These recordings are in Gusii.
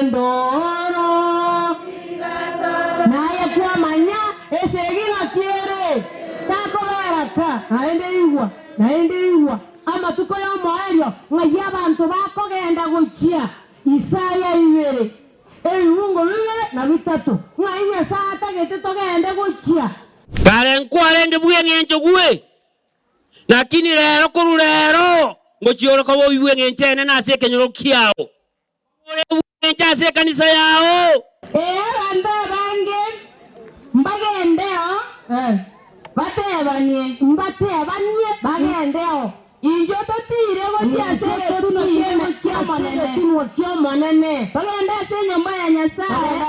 endoro. Naye kwamanya esegi ng'aki ere, takobera ka. Naende igwa, naende igwa, amatuko y'omoerio ng'ai abanto bakogenda gochia. Isaya ibere, ebibungo bibere na bitato, ng'ai Nyasae atagete togende gochia. Kare nkwarenge bw'engencho gwe, lakini rero korwa rero ngochia ore koba oyi bw'engencho enene ase ekenyoro kiao, ore bw'engencho ase ekanisa yao. Ee, abanto abange mbagendeo, batebanie, mbatebanie bagendeo. Inchuo totiire gochia ase egetunwa ki'Omonene, togende ase enyomba ya Nyasae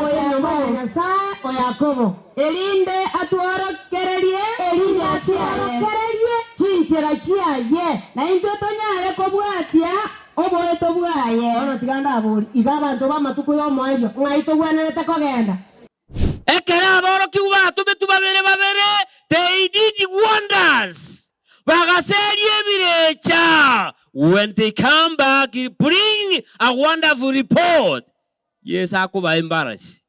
o Yakobo, erinde atworokererie chinchera chiaye, na intwe tonyare kobwatia oboeto bwaye. Bono tiga ndaborie, Iga abanto b'amatuko y'omoerio, ng'ai togwenerete kogenda? Ekero aborokigwa batometwe babere babere, they did wonders, bagaseria ebirecha, when they come back bring a wonderful report, Yeso akobaa embarasi,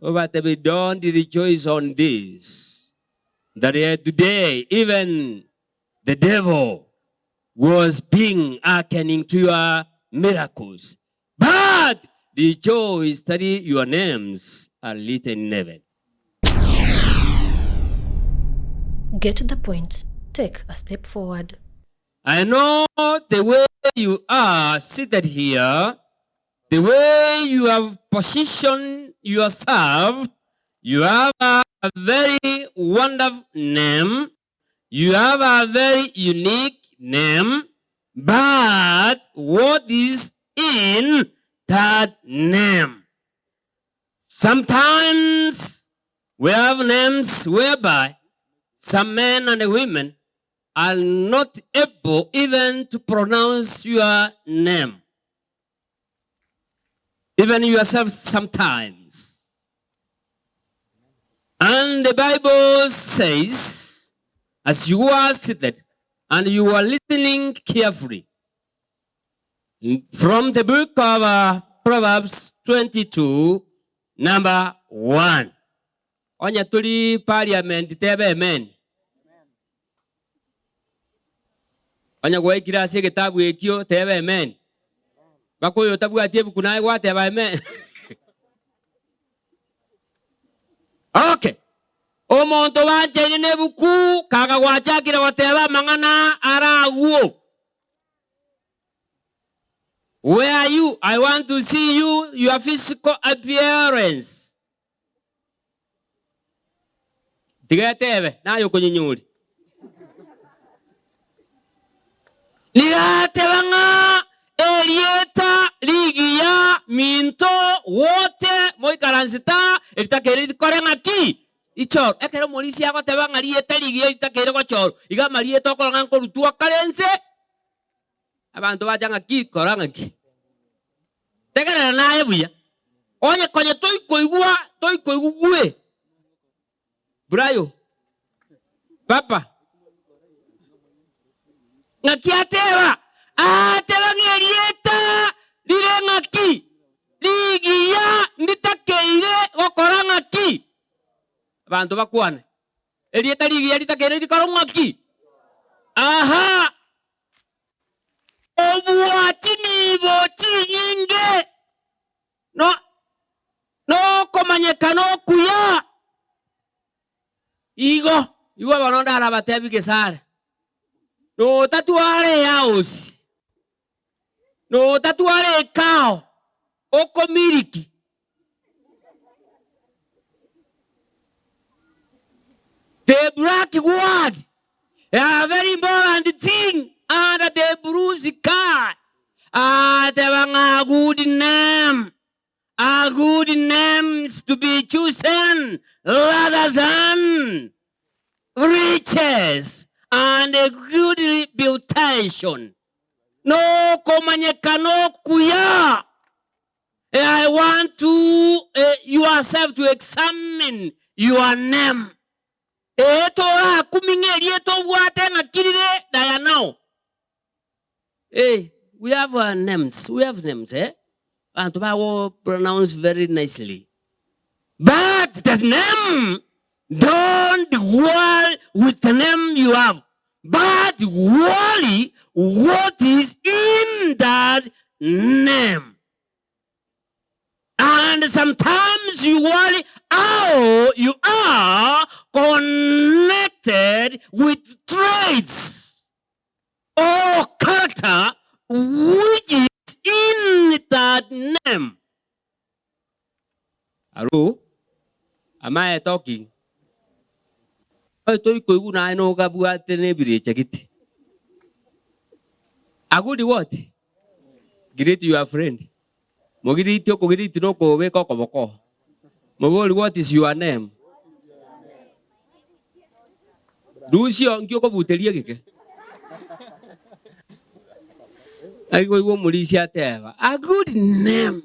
obatebie don't rejoice on this, that today even the devil was being hearkening to your miracles, But rejoice that your names are written in heaven. Get the point, take a step forward. I know the way you are seated here, the way you have positioned yourself, you have a very wonderful name, You have a very unique name, but what is in that name? Sometimes we have names whereby some men and women are not able even to pronounce your name. Even yourself sometimes. And the Bible says, as you are seated and you are listening carefully, from the book of uh, Proverbs 22, number 1. Onye tori parliament tebe amen. Onye gwaikire ase egetabu ekio teba amen. Mpaka oyo otabwati ebuku naye gwateba amen. Okay. Omonto banchaine na ebuku kaga gwachakire goteba amang'ana ara agwo. Where are you? I want to see you, your physical appearance. Tiga etebe, naye okonyenyori. Nigo ateba ng'a erieta rigiya minto wote moikaransete aa, eritakeire rikore ng'aki? Richorwe. Ekero omorisia agoteba ng'a rieta rigiya ritakeire gochorwa, iga amarieta okorora ng'a nkorutwa kare inse, abanto bacha ng'aki, kora ng'aki. Tegerera naye buya, onye konya toikoigwa toikoigwa gwe Brayo, Papa, ng'aki ateba? Ateba ng'a erieta rire ng'aki rigiya nditakeire gokora ng'aki? Abanto bakwane, erieta rigiya ritakeire rikore ng'aki? Aha! Kobua chinibo chinyinge no nokomanyekana okuya. Igo, igwa bono ndarabatebi gesare, notatwara ehouse, notatwara ekao okomiliki. The black word a very important thing under the blue sky ateba ng'a good name a good names to be chosen rather than riches and a good reputation nokomanyekana okuya I want to yourself to examine your name. Ee torakumie ng'a erieta obwate ng'aki rire Dianao. Eh, we have our names, we have names eh. Abanto bago pronounce very nicely. But the name don't worry with the name you have, but worry what is in that name. And sometimes you worry how you are connected with traits or character which is in that name. Hello? Am I talking? Oye toikoigwa naye nogabwate nebirecha gete. A good what? Greet your friend. Mogiriti okogiriti nokobeka okoboko. Mobori what is your name? Rusia nki okobuteria egeke? Naki koigwa omorisia ateba, a good name,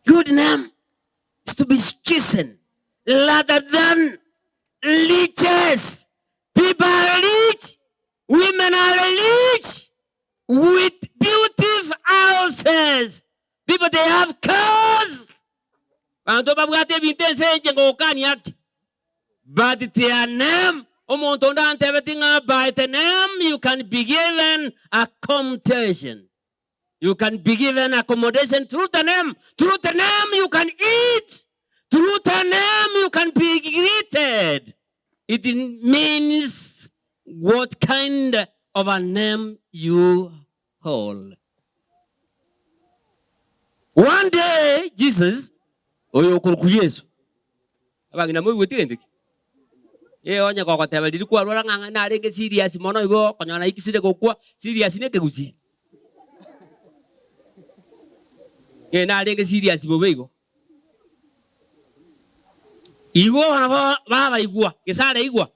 good name is to be chosen rather than riches. People are rich, women are rich with beautiful houses. People they have cars. Abanto babwate ebinto ense enche ngogokania ake. But their name, omonto onde antebeti ng'a by the name you can be given accommodation. You can be given accommodation through the name. Through the name you can eat. Through the name you can be greeted. It means what kind of a name you hold. One day Jesus, oyo okorokwa Yeso, abang'ina moigweti gento ki? Ee onye gogoteba riria kwarwara ng'a ng'a narenge serious mono igo okonyora naikisire gokwa, serious na ekegusii. Ee narenge serious bobe igo. Igo nabo babaigwa, gese araigwa,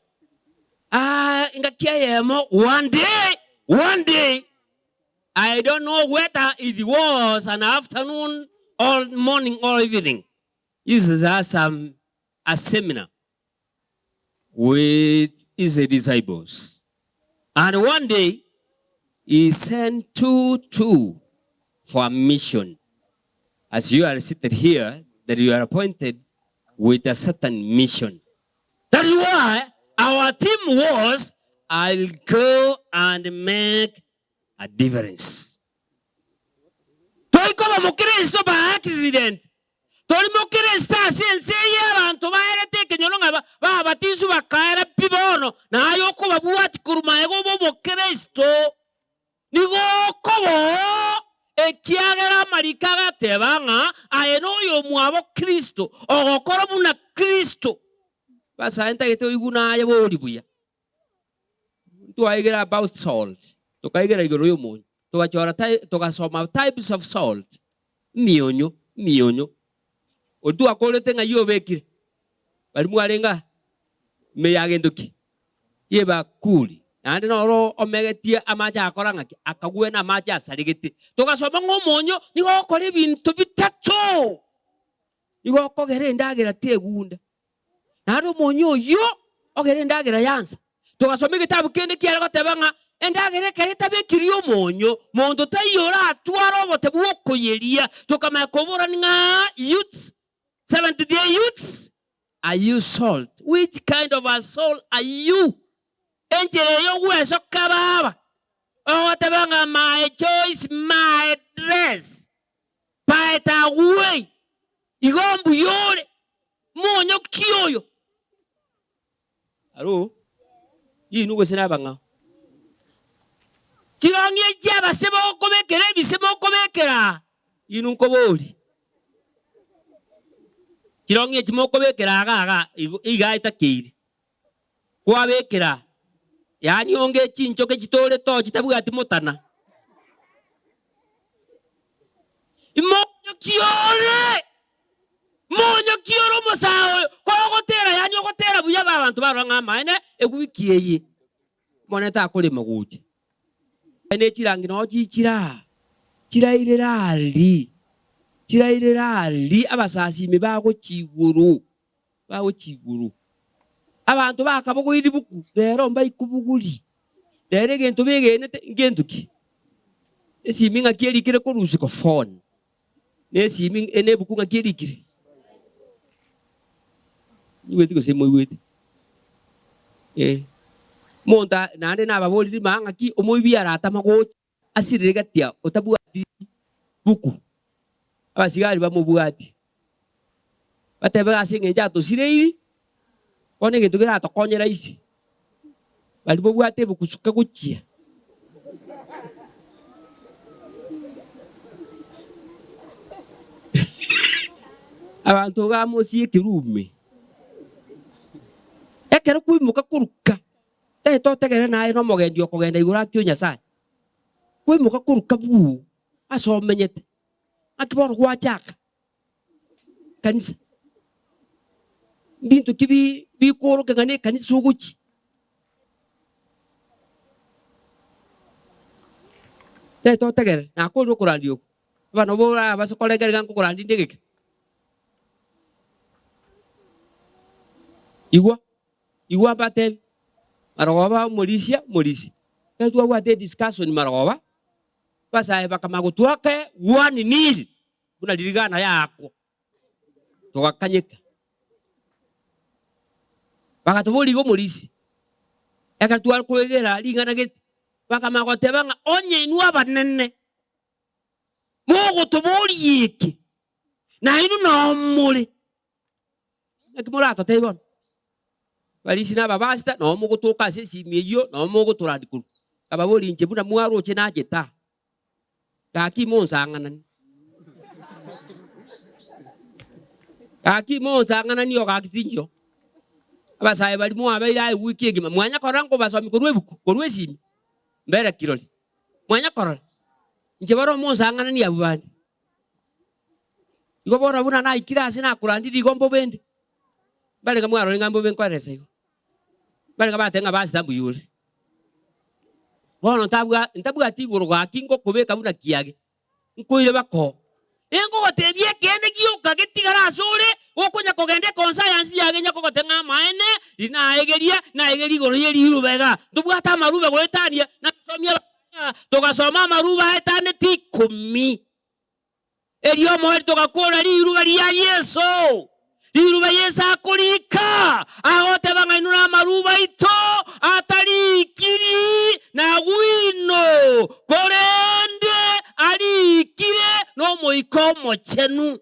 ah engaki eyemo one day, one day, I don't know whether it was an afternoon or morning or evening, Jesus has a, a seminar with his disciples. And one day, he sent two, two for a mission. As you are seated here, that you are appointed with a certain mission. That is why our team was, I'll go and make a difference. Toikoba mokristo by accident. Tori mokristo ase ense eye abanto baerete ekenyoro ng'a babatiswe bakaera pi bono, na aye okobabwati korwa magega obe omokristo. Nigo okoba oo, ekiagera amariko agateba ng'a aye noyomwabo Kristo, ogokora buna Kristo. Basae ntagete oigwe naye bori buya. Ntwaigera about salt, tokaigera igoro y'omonyo, togachora togasoma types of salt, emionyo, emionyo. Oria twakorete ng'ai obekire? Baria mwarenge aa, ime ya gento ki? Y'ebakuri. Naende noro omegetie amache agakora ng'aki? Akagwena amache asaregete. Togasoma ng'a omonyo nigo ogokora ebinto bitato. Nigo okogera endagera tegunda. Naende omonyo oyio ogere endagera yansa. Togasoma egetabu kende kiare goteba ng'a endagera ekero etabekirie omonyo, monto taiyo oratware obote bw'okoyeria. Tokamanya koborani ng'a youths, Seventh day youths, are you salt? Which kind of a salt are you? Enchera eye ogwesoka baba, ogoteba ng'a my choice, my dress, by the way, igo mbuya ore, monyo ki oyo? Aro, inwe gose nabang'ao? Chirong'i echi abase mokobekera ebise mokobekera inwe nkoborie. Chirong'i echi mokobekera iga iga igo iga etakeire. Kwabekera, yaani onge chinchoke chitorete oo chitabwati motana. Monyo ki ore? Monyo ki ore omosae oyo? Kogotera, yaani ogotera buya ba abanto barora ng'a amaene ewiki eye Omonene takorema gocha. Ne chirangi nao chichire aa, chirairere aria, chirairere aria abasasimi bagochia igoro, bagochia igoro. Abanto bakabogoirie ribuku, rero mbaikobogorie. Rero egento begenete ngento ki? Esimi ng'aki erikire korwa isiko, phone. Nesimi na ebuku ng'aki erikire? Moigweti gose moigweti? Eh. Omonto naende nababorire rimaga ng'aki omoibi aratama gocha asirire gati ao otabwati buku, abasigari bamobwati, batebe ase eng'encho atosireiri, bono egento keratokonye rahisi, baria bobwate ebuku suka gochia. Abanto iga mosie ekerume, ekero kwaimoka koruka, tari totegerere naye na omogendi okogenda igoro ake o Nyasaye, kwaimoka koruka buu ase omenyete, naki bono gwachaka kanisa, mbinto ki bi bikoorokia ng'a nekanisa ogochia. Tari totegerere, nakorire okorandia oko, abana borabase korengereria ng'a nkokorandia inde egeke. Igwa, igwa mbatebi, marogoba omorisia, omorisia, ekero twabwate ediscussion marogoba, abasae bakamanya gotwaka one nil. Buna ririgana yaakwa, togakanyeka. Bagatoboria iga omorisia, ekero tware koegera ring'ana gete, bakamanya goteba ng'a onye inwe abanene mogotoboria eke, nainwe nao more, naki moratotebie bono? Abarisia na ababasita nao mogotoka ase esimi eyio, nao mogotorandia korwa. Nkababoria inche buna mwaroche nachete aa. Gaki monsang'anani. Gaki monsang'anani o gaki tinchio. Abasae baria mwabeire aye wiki egima, mwanya korora nkobasomia korwa ebuku, korwa esimi, mbere kirori. Mwanya korora? Inche bono monsang'anani abwo bande. Igo bono buna naikire ase nakorandirie igo mbobe inde. Mbarenge mwarorire ng'a mbobe nkoeresa igo. Barenge bateba ng'a basi tambuya ore. Bono ntabwa ntabwati igoro gaki ngokobeka buna kiage, nkoire bakoo. Ingogotebia ekeene gioka getigare asore, gokonya kogenda ekonsayansi yage nyakogotebia ng'a amaene, riria naegeria, naegeria igoro ye riruba igaa. Ntobwate amaruba goetania, nasomia abana, togasoma amaruba aetaneti ikomi. Erio omoerio togakora riruba ria Yeso, riruba Yeso akorika, agoteba ng'a inwe namaruba aito atarikiri na gwino, korende arikire n'Omoika Omochenu.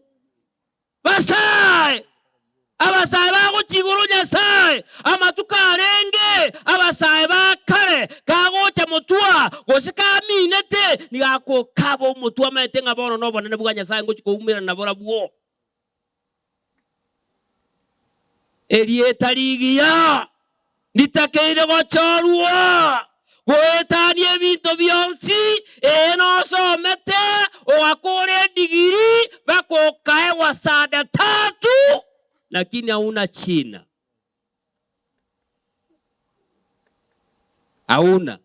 Basae, abasae bagochia igoro Nyasae, amatuko arenge abasae ba kare, kagocha motwa, gose kaminete, nigo akokaba omotwe amaete ng'a bono nobonene bwa Nyasae ngochia koumerana naborabwo. Erieta rigiya Nditakeire gochorwa goetania ebinto bionsi, ee nosomete ogakora edigiri mpaka okaegwa sada tatu, lakini hauna china. Hauna.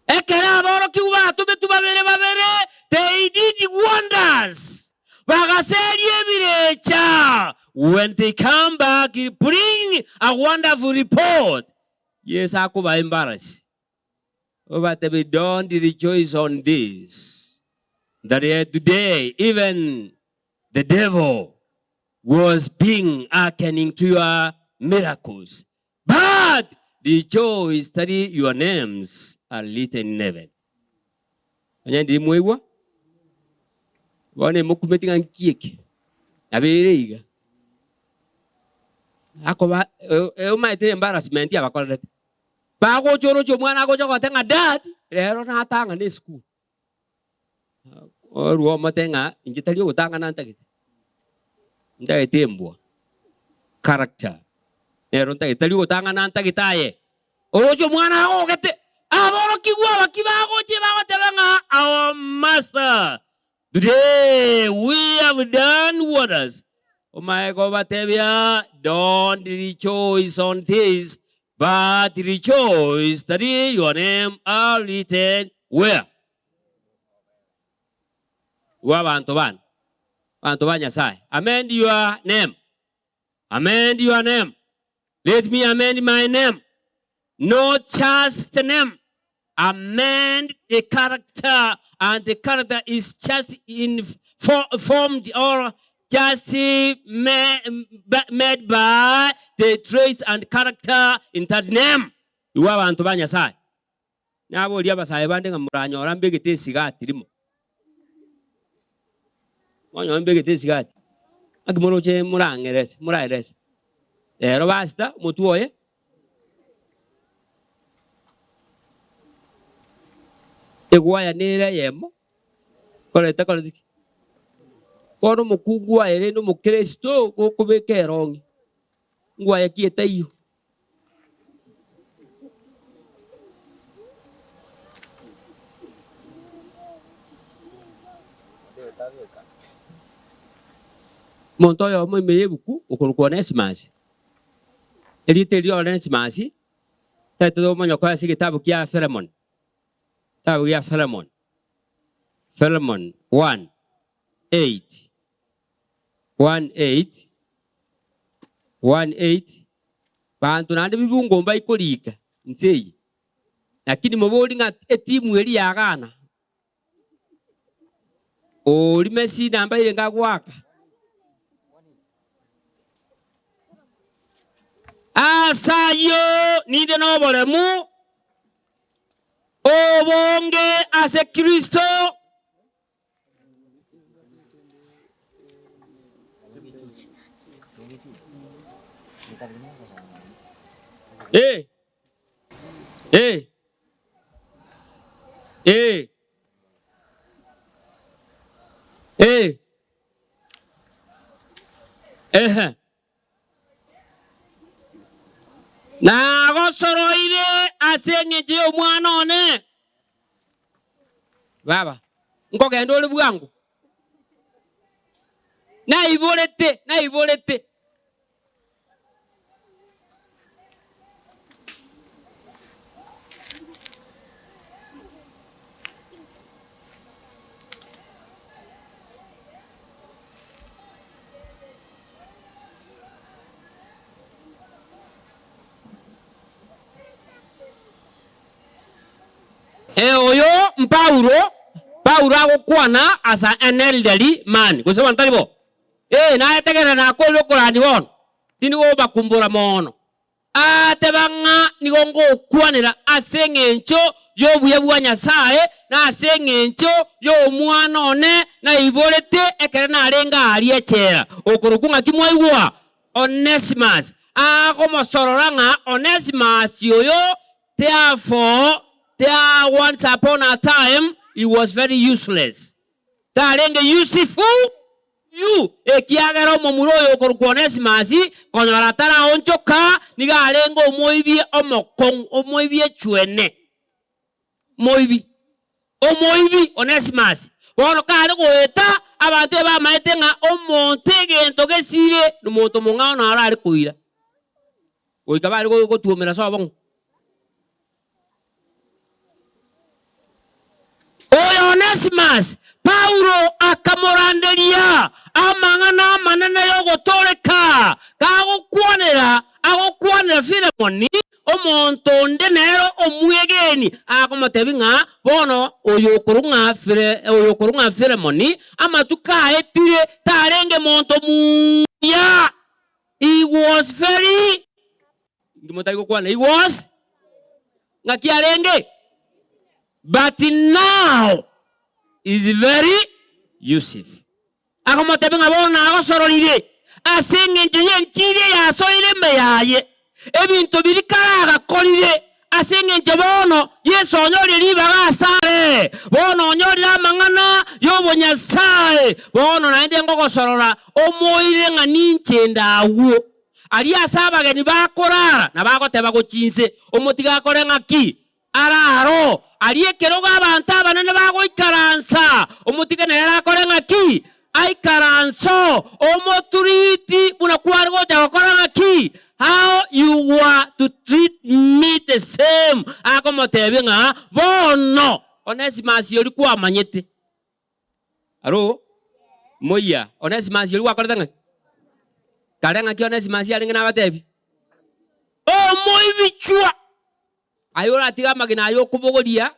Ekero aborokigwa batometwe babere babere, they did wonders, bagaseria ebirecha. When they come back bring a wonderful report, Yeso akobaa embarasi, obatebie don't rejoice on this, that today even the devil was being hearkening to your miracles, But rejoice that your names are written in heaven. Onye ndiri mwaigwa, bono emokumeti ng'a nki eke, nabo ere iga. Akoba omanyete embarrassment abakorerete. Bagocha oroche omwana agocha goteba ng'a dad, rero natang'ana esukuru. Orue omote ng'a inche tari ogotang'ana ntagete, ntagete embwa, character, nero ntagete, tari ogotang'ana ntagete aye. Oroche omwana agogete, aborokigwa abaki bagochia bagoteba ng'a our master, today we have done wonders. Omae kobatebia, don't rejoice on this, but rejoice that your name are written where? Igwa abanto bane, abanto ba Nyasaye, amend your name, amend your name, let me amend my name, not just the name, amend the character, and the character is just in. formed or just made by the traits and character in that name. Igwa abanto ba Nyasae. Naborie abasae bande ng'a moranyora mbegete esigati rimo. Mwanyora mbegete esigati. Naki moroche morang'erese moraerese. Rero basita omotwe oye. Egwaya nere eyemo, koreta koreti ki? Bono omokungu aye rende omokristo gokobeka erong'i, ngwaya ki etaiyo? Omonto oyomo ime y'ebuku okorokwa Onesimasi, erieta erio Onesimasi taete omonyokoe ase egetabu kia Filemoni, egetabu gia Filemoni, Filemon 1, 8. 1:8, 1:8, Banto naende bibungo mbaikorika inse eye, lakini mobori ng'a etimu eria ya Ghana ori Messi namba irenge agoaka. Ase ayio ninde noboremu obonge ase Kristo. Eh. Eh. Eh. Eh. Ehe. Nagosoroire ase engencho y'omwana one. Baba, nkogenda ore bwango? Naiborete, naiborete. Ee, oyo m'Paulo, Paulo agokwana as an elderly man, gose bono tari bo? Ee, naye tegerera nakorire okorandia bono, tindi gobakumbora mono. Ateba ng'a nigo ngokwanera ase engencho y'obuya bwa Nyasae, na ase engencho y'omwana one naiborete ekero narenge aaria echela, okorokwa ng'aki mwaigwa? Onesimus. Agomosorora ng'a Onesimus oyo therefore, there once upon a time he was very useless. Tarenge useful you, ekiagera omomura oyo okorokwa Onesimus konyora ataraonchoka nigo arenge omoibi omokong'u, omoibi echwene, moibi, omoibi Onesimus. Bono kare goeta, abanto ebamaete ng'a omonto egento gesire nomonto omong'ao naro are koira. Goika bare gotuomera ase obong'u. Oyo Onesimus, Paulo akamoranderia amang'ana amanene y'ogotooreka, kagokwanera agokwanera Filemoni, omonto onde nere omwegeni, akomotebia ng'a bono oyo okorwa ng'a Filemoni amatuko aetire tarenge monto muya. He was very Inki motari gokwana? He was ng'aki arenge? But now is very useful. Akomotebia ng'a bono nagosororire ase engencho y'enchiri eyasoire ime yaye, ebinto biria kare agakorire ase engencho bono Yeso onyorire ribaga asare, bono onyorire amang'ana y'obonyasae, bono naende ngogosorora omoirire ng'a ninche inde agwo. Aria ase abageni bakorara na bagoteba gochia inse, omotige akore ng'aki? Araro aria ekerogo abanto abanene bagoikaransa, omotige nere akore ng'aki? Aikaranse omoturiti buna kware gocha gokora ng'aki? How you were to treat me the same. Akomotebia ng'a bono Onesimus oria kwamanyete. Aro, moyia, Onesimus oria gwakorete ng'aki? Kare ng'aki Onesimus arenge nabatebi? Omoibichwa! Aye oratige amagena aya okobogoria,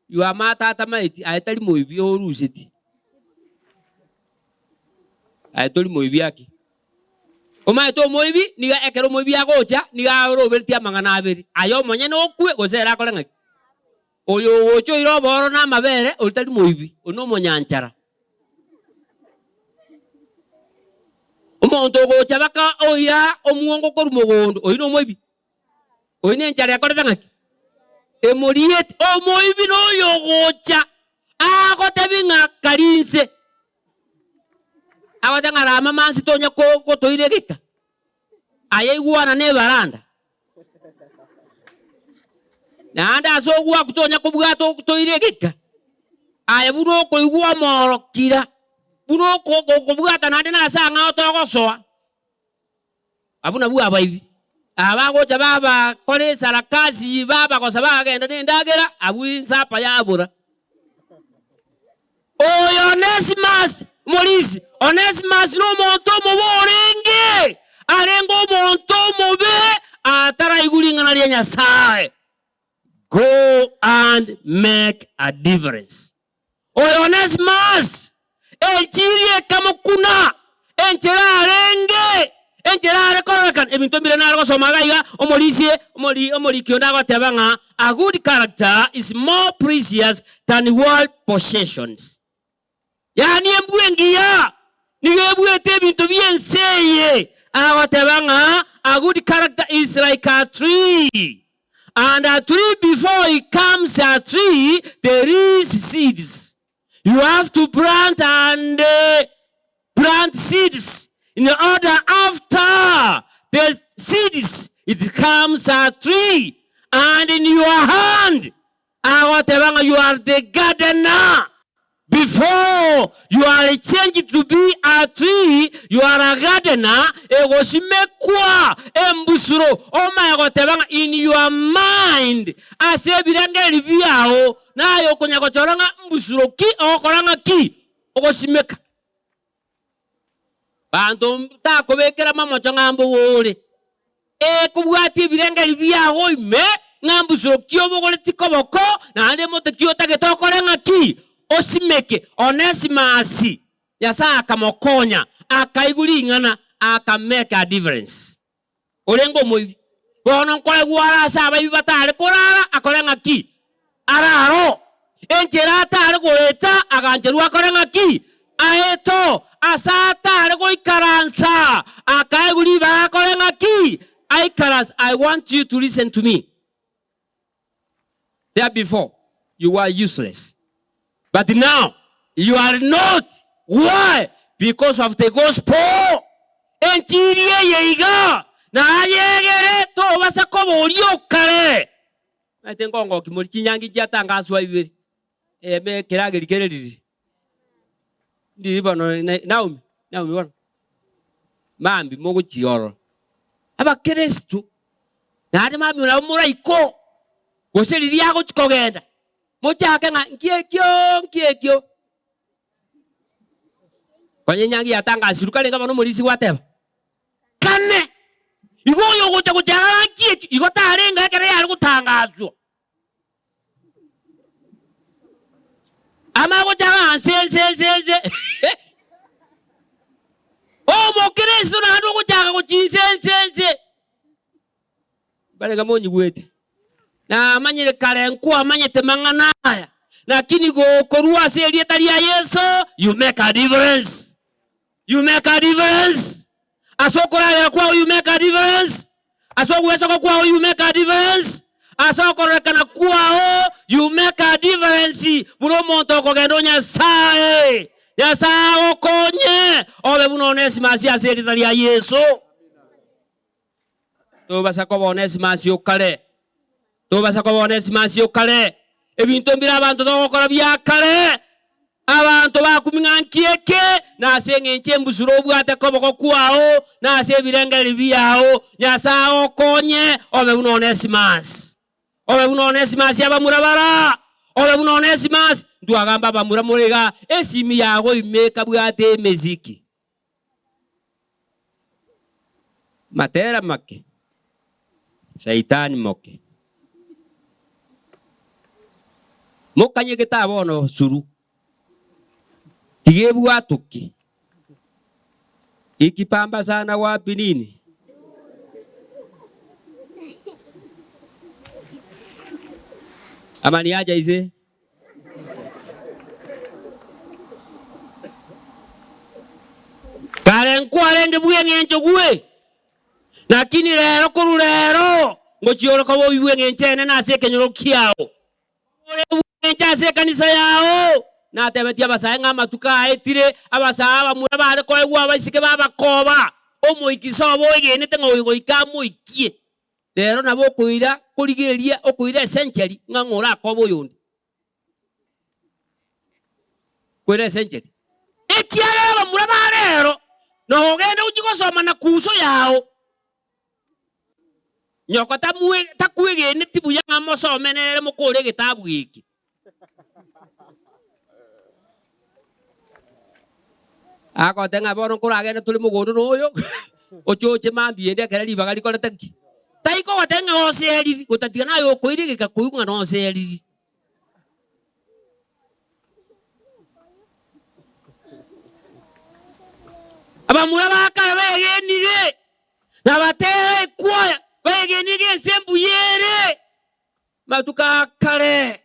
you are matata maeti, aye tari moibi oruseti. Aye tori moibi aki. Omanyete omoibi nigo ekero omoibi agocha nigo aroberetie amang'ana abere, aye omonyene okwe gose ere akore ng'aki? Oyo ogocha oire obooro na amabere oria tari moibi, oria nomonyanchara. Omonto ogocha baka oira omwongo korwa mogondo, oyio nomoibi? Oyio nenchara ekorete ng'aki? Emoriete. Omoibi noyo ogocha agotebi ng'a kari inse, agote ng'a rama mansi tonya gotoira egeka, aye igwana na ebaranda. Naende ase ogwaku tonya kobwata otoire egeka, aye buna okoigwa omoro kira, buna okobwata naende nase ang'ao togosoa. Abwo nabwo abaibi, aba bagocha babakora esarakasi, babagosa bagenda nendagera, abwo insapa yabora. Oyo Onesimus, omorisia, Onesimus nomonto omobe orenge, arenge omonto omobe ataraigwa ring'ana ria Nyasae. Go and make a difference. Oyo Onesimus, enchiri ekamokuna, enchera arenge, enchera are kororekana, ebinto mbire nare gosoma iga iga, omorisia, omori, omoriki onde agoteba ng'a a good character is more precious than world possessions. Yaani embwa engiya nigo ebuete ebinto bi'ense eye. Agoteba ng'a a good character is like a tree. And a tree before it comes a tree there is seeds you have to plant and plant seeds in order after the seeds it comes a tree and in your hand agoteba ng'a you are the gardener Before you are changed to be a tree, you are a gardener, egosimekwa embusuro, omanye goteba ng'a in your mind, ase ebirengererio biao, naye okonya gochora ng'a mbusuro ki ogokora ng'a ki? Ogosimeka. Banto takobekera mamocho ng'a mbogore. Ekobwatia ebirengererio biago ime, ng'a mbusuro ki obogoretie koboko, naende mote ki otagete okore ng'aki? Osimeke. Onesimasi, Nyasae akamokonya, akaigwa ring'ana, aka make a difference. Orenge omoibi, bono nkoegwa are ase abaibi batare korara, akore ng'aki? Araro. Enchera atare goeta, agancherwa akore ng'aki? Aeto. Ase atare goikaransa, akaegwa ribaga akore ng'aki? Aikaranse. I want you to listen to me. There before you were useless, but now you are not. Why? Because of the gospel. Enchiri eye iga nayegere tobasa koba oria okare. Omanyete nkongoki mori chinyangi chiatangaswa ibere, eyemo ekerageri kere riri ndiri bono Naomi, Naomi bono mambia mogochiorora. Abakristo naende mambia nabo moraikoo, gose riria agochi kogenda, mochake ng'a nki ekio nki ekio. Konya enyangi yatangasirwe karenge bono omorisia gwateba. Kane, igo oyo ogocha gochaka ng'a nki ekio, igo tarenge ekero yare gotangaswa. Amanye gochaka ng'a nse nse nse nse Omokristo naende ogochaka gochia nse nse nse. Barenge monyigwete, namanyire kare nkwamanyete mang'ana aya, lakini gokorua ase erieta ria Yeso, you make a difference. You make a difference. Ase okoragera kwao you make a difference. Ase ogwesoka kwao you make a difference. Ase okororekana kwao you make a difference buna omonto okogenda o Nyasae. Nyasae agokonye obe buna Onesimasi ase erieta ria Yeso. Tobasa koba Onesimasi o kare. Tobasa koba Onesimasi o kare. Ebinto mbire abanto togokora bia kare. Abanto bakumia ng'a nki eke, na ase engencho embusuro obwate koboko kwao, na ase ebirengererio biao, Nyasae agokonye obe buna Onesimasi. Obe buna Onesimasi abamura bara, obe buna Onesimasi. Ntwagamba abamura more igaa, esimi yago ime ekabwate emesiki. Matera make, Saitani moke. Mokanyegete aa bono suru, tiga ebwatoke. Ikipamba sana wapi nini? Ama ni aja ise? Kare nkwarenge bw'eng'encho gwe, lakini rero korwa rero ngochia koba oyi bw'eng'encho enene ase ekenyoro kiao. Ore bw'engencho ase ekanisa yao. Natebetie abasae ng'a amatuko aetire, abasae abamura baare koegwa abaiseke b'abakoba, omoikisa obo oegenete ng'a oyo goika amoikie. Rero nabo okoira korigereria okoira esenchari ng'a ng'o orakobe oyonde. Koira esenchari. Ekiagera abamura ba rero nogende gochia gosoma na kuso yao. Nyoko takwegeneti buya ng'a mosome nere mokore egetabu eke. Agoteba ng'a bono nkoragende tore mogondo noyo, oche oche mambia ende ekero ribaga rikorete ki? Tai kogoteba ng'a oseriri, gotatiga naye okoira egeka koigwa ng'a noseriri. Abamura ba kare begenire, na batera ekwaya, baegenire ng'a ense mbuya ere. Amatuko a kare,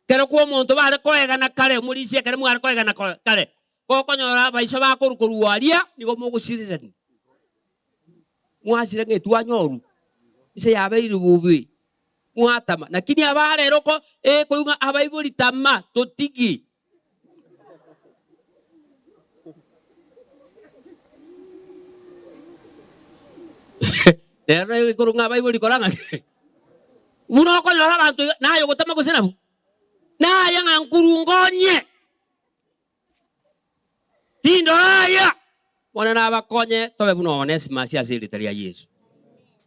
ekero kw'omonto bare koegana kare, omorisia ekero mware koegana kare, gokonyora abaiso bakorwa korwa aria, nigo mogosirirania. Mwasira ng'a etwanyorwa, ense yabeire bobe. Mwatama, lakini aba rero ko ekoigwa ng'a abaibori tama, totige. Rero ekorwa ng'a abaibori kora ng'aki? Buna okonyora abanto iga, naye ogotama gose nabwo? Naye ng'a nkurungonye. Tindora aya, bono nabakonye tobe buna Onesimasi ase erieta ria Yeso.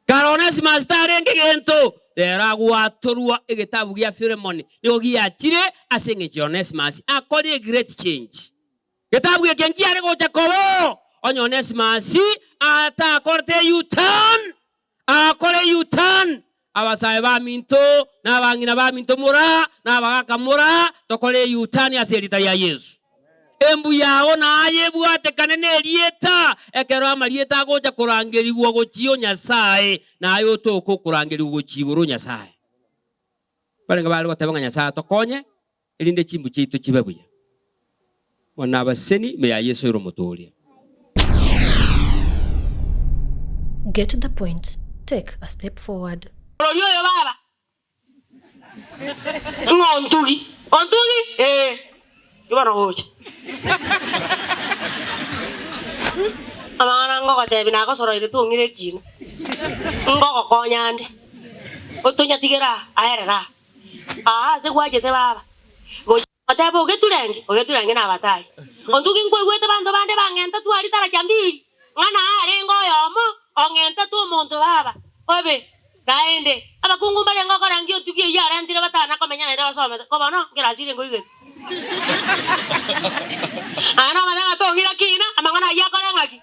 Kare Onesimasi tarenge gento, rero agwatorwa egetabu gia Filemoni nigo giachire ase engencho ya Onesimasi akore a great change. Getabu eke nkiare gocha koba oo onye Onesimasi atakorete a U-turn, agakora a U-turn. Abasae baminto, na abang'ina baminto mora, na abagaka mora, tokore a U-turn ase erieta ria Yeso. Embu yao naye ebwatekane nerieta, ekero amarieta agocha korangerigwa gochia o Nyasae, naye otoke okorangerigwa gochia igoro o Nyasae. Barenge bare goteba ng'a Nyasae atokonye, erinde chimbu chiaito chibe buya. Bono nabaseseni ime ya Yeso ere Omotooria. Get the point, take a step forward. Roria oyo baba, ng'a ontugi. Ontugi? Ee. Inki bono gocha? Amang'ana ngogotebia nagosoroire tong'ira ekina. Ngogokonya ande. Otonyatigere aa, aerere aa. Aa ase gwachete baba. Gocha goteba ogeturenge, ogeturenge nabatari. Ontugi nkoigwete banto bande bang'enta twari taracha mbiri, ng'a naarenge oyomo ong'entetwe omonto baba. Obe, naende, abakungu mbarenge okorangia otugi eyio arentire batana komenya naende basomete, ko bono nkerasire nkoigwete. Naende omanye ng'a tong'ira kina, amang'ana ayio akore ng'aki?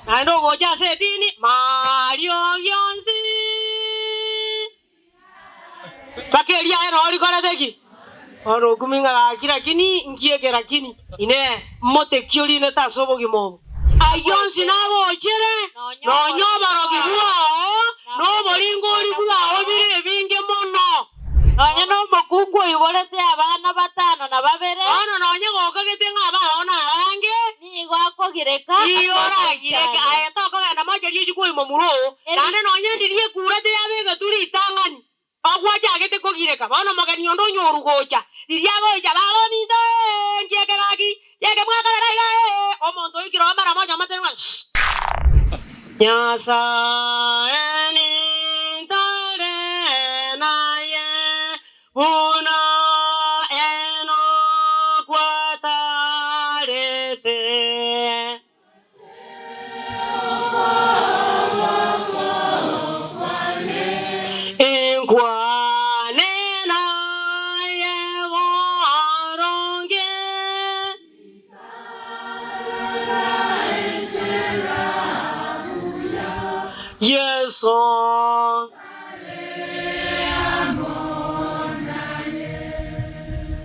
Naende ogocha ase edini, mariogi onsi. Mpaka eria aye noo rikorete ki? Bono okumi ng'a gaki lakini nki eke lakini? Inee! Mote ki orinete ase obogima obo? Ayio onsi nagochere, nonya oborogi bwao na oboringori bwao bire ebinge mono. Nonya nomokungu oiborete abana batano na babere. Bono nonya gokagete ng'a abao nabange. Nigo akogireka ase ogoichana. Aye tokogenda mocherie ochie kwoima omura oo, naende nonya endiria ekura teyabegwa ritang'ani, ogwachagete kogireka. Bono omogeni onde onyorwa gocha, riria agocha, Baba ominto ee, nki eke gaki? Eke mwakorera iga ee. Omonto oikire oo mara mocha omotebie ng'a shh. Nyasae nintare naye Buna Enok atarete. Inkwane naye boronge. Yeso.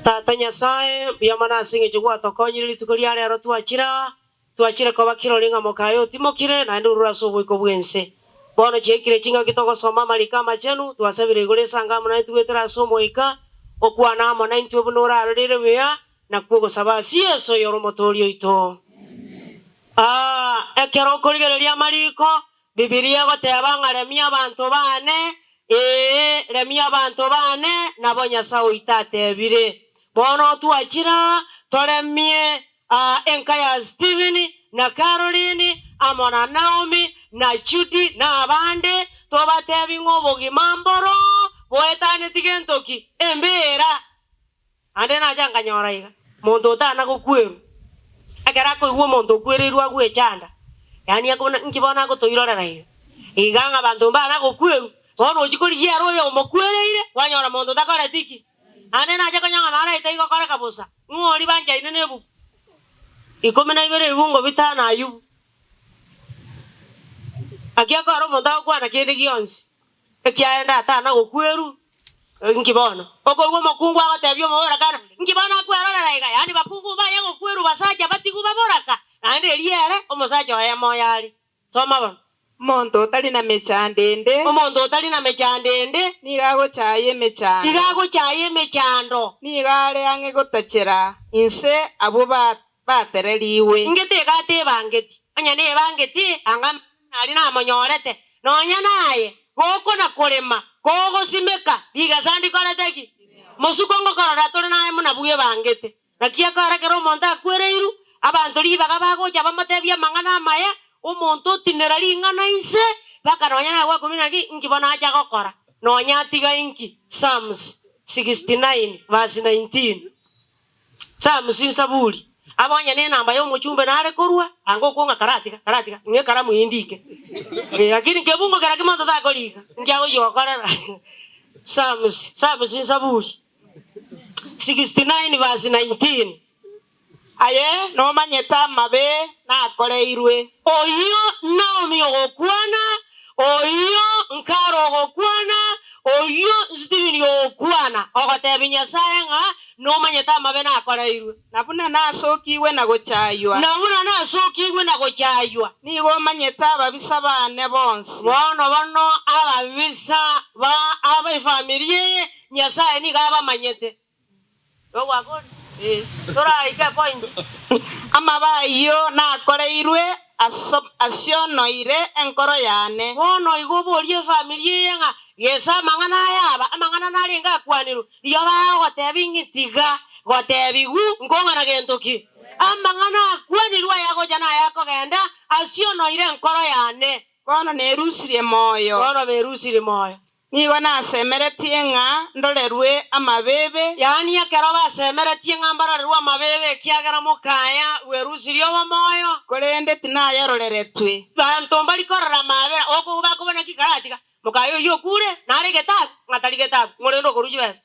Tata Nyasae, mbuya mono ase engencho gwatokonyire rituko ria rero twachire aa. Twachire koba kirori ng'a mokaye otimokire, naende orure ase oboiko bw'ense. Bono chiaikire chingaki togosoma amariko amachenu, twasabire igoro esango amo naintwe goetera ase Omoika, okwana amo naintwe buna oraroreire buya, nakwo ogosaba ase Yeso oyore Omotooria oito. Aa, ekero okorigereria amariko, Bibilia egoteba ng'a remia abanto baane, ee, remia abanto baane, nabo Nyasae oito atebire. Bono twachire aa, toremie aa enka ya Stephen na Caroline, amo na Naomi, na Judy, na abande, tobatebi ng'a obogima mboro boetaneti gento ki? Embeera. Ande nacha nkanyora iga, monto otana gokwerwa, ekero akoigwa omonto okwereirwe agwechanda, yaani akobuna inki bono agotoirorera iga? Iga ng'a abanto mbana gokwerwa, bono ochia korigia ere oyo omokwereire, kwanyora monto takoreti ki? Ande nacha konyora ng'a maraika igo okoreka bosa, ng'o oria banchaine na ebuku ikomi na ibere ebibungo bitano Ayubu. Naki akora omonto agokwana kende gionsi, Ekiagera ndatana gokwerwa, inki bono? Okoigwa omokungu agotebia omoboraka ng'a, Inki bono akwerorera iga? Yaani bakungu mbaye gokwerwa basacha batigwe baboraka, naende erio ere omosacha oye moyo are. Soma bono. Omonto otari na mechando ende. Omonto otari na mechando ende. Nigo agochaaya emechando. Nigo agochaaya emechando. Nigo are ang'e gotachera inse abwo batererigwe. Inche tigati ebangeti, onye nebangeti, anga amang'ana aria namonyorete. Nonya naye, gokona korema, kogosimeka, rigesa ndikorete ki? Mosuko ngokorora tore naye buna bwebangete. Naki ekero ekero omonto akwereirwe, abanto ribaga bagocha bamotebie amang'ana amaya, omonto otinera ring'ana inse, mpaka nonya naye gwakumia naki inki bono acha gokora, nonya atiga inki? Psalms 69 verse 19. Psalms Nsaburi. Aba onye nenamba y'omochumbe nare korua, anga okwo ng'a karatiga, karatiga, ng'a ekaramu eye ndike. Eh, lakini kebungo kera kimonto takorika, nki agochia gokorera? Psalms, Psalms Nsaburi 69 verse 19. Aye nomanyete amabe nakoreirwe. Oyio Naomi ogokwana, oyio Nkara ogokwana, oyio Stephen ogokwana, ogotebia Nyasae ng'a nomanyete amabe nakoreirwe. Na buna nasokigwe na gochaywa. Na buna nasokigwe na gochaywa. Nigo omanyete ababisa baane bonsi. Bono bono ababisa ba efamiri eye Nyasae nigo abamanyete. Amabe ayio nakoreirwe asionoire enkoro yane. Bono igo oborie efamiri eye ng'a gese amang'ana aya aba, amang'ana narenge akwanirwe, riria bagogotebia ng'i tiga gotebigwa nkong'ana gento ki? Amang'ana akwanirwe aya agocha na aya akogenda asionoire enkoro yane. Bono nerusirie moyo. Bono berusirie moyo. Nigo nasemeretie ng'a ndorerwe amabeebe. Yaani ekero basemeretie ng'a mbarorerwe amabeebe ekiagera mokaya bwerusirie obomoyo. Korende tinayaroreretwe. Banto mbari korora amaabera, okobua bakobana ki karatiga mokaya oyio okure, nare egetabu, ng'a tari getabu, ng'o rende okorua chibesa?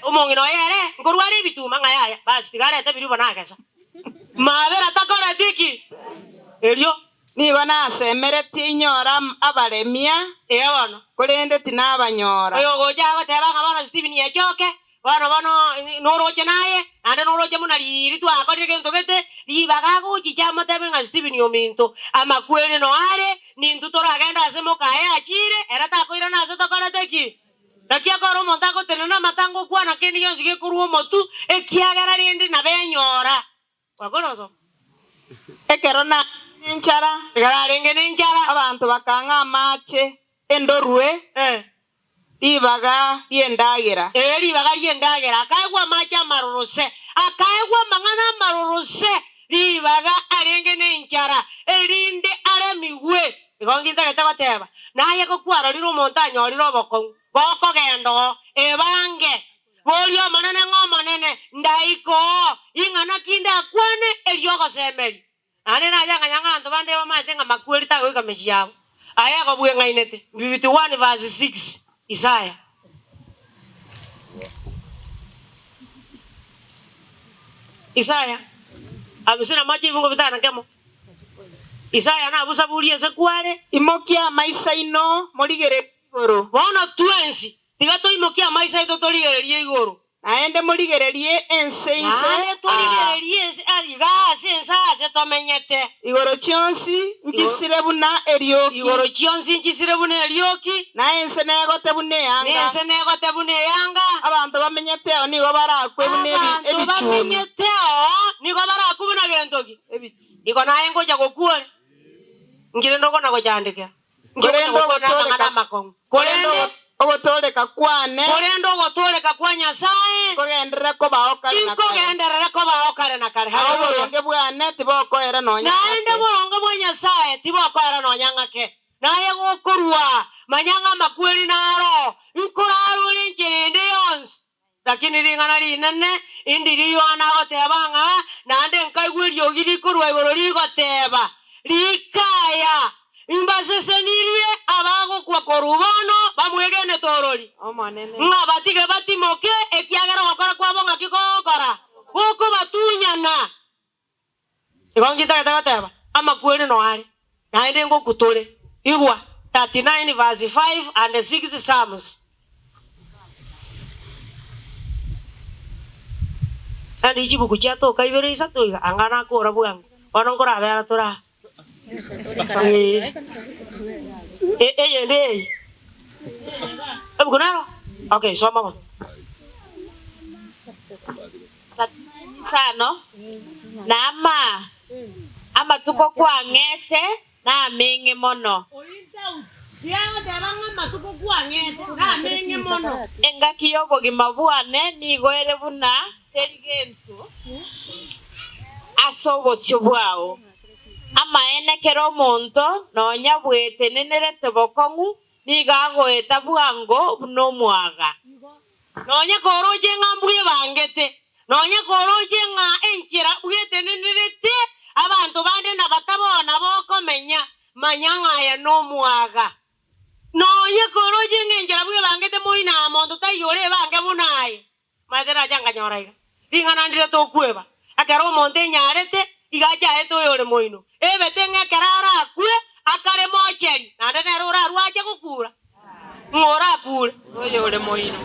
Omong'ina oye ere nkorwa are ebituma, ng'a yaya, basi tiga arete biria bono agesa. Maabera takoreti ki? Erio. Nigo nasemeretie inyore abaremia, Ee bono. korende tinabanyora. Oyo ogocha agoteba ng'a bono Stephen echoke, bono bono noroche naye, naende noroche buna riiri twakorire gento gete, ribaga agochicha amotebie ng'a Stephen ominto, amakweri no are, nintwe toragende ase mokaye achire, ere takoirana ase tokorete ki? Naki akore omonto agotenena amatanga okwana kende gionsi gekorwa omotu, ekiagera rende nabenyora. Gwakora gosoma. Ekero narenge nenchara. Ekero arenge nenchara. Abanto bakang'a amaache endorwe, ribaga ri'endagera. Ee, ribaga ri'endagera. Akaegwa amaache amarorose, akaegwa amang'ana amarorose, ribaga arenge nenchara, erinde aremigwe. Igo ngintagete goteba, naye gokwarorire omonto anyorire obokong'u, gokogenda oo, ebange. Boria Omonene ng'a Omonene, ndaika oo, ing'ana ki ndakwane erio ogosemeria? Naende nacha nkanya ng'a abanto bande bamaete ng'a makweri tagoika mechie yabo. Aya ekobweng'ainete, 51 verse 6, Isaya. Isaya, abuse namache ebibungo bitano kemo. Isaya nabusaburie ense kware. Imokia amaiso aino, morigererie igoro. Bono twensi Tiga toimokie amaiso aito torigererie igoro. Naende morigererie ense inse Naende aa. torigererie ense iga ase ense aase tomenyete. Igoro chionsi nchisire buna erioki. Igoro chionsi nchisire buna erioki. Na ense negote buna eanga. Na ense negote buna eanga. Abanto bamenyeteo nigo barakwe buna Abanto ebichuni. bamenyeteo nigo barakwe buna gento ki? Igo naye ngocha gokwa ore, inki rende okona gochandekera? Inki okonya Korende gokwana amang'ana ogotooreka amakong'u? korende Korende ogotooreka kwane korende ogotooreka kwa Nyasae nkogenderere kobao kare na kare, inkogenderere kobao kare na kare. na Haleluya! oboronge bwane tibokoera nonya Naende ng'ake. boronge bwa Nyasae tibokoera nonya ng'ake. Naye gokorua, manya ng'a amakweri naro, nkorarure enchera ende yonsi. Lakini ring'ana rinene indiri Yohana agoteba ng'a naende nkaigwa eriogi rikorwa igoro rigoteba, Rikaya, imbasesenirie abagokwa korwa bono bamwegenete orori, ng'a batige batimoke, ekiagera ogokora kwabo ng'aki kogokora gokobatunyana. Igo ngitagete goteba, amakweri noare, naende ngokwa tore. Igwa, 39 verse 5 and 6 Psalms. Naende chibuku chiatoka ibere isato iga, anga nakora bwango, bono nkorabera tore aa. Ee, eyende eye. Ebuku nero? Okay, soma bono. Isano, na amaa, amatuko kwang'ete nameng'e mono. Engaki y'obogima bwane nigo ere buna teri gento ase obosio bwao. Amaene kera omonto nonya bwetenenerete bokong'u nigo agoeta bwango buna omwaga. Nonya koroche ng'a mbwebangete, nonya koroche ng'a enchera bwetenenerete abanto bande nabatabona bokomenya, manya ng'a aye nomwaga. Nonya koroche ng'a enchera bwebangete moino aa monto taiyo orebange buna aye. Omanyete nacha nkanyora iga, ring'ana ndire tokweba, ekero omonto enyarete, iga achaete oyore moino, ebete ng'a ekero arakwe, akare mocheri, naende nere orarue ache gokura, ng'a orakure? Oyore moino.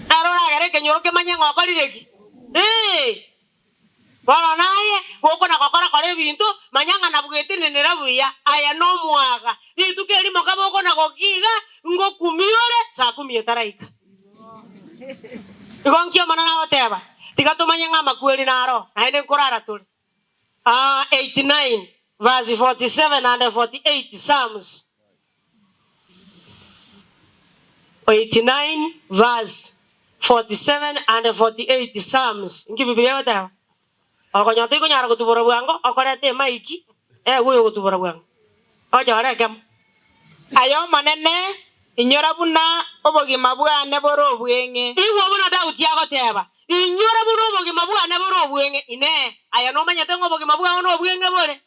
Nere oragere ekenyoro kemanye ng'a okorire ki? Ee. Bono naye, gokona gokora kora ebinto, manya ng'a nabwetenenera buya, aye nomwaga. Rituko erimo kabe okona gokiga, ngokumia ore saa kumi etaraika. Igo nki Omonene agoteba? Tiga tomanye ng'a amakweri naro, naende nkorara tore. 89 verse 47 and 48 Psalms 89 verse 47 and 48 Psalms. Inki Bibilia egoteba? Okonyora toikonyara gotubora bwango, okoreta emaiki, egwe oyogotubora bwango. Ochore ekemo. Aye Omonene, inyora buna obogima bwane bore obweng'e. Igwa buna Daudi agoteba, Inyora buna obogima bwane bore obweng'e. Inee! Aye nomanyete ng'a obogima bwao nobweng'e bore?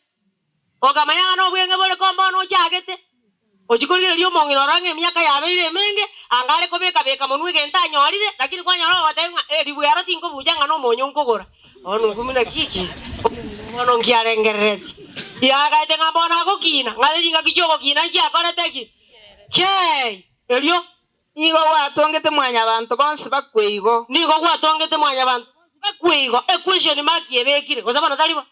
Okamanya ng'a nobweng'e bore ko mbono ochagete? Ochia korigereria omong'ina oro ng'a emiaka yabeire emenge, anga are kobeka-beka monwe egento anyorire, lakini kwanyora ogotebia ng'a eh, ribu ero tinkobucha ng'a nomonyo nkogora. Bono okumi naki eki? Bono nkiarengereretie. Yagaete ng'a mbono agokina, ng'a chingaki chi'ogokina nchiakorete ki? Kei! Erio. Nigo gwatongete mwanyabanto bonsi bakwe igo. Nigo gwatongete mwanyabanto bonsi bakwe igo. Equestion mark ebekire, gose bono tari bo?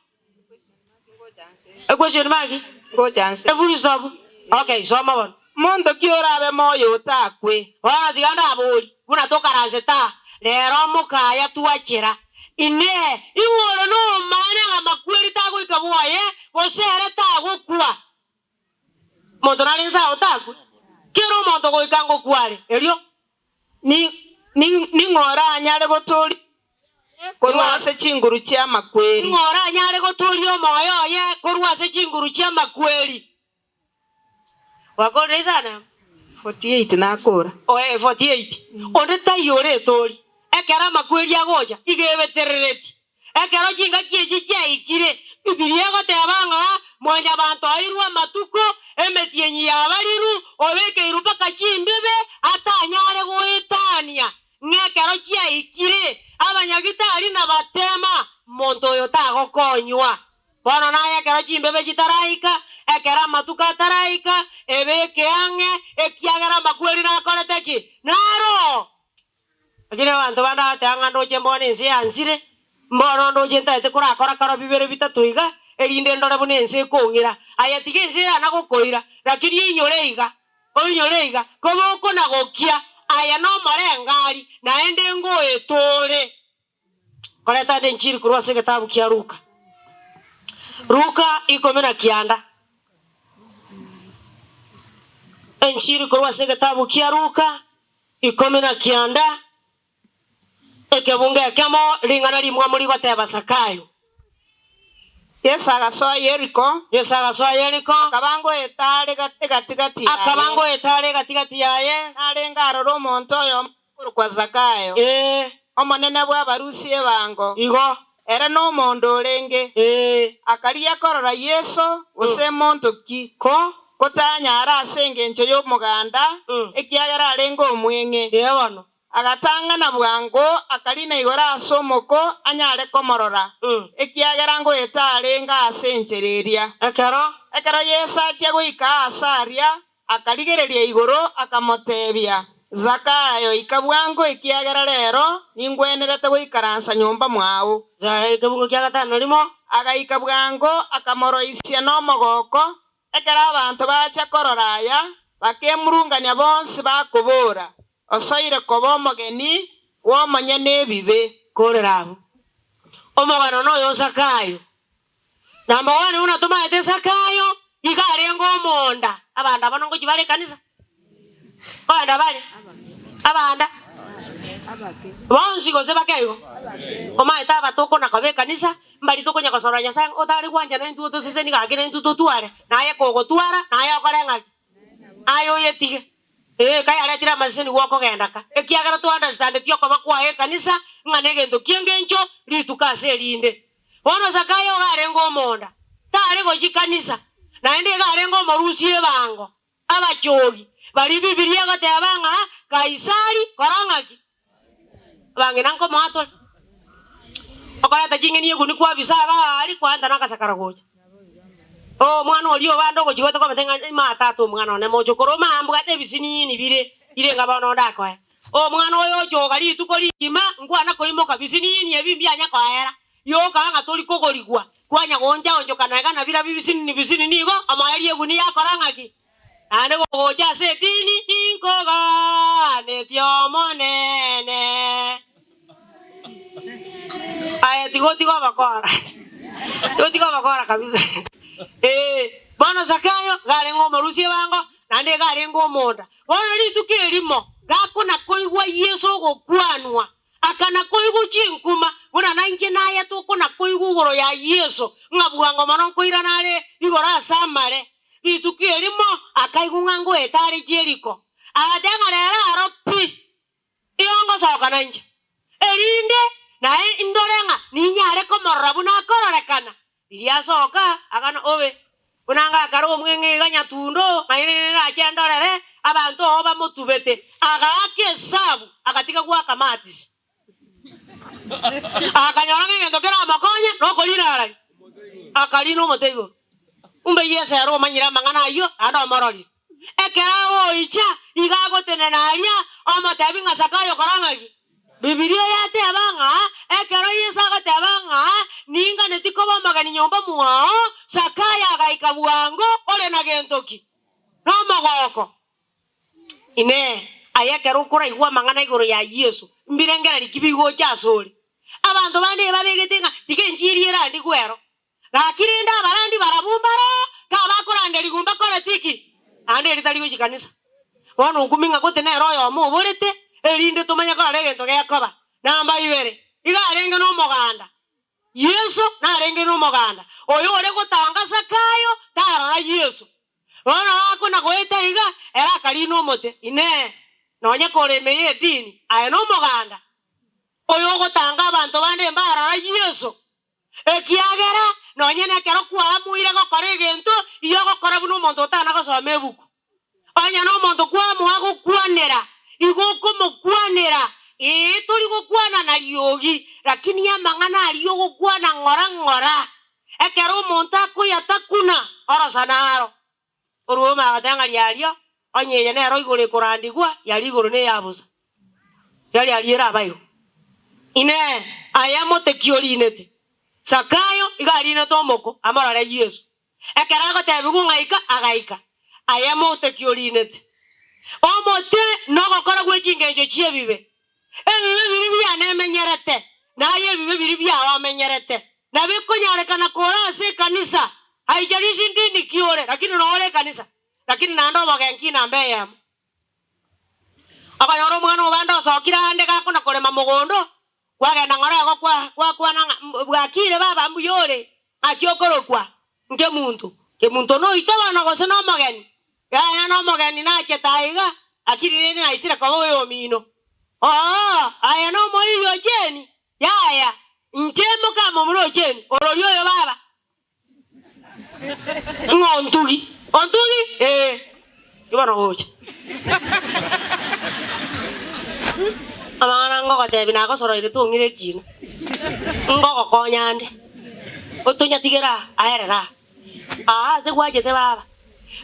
Equestion mark? Ngocha nse. E full stop? Okay, soma bono. Monto ki orabe moyo otakwe? Bono tiga ndabori, buna tokaransete aa, rero mokaya twachera. Inee! Ing'o ore nomana ng'a makweri tagoika bwoye, gose ere tagokwa? Omonto nare inse ao takwe? Kera omonto goika ngokwa are, erio. Ning'o oranyare gotooria omoyo oye korwa ase chinguru chi'amakweri? Ning'o oranyare gotooria omoyo oye korwa ase chinguru chi'amakweri? Gwakorire isana? 48 nakora. Oe 48. Onde taiyo oretoorie. Ekero amakweri agocha, iga ebeterereti. Ekero chingaki echi chiaikire, Bibilia egoteba ng'a Mwanyabanto airwe amatuko, emetienyi y'abariru, obekeirwe mpaka chimbibe, atanyare goetania, ng'a ekero chiaikire, abanyagitari nabatema, Monto oyo tagokonywa. Bono naye ekero chimbebe chitaraika, ekero amatuko ataraika, ebeke ang'e, ekiagera amakweri nakorete ki? Naro! Lakini abanto bande agateba ng'a ndoche mbono ense yansire, mbono ndoche ntagete korakora karo bibere bitato iga, erinde ndore buna ense ekong'ira. Aye tiga ense erana gokoira, lakini oinyore iga, oinyore iga, koba okonagokia, aye nomorengari, naende ngoetore. Koreta ande enchiri korwa ase egetabu kia Luka. Luka ikomi na kianda. Enchiri korwa ase egetabu kia Luka ikomi na kianda, ekebungo ekemo, ring'ana rimwamu rigoteba Zakayo. Yeso agasoa Yeriko. Yeso agasoa Yeriko. Akaba ngoeta are egati-gati yaye. Akaba ngoeta are egati-gati yaye. Narenge aroro omonto oyomo okorokwa Zakayo, Ee. omonene bw'abarusia ebango. Igo. Ere nomonda orenge. Ee. Akarigia korora Yeso, gose monto ki. Ko. Kotanyara ase engencho y'omoganda, ekiagera arenge omweng'e. Ee bono. Agatang'ana bwango, akarina igoro ase omoko, anyare komorora, ekiagera ngoeta arenge ase enchera eria. Ekero. Ekero Yeso achia goika aase aria, akarigereria igoro, akamotebia, Zakayo, ika bwango, ekiagera rero ningwenerete goikaransa nyomba mwao. Ekebungo kia gatano na rimo. Agaika bwango, akamoroisia nomogoko. Ekero abanto bachia korora aya, bakemurungania bonsi bakobora, Osoire koba omogeni bw'omonyene ebibe. Korera abwo omogano noyo Zakayo. Number one buna tomaete Zakayo iga arenge omonda, abanda bono ngochia bare ekanisa? Kogenda bare? Abanda? Bonsi gose bake igo? Omaete aba tokona koba ekanisa, mbari tokonya gosorora Nyasaye ng'a otare gwancha naintwe otoseseni gaki naintwe totware, naye kogotwara naye okore ng'aki? Aye oyetige. Ee, kayaretire amaseseni gw'okogenda ka, ekiagera to understandeti okoba kwaye ekanisa ng'a negento ki'engencho rituko ase erinde. Bono Zakayo iga arenge omonda, tare gochia kanisa, naende iga arenge omorusia ebango, abachogi, baria Bibilia egoteba ng'a Kaisari kora ng'aki? Abang'ina nkomoa tore. Okoreta ching'eni eguni kwabisa iga aria kwaenta na agasakara gocha. Oh omwana oria obande ogochia goeta kwamanyete ng'a imaa tata omwana one mochokoro imaa mbwate ebisinini bire bire ng'a bono ndakoe. Omwana oyo ochoga rituko rigima nkwana koimoka bisinini ebi mbianya koera yoka ng'a tori kogorigwa kwanya goonchaonchokana iga na bira bisinini bisinini igo omoerio eguni yakora ng'aki? Naende gogocha ase edini ninkoganetie Omonene. Aye tigotiga obokora, tigotiga obokora kabisa. Ee, bono Zakayo iga arenge omorusia ebango, naende iga arenge omonda. Bono rituko erimo, gakona koigwa Yeso ogokwanwa, akana koigwa chinkuma, buna nainche naye tokona koigwa igoro ya Yeso, ng'a bwango mono nkoirana are igoro ase amare. Rituko erimo akaigwa ng'a ngoeta are Jeriko, agateba ng'a rero aro pi, Igo ngosoka nainche, erinde naye indore ng'a ninyare komorora buna akororekana. Riria asoka, agana obe buna ngakare omweng'e iga nyatundo, ng'a ere nerache ndorere abanto oo bamotubete. Agaaka esabu, agatiga goaka matisi. Akanyora ng'a egento keramokonye nokorina arari, akarina omote igoro. Kumbe Yeso ere omanyire amang'ana ayio, naende omororire. Ekero agoicha, igo agotenena aria, omotebi ng'a Zakayo kora ng'aki? Bibilia yateba ng'a ekero Yeso agoteba ng'a ninganeti koba omogeni nyomba mwao, Zakayo agaika bwango ore na gento ki? Nomogoko. Inee! Aye ekero okoraigwa amang'ana igoro ya Yeso, mbirengererio ki bigocha asore? Abanto bande ebabegete ng'a tiga enchiri erandigwe ero, Gaki rende abarandi barabwo mbaro kabakoranderigwa mbakoreti ki? Naende eri tari gochia kanisa. Bono nkumia ng'a gote nere oyomo oborete, erinde tomanye korora egento gekoba. Namba ibere, iga arenge nomoganda. Yeso narenge nomoganda. Oyo ore gotanga Zakayo tarora Yeso. Bono gakona goeta iga, ere akarina omote. Inee! Nonye kore ime y'edini, aye nomoganda? Oyo ogotanga abanto bande mbarora Yeso. Ekiagera nonye nekero kwaamuire gokora egento, igo ogokora buna omonto otana gosoma ebuku. Onye nomonto kwamua gokwanera, igo okomokwanera, ee tori gokwana na riogi, lakini amang'ana aria ogokwana ng'ora ng'ora. Ekero omonto akoyatakuna, orosa naro. Orwome agateba ng'a riario, onye eye nero igoro ekorandigwa, yaria igoro neya bosa. Yari ariere abaigo. Inee! Aye mote ki orinete? Zakayo iga arinete omoko amorore Yeso. Ekero agotebigwa ng'a ika, agaika. Aye mote ki orinete? Omote nogokora gwe chingencho chi'ebibe. Ebibe biria biane emenyerete, na aye ebibe biria biao omenyerete. Nabo ekonyarekana kore ase ekanisa, haijalishi ndini ki ore, lakini nore ekanisa, lakini naende obogenki inamba eyemo. Okonyora omwana obande osokire aande gakona korema mogondo, kwagenda ng'ora igo kwa gwakwana ng'a bwakire baba mbuya ore, ng'aki okorokwa? Nkemunto. Kemunto noito bono gose nomogeni? Yaya nomogeni nachete aiga, lakini rende naisire koba oyomino. Oo, aye nomoiri Ochieni? Yaya, inche mokamomura Ochieni, orori oyo baba. Ng'a ontugi. Ontugi? Ee. Inki bono gocha? Amang'ana ngogotebia nagosoroire tong'ira ekina. Ngogokonya ande. Otonyatigere aa, aerere aa. Aa ase gwachete baba.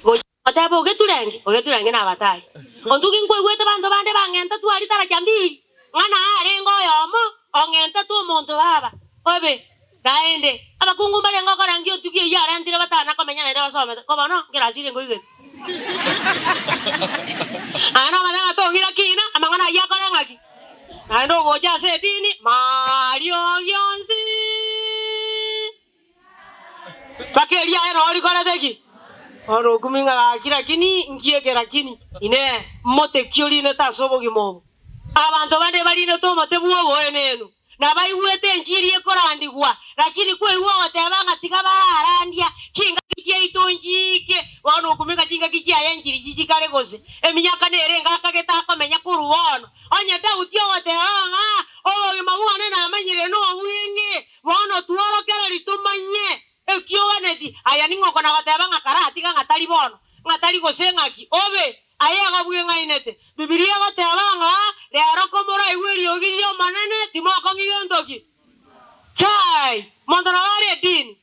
Gocha goteba ogeturenge, ogeturenge nabatari. Ontugi nkoigwete banto bande bang'enta twari taracha mbiri. Ng'a naarenge oyomo ong'entetwe omonto baba, obe, naende abakungu mbarenge okorangia otugi eyio arentire batana komenya naende basomete, ko bono nkerasire nkoigete. Naende omanye ng'a tong'ira kina, amang'ana ayio akore ng'aki? Naende ogocha ase edini, mario gionsi. Mpaka eria aye noo rikorete ki? Bono okumia ng'a gaki lakini nki eke lakini? Inee! Mote ki orinete ase obogima obo? Abanto bande barinete omote bw'oboenenu, na baigwete enchiri ekorandigwa, lakini kwaigwa ogoteba ng'a tiga bararandia, chingaki chiaito nchiike. Bono okumia ng'a chingaki chiaye nchiri chichikare gose, emiaka nere engakagete akomenya korwa bono. Onye Daudi ogoteba ng'a obogima bwane namanyire nobweng'e, Bono tworokererie tomanye ekioganeti. Aya ning'o okona-goteba ng'a karatiga ng'a tari bono, ng'a tari gose ng'aki? Obe, aye igo bweng'ainete. Bibilia egoteba ng'a, Rero komoraigwe eriogi ri'Omonene, timokong'i gento ki? Kai! Monto nabo are edini,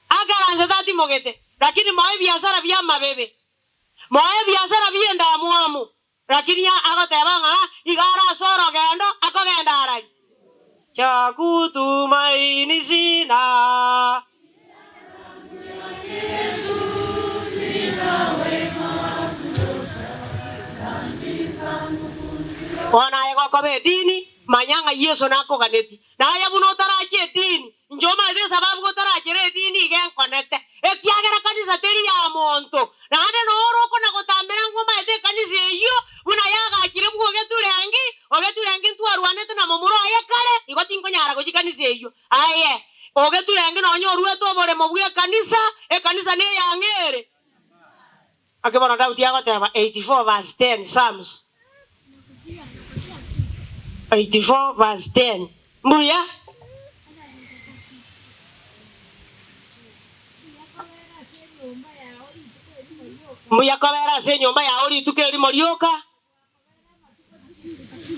akaransete atimogete, lakini moe ebiasara bi'amabebe, moe ebiasara bi'endamwamu, Lakini agoteba ng'a iga are ase orogendo akogenda arari. Cha kutumaini sina. Bono aye gokoba edini, manya ng'a Yeso nakoganeti. Na aye buna otarachie edini, inche omanyete esababu gotarachera edini iga enkonete, ekiagera kanisa teri ya monto. Naende noro okona-gotambera ng'a omanyete ekanisa eyio buna yagachire bw'ogeturengi, ogeturengi ntwarwanete na momura oye kare, igo tinkonyara gochia kanisa eyio. Aye, ogeturengi nonya oruete oboremo bw'ekanisa, ekanisa neyang'e ere. Naki bono Daudi agoteba, 84 verse 10, Psalms 84 verse 10, Mbuya. Mbuya kobera ase enyomba yao rituko erimo rioka,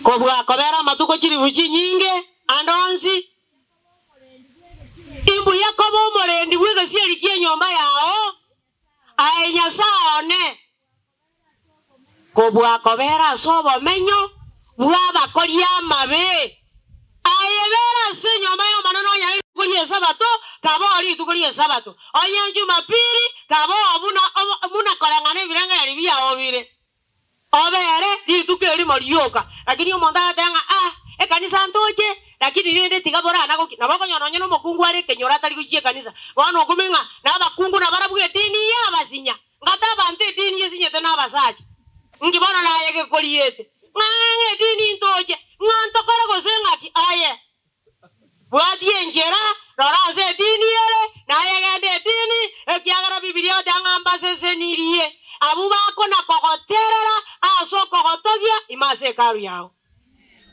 kobua kobera amatuko chilifu chinyinge ande onsi. Imbuya koba omorendi bw'egesieri ki'enyomba yao. Aye Nyasae one, kobua kobera ase obomenyo bw'abakori amabe. Aye bera ase enyomba y'Omonene onye rituko ri'Esabato, kaba oo rituko ri'Esabato, onye Jumapili, kaba oo buna buna koreng'ana ebirengererio biao bire. Obere rituko erimo rioka. Lakini omonto agateba ng'a ah, ekanisa ntoche, lakini rende tiga borana goki. Nabo okonyora nonye nomokungu are ekenyoro atari gochia ekanisa. Bono okumia ng'a nabakungu nabarabwo edini yabasinya. Ngate abanto edini yesinyete nabasacha. Nki bono naye gekoriete? Ng'a ng'a edini ntoche, ng'a ntokore gose ng'aki? Aye. Bwatia enchera, rora ase edini ere, naye genda edini, ekiagera Bibilia egoteba ng'a mbasesenirie abwo bakona-kogoterera ase okogotogia ime ase Hekalu yao.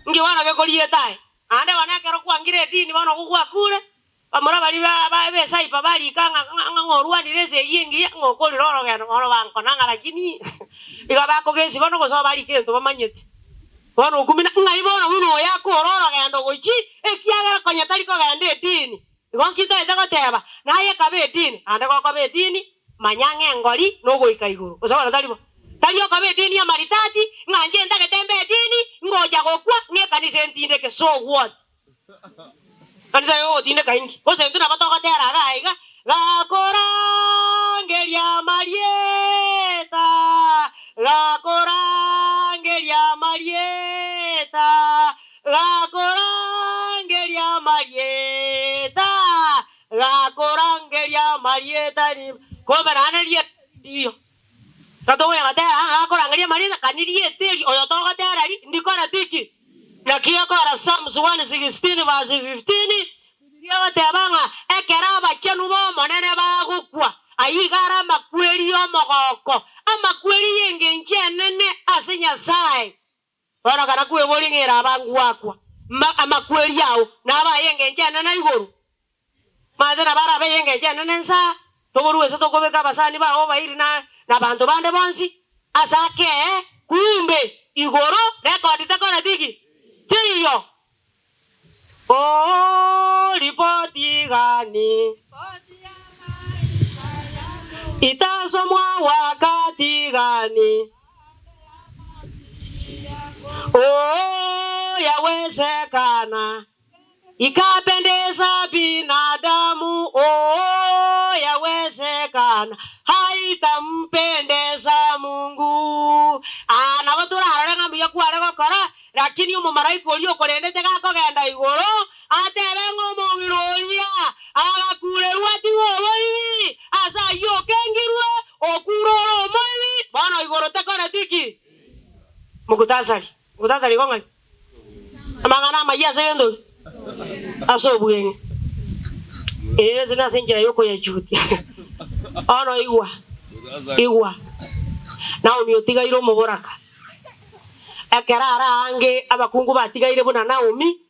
Inki bono gekoriete aye? Naende bono ekero kwangire edini bono okwo gwakure, bamura baria ba b'esaipa barika ng'a ng'a ng'orwanire esegi engiya, ng'a okorire orogendo bono bankona ng'a lakini iga bakogesi bono gose obarike egento bamanyete. Bono okumina, ng'ai bono buna oyo akore orogendo gochia, ekiagera konya tari kogenda edini. Igo nki ntaete goteba, naye kaba edini, naende gokoba edini, manya ng'a engori nogoika igoro. Gose bono tari bo? Tari okoba edini y'amaritati, ng'a inche ntagete mbe edini, ngocha gokwa, ng'a ekanisa entindeke. So what? Ekanisa yogotindeka inki? Gose intwe nabo togotera iga aiga, Gakorangeria amarieta, gakorangeria amarieta, gakorangeria amarieta, gakorangeria amarieta rim-. Kumbe naende rieta ndiyo. Gatogoya gatera ng'a gakorangeria amarieta, kani rieta eri oyo togotera ri ndikoreti ki? Naki gekora Psalms 116 verse 15, Bibilia egoteba ng'a ekero abachenu b'Omonene bagokwa, ayio iga are amakweri y'omogoko, amakweri y'engencho enene ase Nyasae. Bono kana kweboria ng'a ere abangwakwa, amakweri ao nabe ay'engencho enene igoro? Omanyete nabo arabe ay'engencho enene nsa, toborue ase tokobeka abasani bao obairi na nabanto bande bonsi ase akee, kumbe igoro rekodi tekoreti ki? Teiyo. Oo ripoti gani itasomwa wakati gani? Oo yawezekana ikapendeza binadamu oo yawezekana haitampendeza Mungu. Aa nabo torarore ng'a mbuya kware gokora Lakini omomalaika oria okorendete gakogenda igoro, atebe ng'a omong'ina oria agakurerwa atigwe oboibi, ase ayio okengirwe, okure ore omoibi, bono igoro tekoreti ki? Mukutasari, mukutasari igo ng'ai? Amang'ana amayia ase egento ki? Ase obweng'e. Ee, ase nase enchera y'okoyachutia. Bono igwa, igwa, Naomi otigaire omoboraka. Ekero ara aange abakungu batigaire buna Naomi,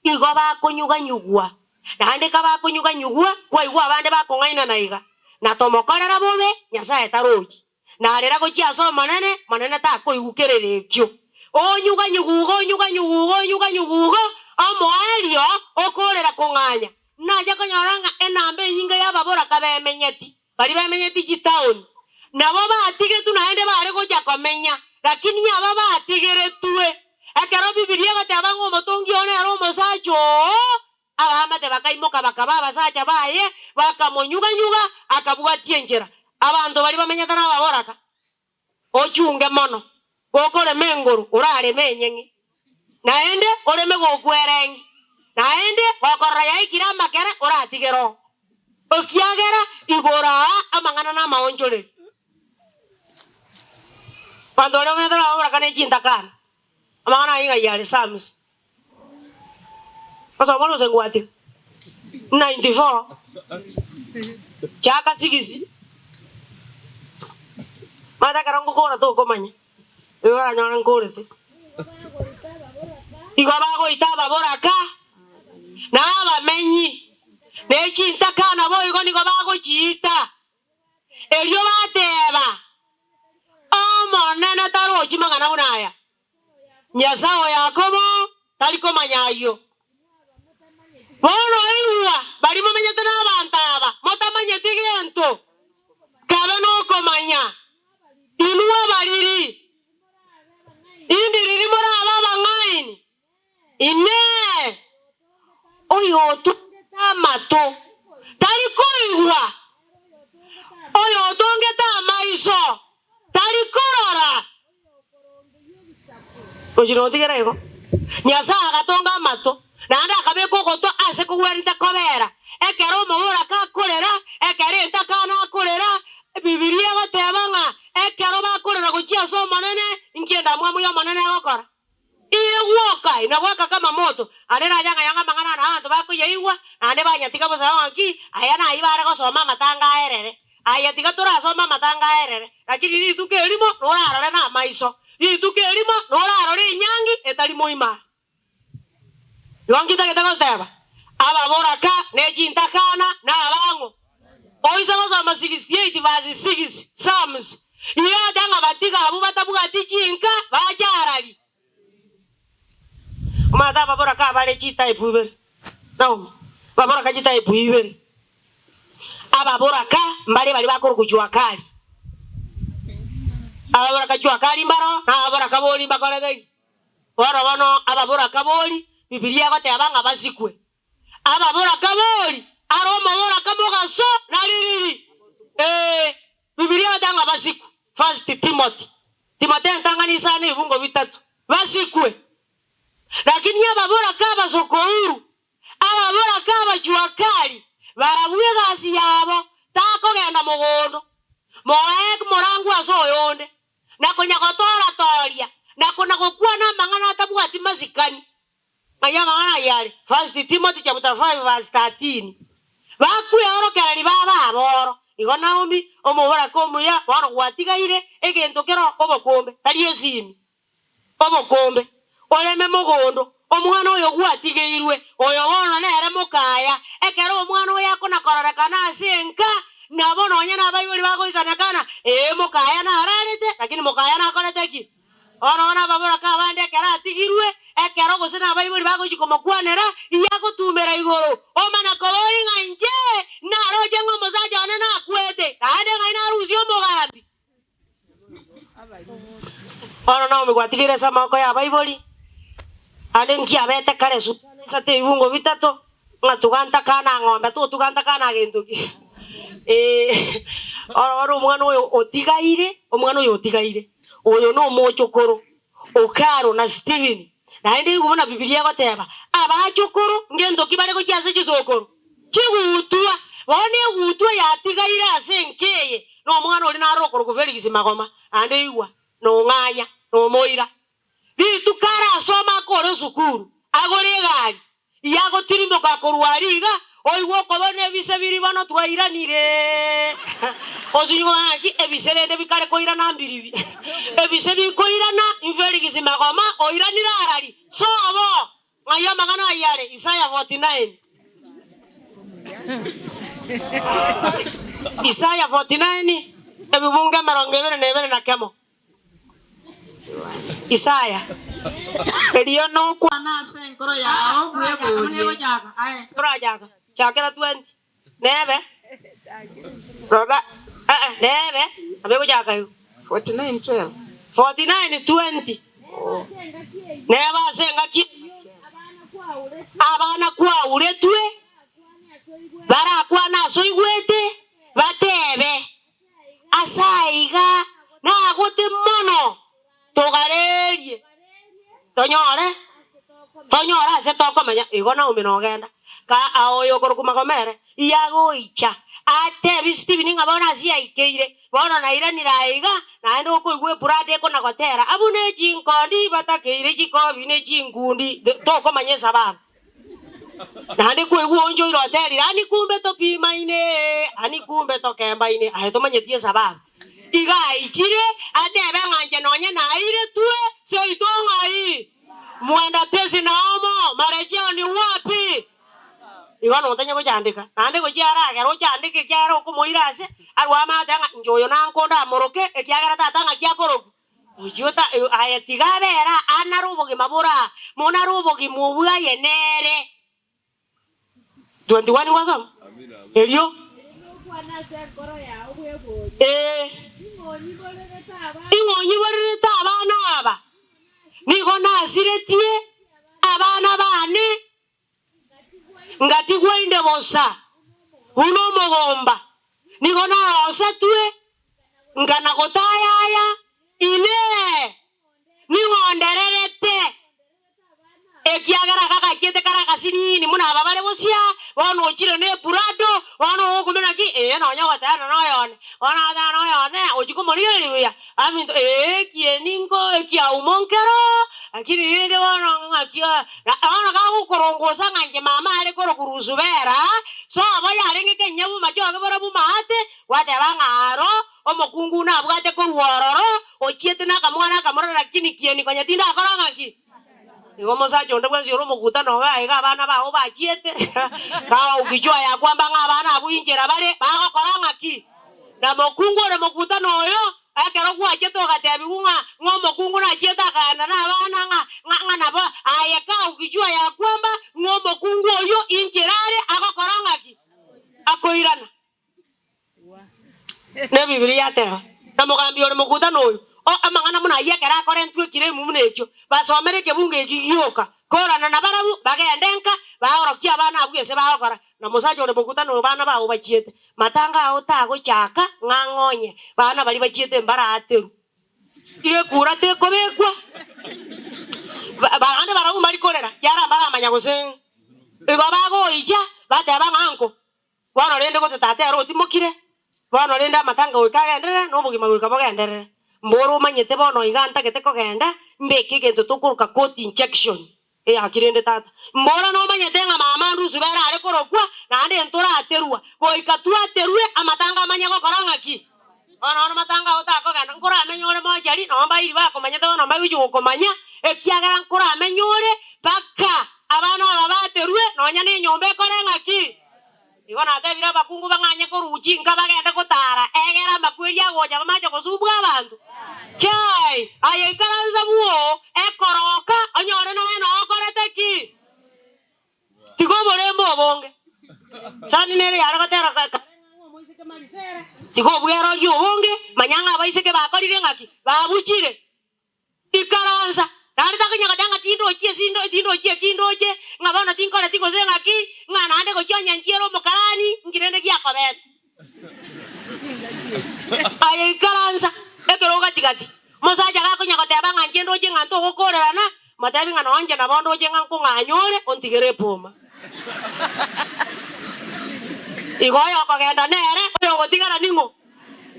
igo bakonyuganyugwa, naende kabakonyuganyugwa, kwaigwa abande bakong'ainana iga, na tomokorera bobe, Nyasae tarochi. Narera gochia ase Omonene, Monene takoigukerera ekio. Onyuganyugwa igo, onyuganyugwa igo, onyuganyugwa igo, omoerio okoorera kong'anya. Nacha konyora ng'a enamba enyinge y'ababoraka bemenyeti, Baria bemenyeti chitaoni nabo batigetwe naende bare gocha komenya, lakini aba batigeretwe. Ekero Bibilia egoteba ng'a omotongi oo nere omosacha oo, abaamate bakaimoka bakaba abasacha baye, bakamonyuga-nyuga, akabwatia enchera. Abanto baria bamenyete nababoraka, Ochunge mono, gokorema engoro orareme enyeng'e, naende oreme gokwereng'i, naende gokorora yaikire amakere oratigere oo, ekiagera igoro aa amang'ana namaonchoreri. Abanto baria bamenyete nababoraka ne chintakana, amang'ana ayio ng'ai are Psalms. Osoma ore gose ngwatiga? 94 chaka 6 Omanyete ekero ngokora tokomanya, igo oranyore nkorete. Igo bagoita ababoraka, na abamenyi, ne chintakana boigo nigo bagochiita. Erio bateeba, Omonene tarochi mang'ana buna aya. Nyasae o Yakobo tari komanya ayio. Bono igwa, baria momenyete nabanto aba, motamanyeti gento, kabe nokomanya, inwe abariri, indi riria morabe abang'aini? Inee! Oyotongete amato tari koigwa? Oyotongete amaiso tari korora? Gochia notigera igo, Nyasae agatonga amato, naende akabeka ogoto ase kogwenerete kobera. Ekero omoboraka akorera, ekero entakana akorera, Bibilia egoteba ng'a ekero bakorera gochia ase Omonene, inki endamwamu y'Omonene egokora? Iyegwoka, inagwaka kama moto. Aande nacha ng'ayanga amang'ana aya na abanto bakoyaigwa, naende banyatiga bosa ng'a ki, aya nayio bare gosoma amatanga aerere. Aye tiga torasome amatanga aerere, lakini rituko erimo norarore namaiso, rituko erimo norarore enyangi etari moima. Igo nkitagete goteba, ababoraka ne chintakana na abang'o. Oise gosoma 68 verse 6 Psalms, iga ng'a batiga abwo batabwati chinka bache arari. Omanyete ababoraka abare chitype ibere, Naomi, ababoraka chitype ibere. Ababoraka mbare baria bakorokwa jua kali. Ababoraka jua kali mbaro, na ababoraka bori mbakorete ki? Bono bono ababoraka bori, Bibilia egoteba ng'a basikwe. Ababoraka bori, are omoboraka mogaso na ririri. Ee, Bibilia egoteba ng'a basikwe. First Timothy, Timotheo entang'ani isano ebibungo bitato, basikwe. Lakini ababoraka abasokouru, ababoraka abachua kali, barabwo egasi yabo takogenda mogondo, moe morangu ase oyonde, na konya gotoora-tooria, na kona-gokwana amang'ana atabwati masikani. Ng'ai amang'ana ayio are? First Timothy chapter 5 verse 13. Bakweorokereria babe aboro. Igo Naomi, omoboraka omuya, bono gwatigaire egento kero obokombe, tari esimi. Obokombe, oreme mogondo, omwana oyo gwatigeirwe, oyo bono nere mokaya. Ekero omwana oyo akona-kororekana ase enka, nabo nonya nabaibori bagoisanekana, Ee, mokaya nararete, lakini mokaya nakorete ki? Bono bono ababoraka abande ekero atigirwe, ekero gose nabaibori bagochia komokwanera, iye agotumera igoro, omana koboria ng'a inche naroche ng'a omosacha one nakwete, naende ng'ai narusie omogambi. Bono Naomi gwatigeire ase amaboko y'abaibori, naende nkiabete kare Susana isate ebibungo bitato, ng'a tuga ntakana ng'ombe totuga ntakana gento ki. Ee, bono bono omwana oyo otigaire, omwana oyo otigaire, oyo na omochokoro o Caro na Stephen, naende nigo buna Bibilia egoteba, abachokoro ngento ki bare gochia ase chisokoro? Chigutwa. Bono egutwa yatigaire ase enka eye, na omwana oria naro okorokwa Felix Magoma, naende igwa, nong'anya, nomoira. Rituko arasome akore esukuru, agore egari, Yagotirimboka korwa aria iga, oigwe okobona ebise biria bono twairanire. Osinywe ng'a ebise rende bikare koirana mbiribi. Ebise bikoirana, Felix Magoma oiranire arari, sobo! Ng'ai amang'ana ayio are? Isaya 49. Isaya 49, ebibungo emerongo ebere na ebere na kemo. Isaya. Erio nokwane ase enkoro yao bweborie. Chakera 20 nebe rora nebe nabo egochaka igo 49:12. 49:20 Nebe ase engaki eyio abana kwauretwe barakwane ase oigwete batebe. Ase aiga nagote mono togarerie, tonyore tonyore ase tokomenya. Igo Naomi nogenda, ka oyo okorokwa Magomere iyagoicha, atebie Stephen ng'a bono ase yaikeire, bono nairanire aiga, naende okoigwa ebrada ekona-gotera, abwo ne chinkondi batakeire chikobi ne chinkundi, tokomanya esababu. Naende kwaigwa oonchoire oterire, Ani kumbe topimaine, ani kumbe tokembaine. Aye tomanyeti esababu. Iga aichire atebe ng'a inche nonye nairetwe seito ng'ai? Mwenda tesi naomo, marejeo ni wapi? Igo notanye gochandeka, naende gochia aragere ochandeke ekiagera okomoira ase arwe amate ng'a inche oyo nankonde amoroke ekiagera tata ng'aki akorokwa. Gochia ota aye tiga abere aa nare obogima bore aa, mono are obogima obwo aye nere. 21 gwasoma? Erio ee, ing'o onyiborerete abana aba? Nigo nasiretie abana baane, ngatigwa inde bosa buna omogomba, nigo narosetwe nkana gotayaya, Inee! Ning'o ondererete? Ekiagera gagachiete kare agasinini buna aba bare bosia, bono ochire neburado, bono ogokumia naki, ee, nonya ogoteana noyone, bono agoteana noyone, ochia komorigereria buya, aminto, ee, ekieni nko ekiaumo nkero, lakini rende bono ng'aki bono gagokorongosa ng'a inche mama are korokwa Rusubera, sobo yarenge kenyia bomachoge borabwo maate, Gwateba ng'a aro omokungu nabwate korwa ororo, ochiete nakamwana akamorora, lakini kieni konya tindakora ng'aki? Igo omosacha onde bwensi ore omokutano iga aiga abana bao bachiete, kawa ukichwa ya kwamba ng'a abana abwo inchera bare, bagokora ng'aki? Na mokungu ore mokutano oyo, ekero gwachete ogatebigwa ng'a ng'a omokungu nachiete akaenda nabana ng'a ng'a ng'a nabo aye kaa ukichwa ya kwamba ng'a omokungu oyio inchera are agokora ng'aki? Akoirana. Nebibilia yateba, Na mogambi ore mokutano oyo, O amang'ana buna ayio ekero akorentwe ekiremu buna ekio, basomere ekebungo eki gioka, korana nabarabwo, bagende nka, baorokie abana abwo gese bagokora, na mosacha ore mokutano oyo bana bao bachiete. Matanga ao tagochaka ng'a ng'onye, bana baria bachiete mbaraaterwe. Iga ekura tekobekwa, ba- bande barabwo mbari korera, kiagera mbaramanya gose igo bagoicha, bateba ng'a nko. Bono rende gose tata ere otimokire, bono rende amatanga goika agenderere, na obogima goika bogenderere. Mboro omanyete bono iga ntagete kogenda, mbeke egento tokoroka court injection, eyaki rende tata. Mbora nomanyete ng'a mama ndusu bere are korokwa, naende ntoraterwa, goika twaterwe amatanga amanye gokora ng'aki? Bono bono matanga ao takogenda, nkoramenye ore mochari, nabo mbairi bakomanyete bono mbaigochia gokomanya, ekiagera nkoramenye ore mpaka abana aba baterwe, nonya nenyomba ekore ng'aki? Igo natebire abakungu bang'anye korwa chinka bagende gotara, egere amakweri agocha bamache gosumbua abanto. Kai! Aye ikaransa bwoo, ekoroka, onyore naye noo okorete ki? Tiga oborembe obonge. Sani nere yare gotera kare ng'a omoiseke Marisera. Tiga obweroria obonge, manya ng'a abaiseke bakorire ng'aki? Babuchire. Ikaransa. Naende takonya goteba ng'a tindochi esi tindochi eki ndoche, ng'a bono tinkoreti gose ng'aki, ng'a naende gochia onye nchiere omokarani, nki rende giakobete. Aye ikaransa ekerogo gati-gati, omosacha gakonya goteba ng'a inche ndoche ng'a ntogokorerana, motebi ng'a nonye inche nabo ndoche ng'a nkong'anya ore, ontigere epoma. Igo oyokogenda nere, oyogotigara ning'o?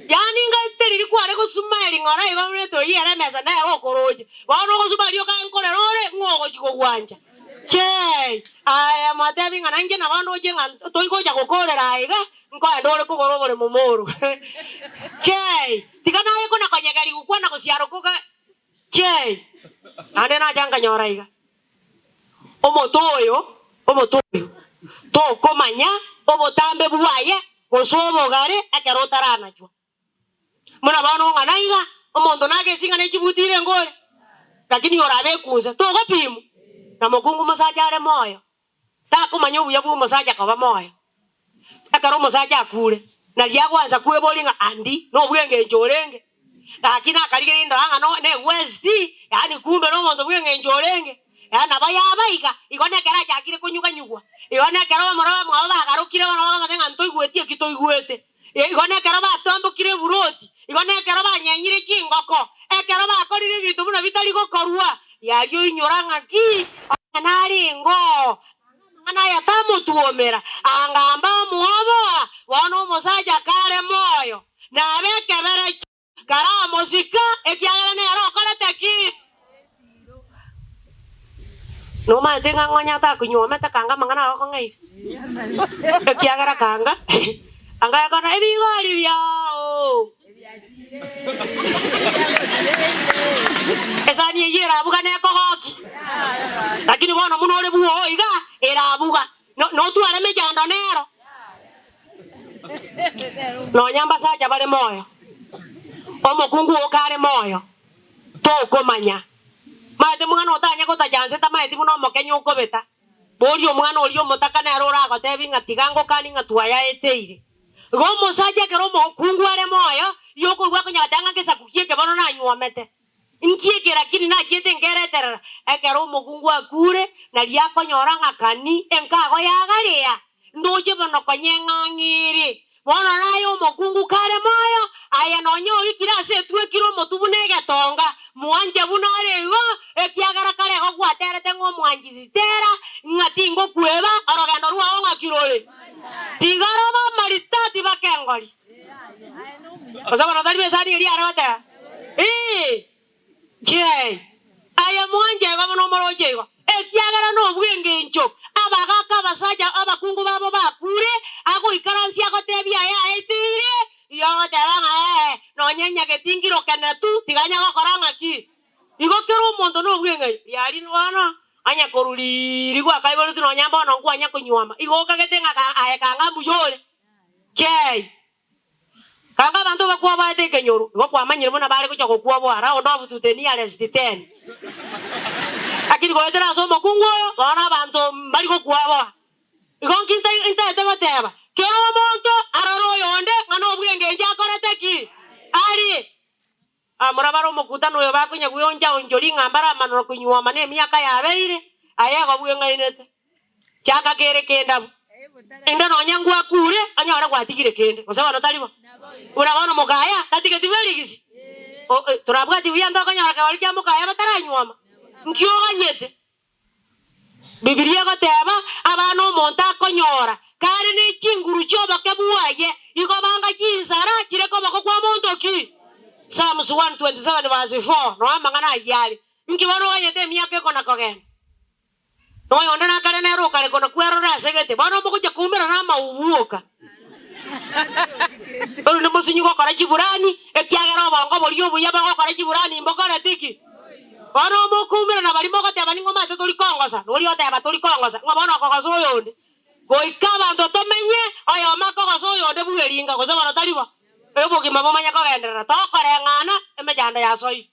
Yaani ngaite riria kware gosuma ring'ora igo buna etoiyere emesa nere okoroche, bono ogosuma riria okankorera ore, ng'o ogochia kogwancha? Kei! Aye motebi ng'a nainche nabo ndoche ng'a toigocha gokorera aiga, nkoenda ore kogora oboremo moru. Kei! Tiga naye kona konyegeria gokwana gosiaroka Kei! Naende nacha nkanyora iga, omote oyo, omote oyo, tokomanya obotambe bwaye gose obogare ekero otaranachwa. Buna bono ng'a naiga, omonto nagesi ng'a ne chibuti irenge ore, lakini orabe ekunse, togopimwa na mokungu mosacha are moyo, takomanya obuya bwa omosacha koba moyo. Ekero omosacha akure, nario agwansa kweboria ng'a andi nobw'engencho orenge, gaki nakarigereria ndora ng'a no ne waste, yaani kumbe nomonto bw'engencho orenge. Nabo yaba iga, igo nekero achakire konyuganyugwa, igo nekero bamura bamwabo bagarokire bono bakamotebia ng'a ntoigweti eki toigwete. Igo nekero batambokire eburoti, igo nekero banyenyire chingoko, ekero bakorire ebinto buna bitari gokorwa, riaria oinyora ng'aki onye narenge oo, amang'ana aya tamotuomera, anga mbamuoboa, bono omosacha kare moyo, nabe ekeberecho, karamosika, ekiagera nere okorete ki? Nomanyete ng'a ng'onye atakonywomete kanga amang'ana ago akong'aire? Ekiagera kanga anga ekona ebigori biao. Esani eyio erabuga nekogoki, lakini bono buna ore bwoo iga erabuga, notware emechando nero. Nonya mbasacha bare moyo, omokungu oo kare moyo. Tokomanya. Maete mwana otanya gotacha nse tamaeti buna omokenye okobeta. Boria omwana oria omotaka nere oragotebi ng'a tiga ngokani ng'a twayaeteire. Igo omosacha ekero omokungu are moyo, igo okoigwa akonyara goteba ng'a ngesaku ki eke bono nanyuomete. Nki eke lakini nachiete nkereterera. Ekero omokungu akure, nario akonyora ng'a kani enkago yagaria. Ndoche bono konya eng'ang'iri. Bono naye omokungu kare moyo, aye nonya oikire ase etwekire omotwe buna egetonga, mwanche buna are igo, ekiagera kare igo gwaterete ng'a omwanchi Sitera, ng'a tingokweba, orogendo rwao ng'aki rore? Tiga robe amaritati bakengori. Gose bono tari besani eria are goteba? Ee. Yee, aye mwanche igo buna omoroche igo, ekiagera nobw'engencho abagaaka abasacha abakungu babo bakure, agoikaransia agotebia aye aeteire, igo ogoteba ng'a ee, nonya enyageti ngirokene tu, tiga anya gokora ng'aki? Igo kera omonto nobw'eng'encho, riaria bono, onye korwa riiri gwakaiboretwe nonya mbono nkwanya konyuoma, igo okagete ng'a aye kanga mbuya ore. Kei. Kanga abanto bakwoboete ekenyoro, igo kwamanyire buna bare gocha gokwoboa, round off to the nearest ten. Lakini goetera ase omokungu oyo, bono abanto mbari gokwoboa. Igo nki ntaete goteba? Kera omonto arore oyonde ng'a nobw'engencho akorete ki? Arie. Bamura bare omokutano oyo bakonya gweoncha-onchoria ng'a mbaramanora konyuoma nemiaka yabeire, aye igo bweng'ainete. Chaka kere kendabu. Inde nonya ngwakure, onyore gwatigire kende, gose bono tari bo? Buna bono mokaya tatigeti bwerigisi, torabwati buya ntokonyora kegori kia mokaya bataranyuoma. Nki oganyete? Bibilia egoteba, Abana omonto akonyora kare ne chinguru chi'oboke bwaye, igo banga chinsara chire koboko kwa monto ki? Psalms 127 verse 4, Noe amang'ana ayio are. Inki bono oganyete emiaka ekona kogenda? Noyonde nakare nere okare kona kwerora ase gete, bono mogochia koumerana amaubu oka. Erinde mosinyi gokora chiburani, ekiagera obongo boria obuya bogokora chiburani mbokoreti ki? Bono mokoumerana baria mogoteba ning'o omanyete tori kongosa, na oria oteba tori kongosa, ng'o bono okogosa oyonde? Goika abanto tomenye, oyomo akogosa oyonde bw'eringa, gose bono tari bo? Obogima bomanye kogenderera, tokoreng'ana, emechando yasoire.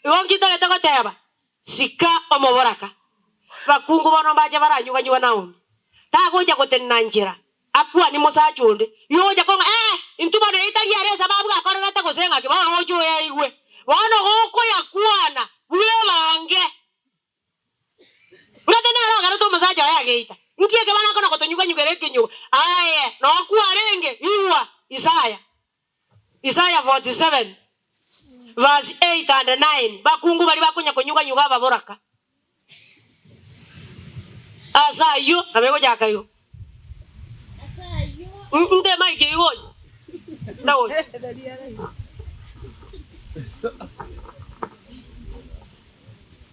Igo nki ntagete goteba? Sika omoboraka. Bakungu bono mbache baranyuganyugwa Naomi. Tagocha gotenena nchera, akwanie mosacha onde. Igo ogocha kong'a, Ee, intwe bono eye tari ere esababu akorerete gose ng'aki, bono oche oyaigwe. Bono gokoyakwana bwebange. Ng'ate nere ogerete omosacha oye ageita. Nki eke bono akona gotonyuganyugera ekenyugo? Aye, nokwo arenge, igwa, Isaya. Isaya 47 verse 8 and 9, Bakungu baria bakonya konyuga-nyuga ababoraka. Ase ayio nabo egochaka igo. Nte mic eyio gocha. Ndagocha.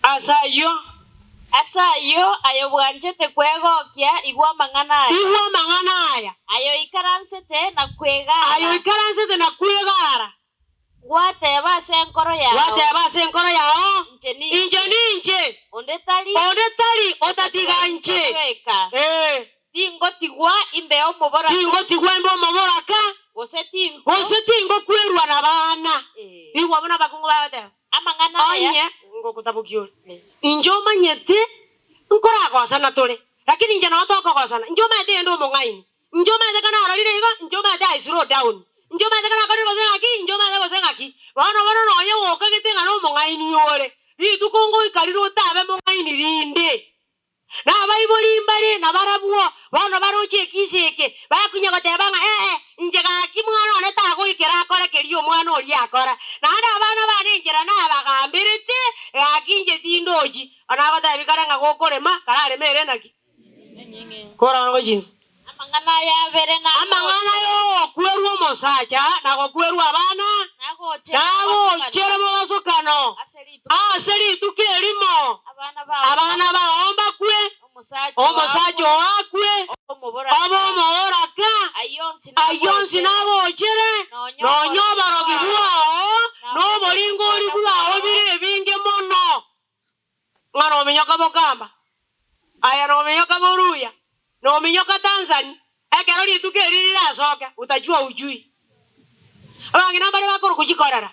Ase ayio. Ase ayio, aye bwanchete kwegokia, igwa amang'ana aya. Igwa amang'ana aya. Aye oikaransete na kwegara. Aye oikaransete na kwegara. Gwateba ase enkoro yao. Gwateba ase enkoro yao. Inche ninche. Inche ninche. Onde tari. Onde tari otatiga inche. Bweka. Ee. Tingotigwa imbe omoboraka. Tingotigwa imbe omoboraka. Gose tinko. Gose tingokwerwa nabana. Ee. Igwa buna abakungu bagoteba. Amang'ana aya. Onye ngokotabokia ore, inche omanyete nkoragosana tore, lakini inche noo tokogosana, inche omanyete inde omong'aini, inche omanyete ka narorire igo, inche omanyete I slow down, inche omanyete ka nakorire gose ng'aki, inche omanyete gose ng'aki. Bono bono nonye gokagete ng'a nomong'aini ore, rituko ngoika riria otabe mong'aini rinde. Na abaibori mbare nabarabwo bono baroche ekisa eke, bakunya goteba ng'a, Ee, inche gaki mwana one tagoikera akore keria omwana oria akora. Naende abana bane enchera nabagamberete, gaki inche tindochi. Bono agotebi kare ng'a gokorema, karareme ere naki? Kora bono gochia inse. Amang'ana aya abere Amang'ana ay'ogokwerwa omosacha na gokwerwa abana, nagochere mobasokano ase rituko erimo, abana bao mbakwe, omosacha oo akwe, obe omoboraka, ayio onsi nagochere, nonya oborogi bwao na oboringori bwao bire ebinge mono. Ng'a nominyoka Bokamba, aye nominyoka Boruya, nominyoka Tanzani, ekero rituko eri rirasoke, utajua hujui. Abang'ina mbare bakorokwa chikorera,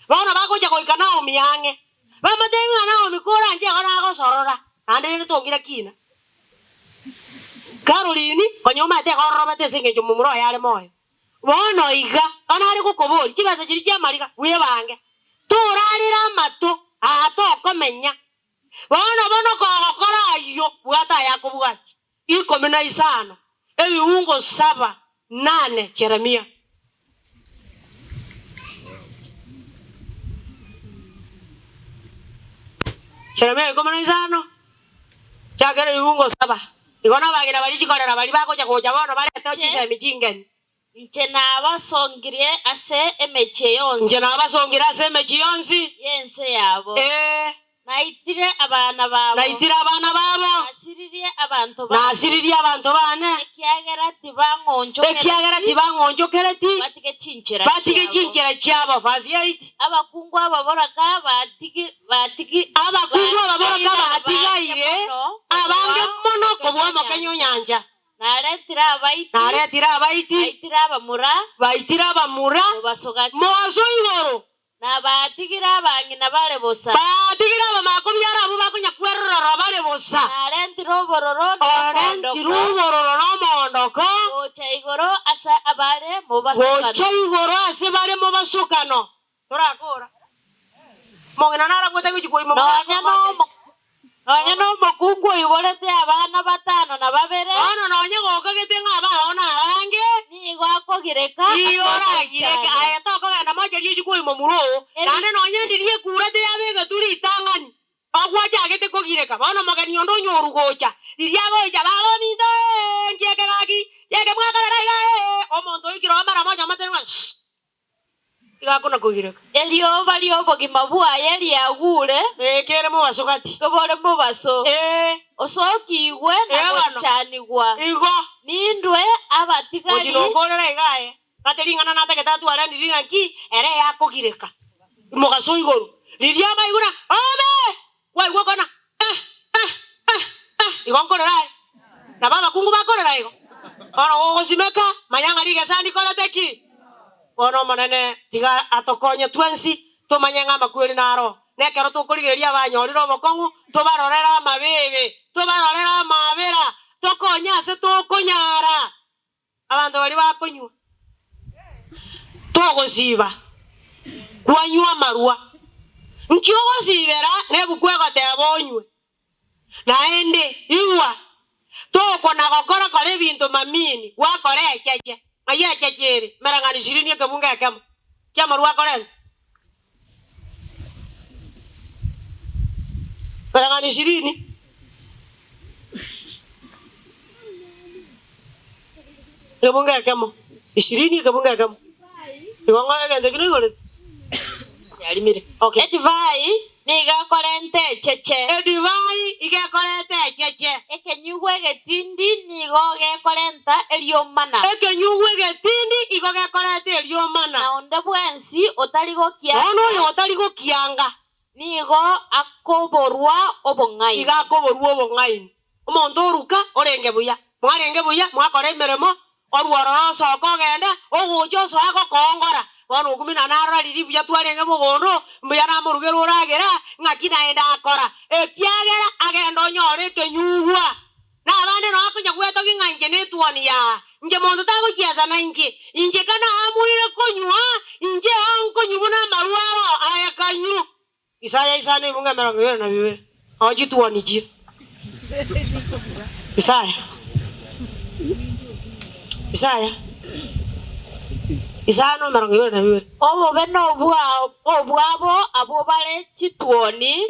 bono bagocha goika Naomi ang'e, bamotebie ng'a Naomi koranche igo nagosorora, naende rende tong'ira kina. Caroline, konya omanyete igo ororobete ase engencho momura oye are moyo. Bono iga, bono are gokoboria, chibesa chiria chi'amariga, bwebange, torarere amato aa tokomenya. Bono bono kogokora ayio, bwata ayakobwatia, ikomi na isano, ebiungo saba, nane, Jeremia. Jeremia ikomi na isano, chakera ebiungo saba. Igo nabagina baria chikorera baria bagocha gocha bono barete chisemi chingeni. Inche nabasongirie ase emechie yonsi. Inche nabasongire ase emechie yonsi. Y'ense yabo. Ee. Naitire abana babo. Naitire abana babo. Nasiririe abanto bane. Nasiririe abanto bane. Ekiagera tibang'onchokereti. Ekiagera tibang'onchokereti. Batige chinchera chiabo. Batige chinchera chiabo. Verse 8. Abakungu ababoraka batigi, batigi, Abakungu ababoraka batigaire abange mono kobua omokenye o nyancha. Naretire abaiti. Naretire abaiti. Baitire abamura. Baitire abamura. Mobaso gati. Mobaso igoro. Nabatigire abang'ina bare bosa. Batigire abamakobiara abwo bakonya kwerorora bare bosa. Narentire obororo na Orentire omoondoko. obororo na omoondoko. Gocha igoro ase abare mobasokano. Gocha igoro ase bare mobasokano. Torakora. Omong'ina narabwate gochia koima Nonya nomo nonya nomokungu oiborete abana batano na babere. Bono nonya gokagete ng'a abao nabange. Nigo akogireka ase Igo oragireke, ogoichana. aye tokogenda mocheri ochie koima omura oo, naende nonya ndiria ekura teyabegete ritang'ani, ogwachagete kogireka. Bono omogeni onde onyorwa gocha, riria agocha, Baba ominto ee, nki eke gaki? Nki eke mwakorera iga ee? Omonto oikire oo mara mocha omotebi ng'a shh, iga akona kogireka. Erioba ri'obogima bwaye riagure. Ee, kere mobaso gati. Kebore mobaso. Ee. Osokigwe na Ee bono. goichanigwa. Igo. Nindwe abatigari. Gochi nokorera iga aye. Gati ring'ana natagete atware ndiri ng'a ki? Ere eyakogireka. Mogaso igoro. Riria amaigwa na, Ome! Kwaigwa okona, Eh! Eh! Eh! Eh! Igo nkorera aye. Nabo abakungu bakorera igo. Bono gogosimeka, manya ng'a rigesa ndikorete ki? Bono Omonene tiga atokonye twensi tomanye ng'a amakweri naro, na ekero tokorigereria abanyorire obokong'u, tobarorere amabeebe, tobarorere amaabera, tokonye ase tokonyara. Abanto baria bakonywa, togosiiba, kwanywa amarwa. Nki ogosiibera nebuku egoteba onywe? Naende, igwa, tokona gokora kora ebinto mamini, gwakora echeche. Ng'ai echeche ere? Emereng'anio ishirini ekebungo ekemo ki'amarwa akorenta. Emereng'anio ishirini. Ekebungo ekemo, ishirini ekebungo ekemo. Igo ng'o egento ekio noigorete? Yarimire. Okay. Edivai nigo ekorenta echeche. Edivai iga ekoreta echeche. Ekenyugwa egetindi nigo gekorenta eriomana. Ekenyugwa egetindi igo gekoreta eriomana. Na onde bwensi otari gokianga. Bono oyo otari gokianga. Nigo akoborwa obong'aini. Igo akoborwa obong'aini. Omonto oruka orenge buya, mwarenge buya, mwakora emeremo, orwa ororo osoka ogenda, ogocha osoa gokoongora. Bono okumina narora riria buya twarenge mogondo, mbuya namorugere oragera, ng'aki naende akora? Ekiagera agenda onyore ekenyugwa. Na abande nao akonya gwetogia ng'a inche netuoni yaa, inche monto tagochiesa nainche, inche kanaamwire konywa, inche oo nkonywa buna amarwa aro aye kanywa. Isaya isano ebungo 22, nao chituoni chire. Isaya, Isaya isano 22. Obobe nobwabo abwo bare chituoni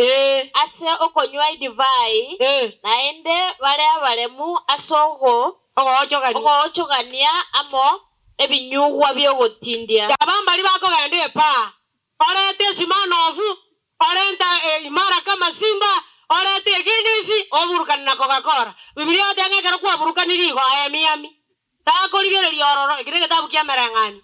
ase okonywa edivai, naende bare abaremu ase ogochogania amo nebinyugwa bi'ogotindia. Aba mbaria bakogenda epaa, Orete esimanofu, orente imara kama simba, orete eginisi, oburukani na Coca-Cola. Bibilia egoteba ng'a ekero kwaburukanire igo, aye emiami. Takorigereria ororo, eki negetabu ki'emereng'anio.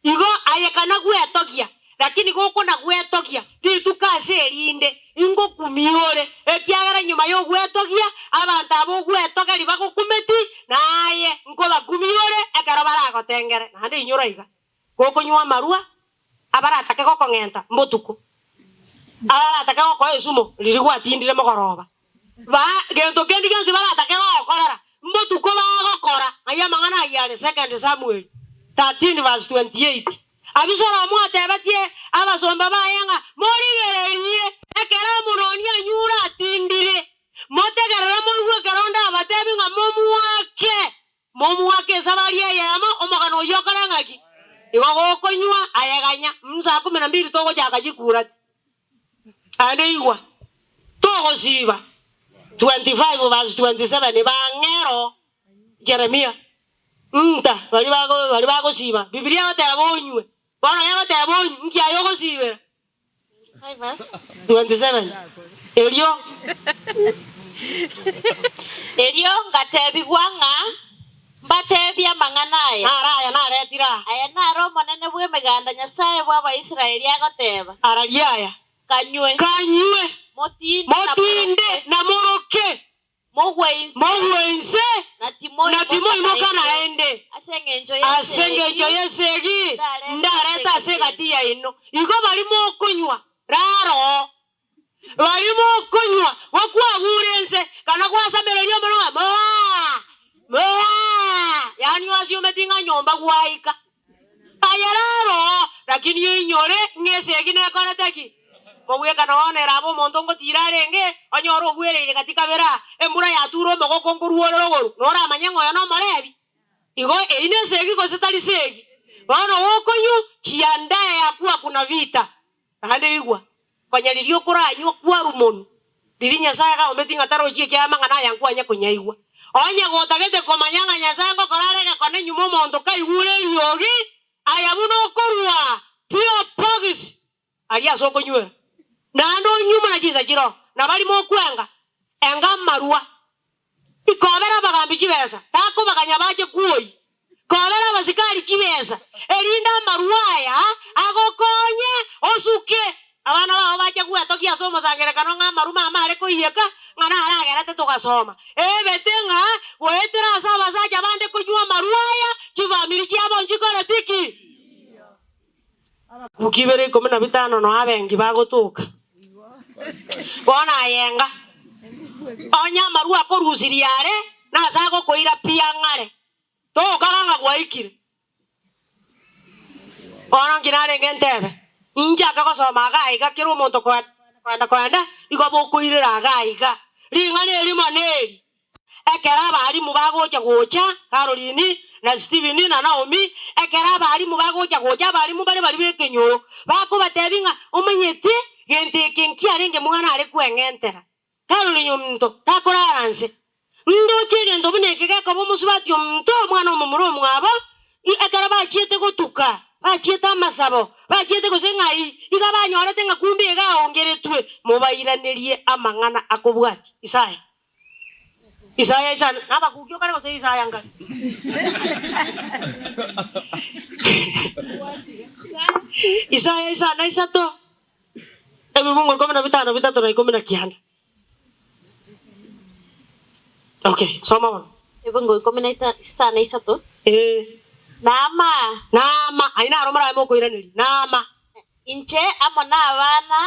Igo aye kana gwetogia, lakini gokona gwetogia rituko ase erinde, ingokumia ore, ekiagera nyuma y'ogwetogia, abanto aba ogwetogeria bagokumeti, na aye nkobakumia ore ekero baragotengere. Naende inyora iga, gokonywa amarwa, Abaratake gokong'enta mbotuko, abaratake gokoa esumo riria gwatindire mogoroba, ba gento kende gionsi baratake gogokorera, mbotuko bagokora. Ayio amang'ana ayio are Second Samuel 13 verse 28. Abisalomu atebetie abasomba baye ng'a, Morigererie, ekero Amunoni anyure atindire, motegerere moigwe ekero ndabatebi ng'a momoake. Momoake esabari eyemo, omogano oyio okore ng'aki? Igo gokonywa aye ganya, saa kumi na mbili togochaka chikurati. Naende igwa, togosiba 25 verse 27 bang'ero Jeremia, nta baria bago baria bagosiba, Bibilia egoteba onywe, bono egoteba onywe, nki aye ogosibera? 27 Erio. Erio ngatebigwa ng'a mbatebie amang'ana aya. Naro aya naretire aa. Aya naro Omonene bw'Emeganda, Nyasae bw'Abaisraeli, agoteba. Araria aya. Kanywe. Kanywe. Motinde na Motinde na moroke. Mogwe inse. Mogwe inse, Na na timoimoka naende. Ase engencho Ase engencho y'esegi ndarete ase egati yaino. Igo baria mokonywa raro, baria mokonywa gokwagure inse, kana gwasamereria omonwa ng'a moa, moa, yaani oasiometi ng'a nyomba gwaika. Aye raro, lakini oinyore ng'a esegi nekorete ki? Mobwekano bono ere abe omonto ngotiira arenge, onyore ogwereire gati kabere aa, embura yature omogoko nkorwa ore rogoro, noramanye ng'a oyo nomorebi. Igo eri nesegi gose tari segi? Bono gokonywa, chiandae yakwa kuna vita. Naende igwa, konya riria okoranywa kwarwa monwe, riria Nyasae agaometie ng'a tarochi ekiagera amang'ana aya nkwanya konyaigwa. Onye gotagete komanya ng'a Nyasae ngokora are egekone nyuma omonto kaigure eriogi, aya buna okorwa P.O. Box aria ase okonywera, naende onywe buna chinsa chiroo, na baria mokwenga, enga amarwa. Ikobera abagambi chibesa, takobaganya bache kwoyia. Kobera abasikari chibesa, erinde amarwa aya agokonye osuke. Abana bao bache gwetogia ase omosangererekano ng'a amaruma amare koiyeka, ng'a naragerete togasoma. Ebete ng'a goetera ase abasacha bande konywa amarwa aya, chifamiri chiabo nchikoreti ki? Abakuki ibere ikomi na bitano noa abengi bagotoka. Bono aye enga, onye amarwa akorusirie are, nase agokoira pi ang'are, tokaga ng'a gwaikire. Bono nki narenge ntebe? Inchake gosoma iga aiga kera omonto koenda koenda koenda, igo bokoirera iga aiga. Ring'ana erimo neri, Ekero abalimu bagocha gocha, Caroline, na Steven, na Naomi, ekero abalimu bagocha gocha, abalimu bare baria b'ekenyoro, bakobatebia ng'a omanyete gento eke nkiarenge mwana are kweng'entera. Caroline ominto takorara nse. Ndoche egento buna eke gekoba omosubati ominto, omwana omomura omwabo, ekero bachiete gotuka, bachiete amasabo, bachiete gose ng'ai, iga banyorete ng'a kumbe iga aongeretwe, mobairanerie amang'ana akobwatia. Isaya. Isaya isano nabakuki okare gose Isaya nkare? Isaya isano na isato, ebibungo ikomi na bitano bitato na ikomi na kianda. Okay, soma bono. Ebibungo ikomi na ita- isano na isato. Ee. Naama. Naama, ayio naro morabe mokoiraneria, Naama. Inche amo nabana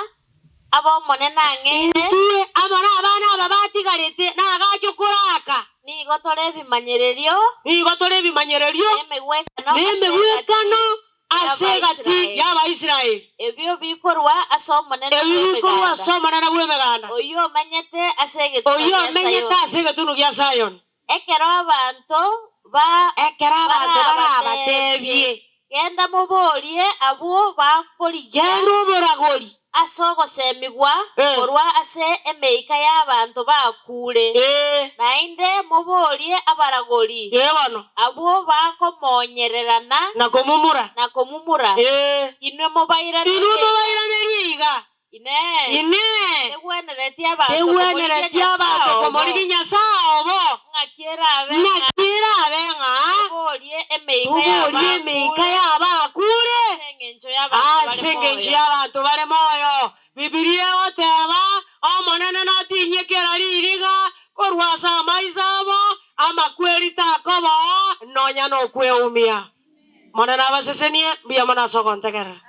ab'Omonene ang'eire. Intwe amo nabana aba batigarete nagache koraka. Nigo tore ebimanyererio. Nigo tore ebimanyererio. Nemegwekano ase egati y'Abaisraeli. Ebio bikorwa ase Omonene Ebio bikorwa ase Omonene bw'Emeganda. Oyio omenyete ase egetunwa Oyio gia omenyete ase egetunwa gia Sayoni. Ekero abanto ba Ekero abanto barabateebie. barabateebie. Genda moborie abwo bakorigia. Genda oboragori. Ase ogosemigwa Eh. korwa ase emeika y'abanto bakuure. Ee. Naende moborie abaragori. Ee bono. Abwo bakomonyererana. Na komumura. Na komumura. Ee. Inwe mobairanerie. Inwe mobairanerie iga. Inee! Inee! Tegwenereti abanto Tegwenereti komorigia abanto Nyasae obo? komorigia Nyasae obo? Ng'aki erabe ng'a Naki erabe ng'a toborie emeika toborie emeika y'abakure y'abakure ase engencho y'abanto ase bare engencho moyo? y'abanto bare moyo? Bibilia egoteba, Omonene natinyie kera ririga korwa ase amaiso abo, amakweri takoba oo, nonya nokweumia. Omonene abasesenie, mbuya mono ase ogontegerera.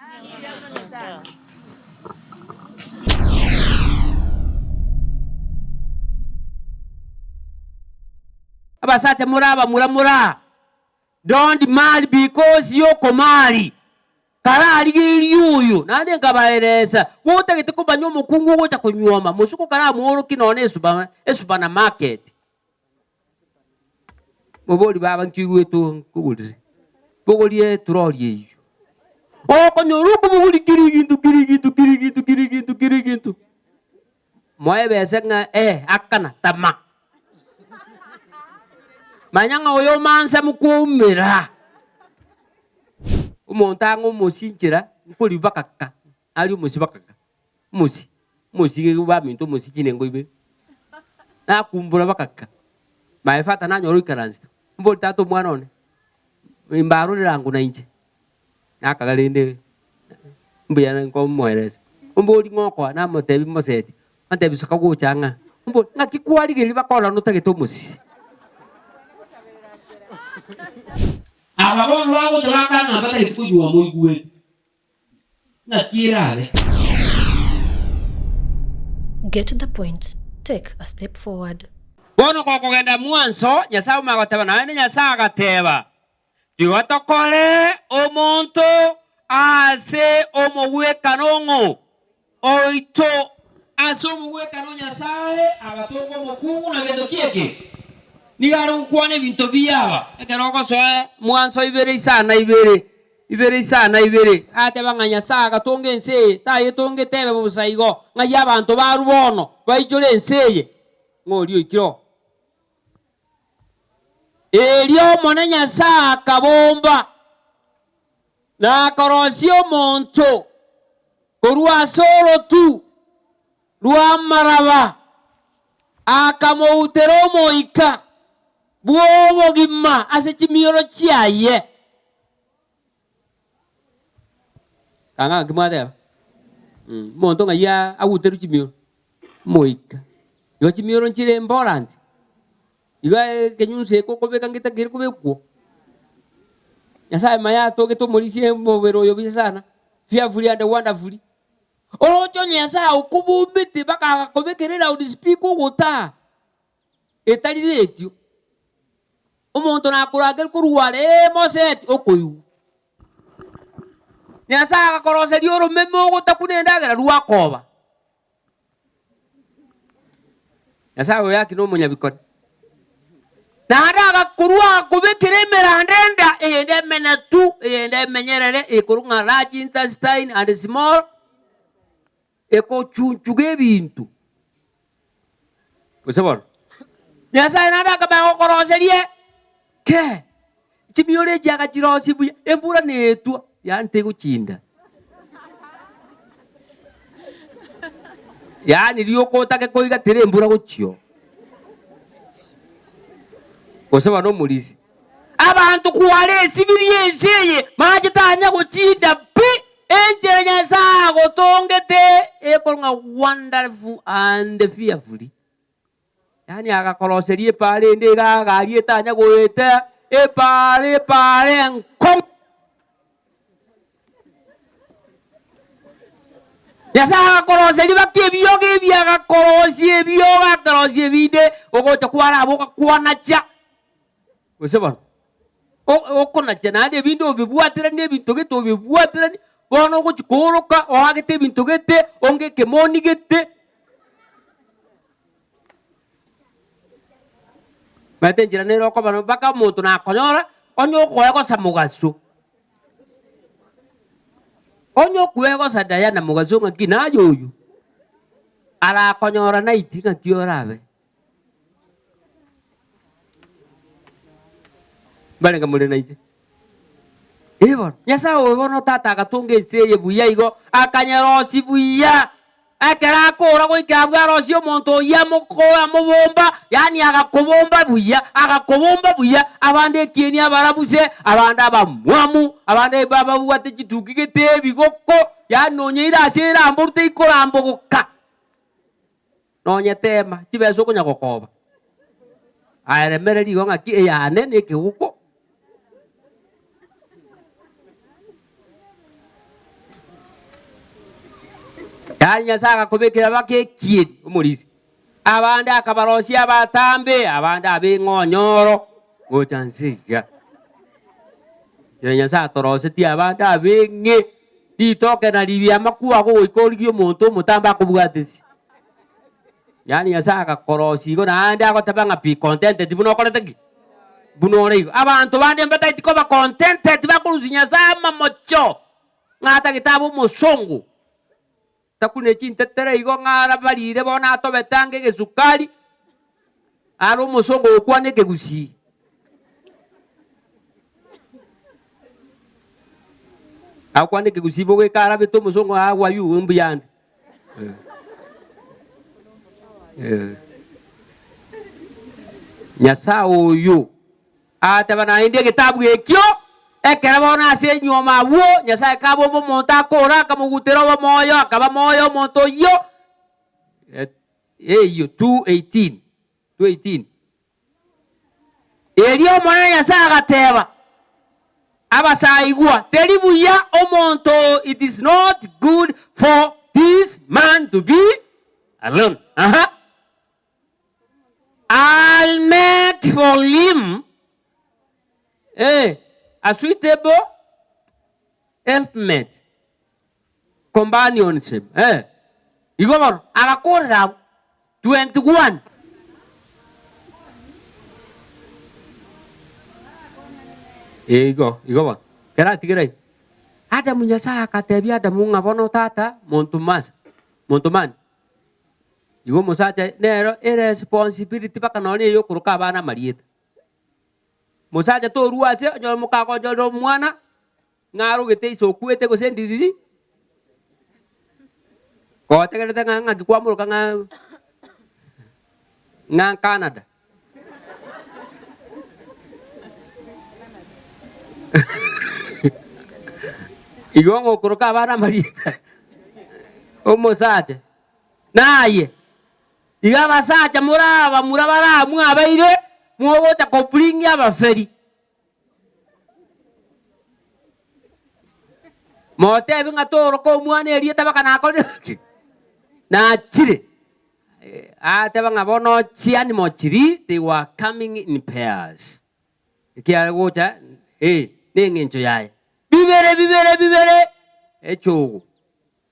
Abasacha more abamura more aa, don't marry because yokomari, kararigererie oyo, naende nkabaeresa, gotagete komanya omokungu ogocha konyuoma, mosuko karamoorokie nonya na esupa esupermarket. Mobori baba nki oigwete oo nkogorere, bogoria eturori eyio. Okonyora okobogoria kera egento kera egento kera egento kera egento kera egento, moe ebesa ng'a eh akana tama. Manya ng'a oyo omansa mokoumera, omonto ang'e omosinchera, nkori bakaka, aria omosie bakaka. Omosie, omosie baminto omosie chinengo ibere, nakumbura bakaka, my father nanyora oikaransete, mbori tata omwana one, mbarorere ango nainche, nakaga rende mbuya nkomoeresa, ombori ng'a okoa namotebia moseti, antebia soka gocha ng'a, ombori ng'aki kwarigereria bakorora notagete omosie. Aba bono bagocha bakana ng'a mbatageti konywa moigwete. Ng'aki erabe? Get the point, take a step forward. Bono gokogenda mwanso, Nyasae omanye goteba, naende Nyasae agateba, Tiga tokore omonto ase omogwekano ong'o? oito. Ase omogwekano o Nyasae agatonga omokungu na gento ki eke? Nigo are gokwana ebinto biaba ekero ogosoa mwanso ibere isana ibere, ibere isana ibere, ateba ng'a Nyasae agatonga ense eye, tayetongete ebe bosa igo, ng'ai abanto barwe bono baichore ense eye, ng'a oria oikire oo. Erio Omonene Nyasae akabomba na akorosia omonto korwa ase orotu rw'amaraba, akamoutera omoika bw'obogima ase chimioro chiaye. Kang'a ng'aki mwateba? Omonto ng'ai aguterwe chimioro? Omoika. Igo chimioro nchire important. Igo ekenyunsu eke okobeka ngetakeire kobekwa. Nyasaye maya atogete omorisia omobere oyo buya sana, fearfully and wonderfully. Oroche onye Nyasaye okobombete mpaka agakobekera eloudspeaker ogotaa, etari radio. Omonto nakorangeria korwa are ee moseti, okoigwa. Nyasaye agakoroseria oromeme ogotakuna endagera rwakoba. Nyasae oyo aki nomonyabikore. Naende agakorwa agakobekera emeranda enda, eyende emenetu, eyende emenyerere, ekorwa ng'a large intestine and small, ekochunchuga ebinto. Gose bono, Nyasae naende akamanya gokoroseria ke, chimioro echi agachirosia buya, embura netwa, yaani tegochinda. Yaani rioka otake koigatera embura gochia oo. Gose bono omorisia. Abanto kware esibirie ense eye, mache tanya gochinda pi, enchera Nyasae agotongete ekorwa ng'a wonderful and fearfully. Yaani agakoroseria epaara ende iga agari etanya goeta, epaara epaara enkong'u. Nyasae agakoroseria baka ebiogo ebi agakorosia ebiogo akarosia ebinde, ogocha kwaraba ogakwanacha. Gose bono, okonacha naende ebinde obibwateranie ebinto gete obibwateranie, bono ogochia kooroka oagete ebinto gete, onge ekemoni gete. Omanyete enchera nere okoba mpaka omonto nakonyora, onye okoegosa mogaso, onye okoegosa Diana mogaso ng'aki naye oywo, arakonyora night ng'aki orabe. Mbarenge more nainche? Ee bono, Nyasae oyo bono Tata agatonga ense eye buya igo, akanyerosia buya. Ekero akora goika abwo arosie omonto oyio amoko amobomba, yaani agakobomba buya, agakobomba buya, abande ekieni abarabuse, abande abamwamu, abande bababwate chituki gete ebigoko, yaani nonye ire ase eramboru teikorambogoka. Nonye tema, chibesa okonya gokoba. Aye remereria igo ng'aki eyane na ekegoko. Yaani Nyasae agakobekera baka ekieni omorisia. Abande akabarosia abatambe, abande abeng'onyoro, gocha nse iga. Inchera Nyasae atorosetie abande abeng'e. Ritoke na ribi amakwo ago goika origie omonto omotambe akobwatesie. Yaani Nyasae agakorosia igo naende agoteba ng'a be contented buna okorete ki? Buna ore igo. Abanto bande mbataeti koba contented bakorusia Nyasae amamocho ng'a atagete abe omosongo. Takune chintetere igo ng'a arabarire bono atobete ange egesukari, are omosongo ogokwana ekegusii. Agokwana ekegusii bogoika arabete omosongo agwa yu mbuya ande. Eh. Nyasae oyo Agateba naende egetabu ekio, ekero bono ase enyuoma agwo, Nyasae akabomba omonto akora, akamogutera obomoyo, akaba moyo omonto oyio. Eyio 2:18, 2:18. Erio Omonene Nyasae agateba, Abasae igwa, teri buya omonto, it is not good for this man to be alone. Aha. I'll make for him eh, a suitable helpmate, companionship eh. Igo bono agakorera abwo 21. Ee igo, igo bono. Ekero atigire igo, Adamu Nyasae agatebia Adamu ng'a bono tata monto masa, monto mani. Igo omosacha nero eresponsibility mpaka nonye eye okoroka abana amarieta. Mosacha torua ase onyore mokagonchorera omwana, ng'a arogete ise okwete gose ndiriri, gotegerete ng'a ng'aki kwamoroka ng'a ng'a Canada. Igo ng'okoroka abana amarieta omosacha, naye. Iga abasacha more abamura baramwabeire, mogocha kobring abaferi. Motebi ng'a toroka omwana erieta mpaka nakorire ki? Nachire. Ateba ng'a bono chianimo chiria they were coming in pairs. Ekiare gocha eh, neng'encho yaye. Bibere bibere bibere, echogo.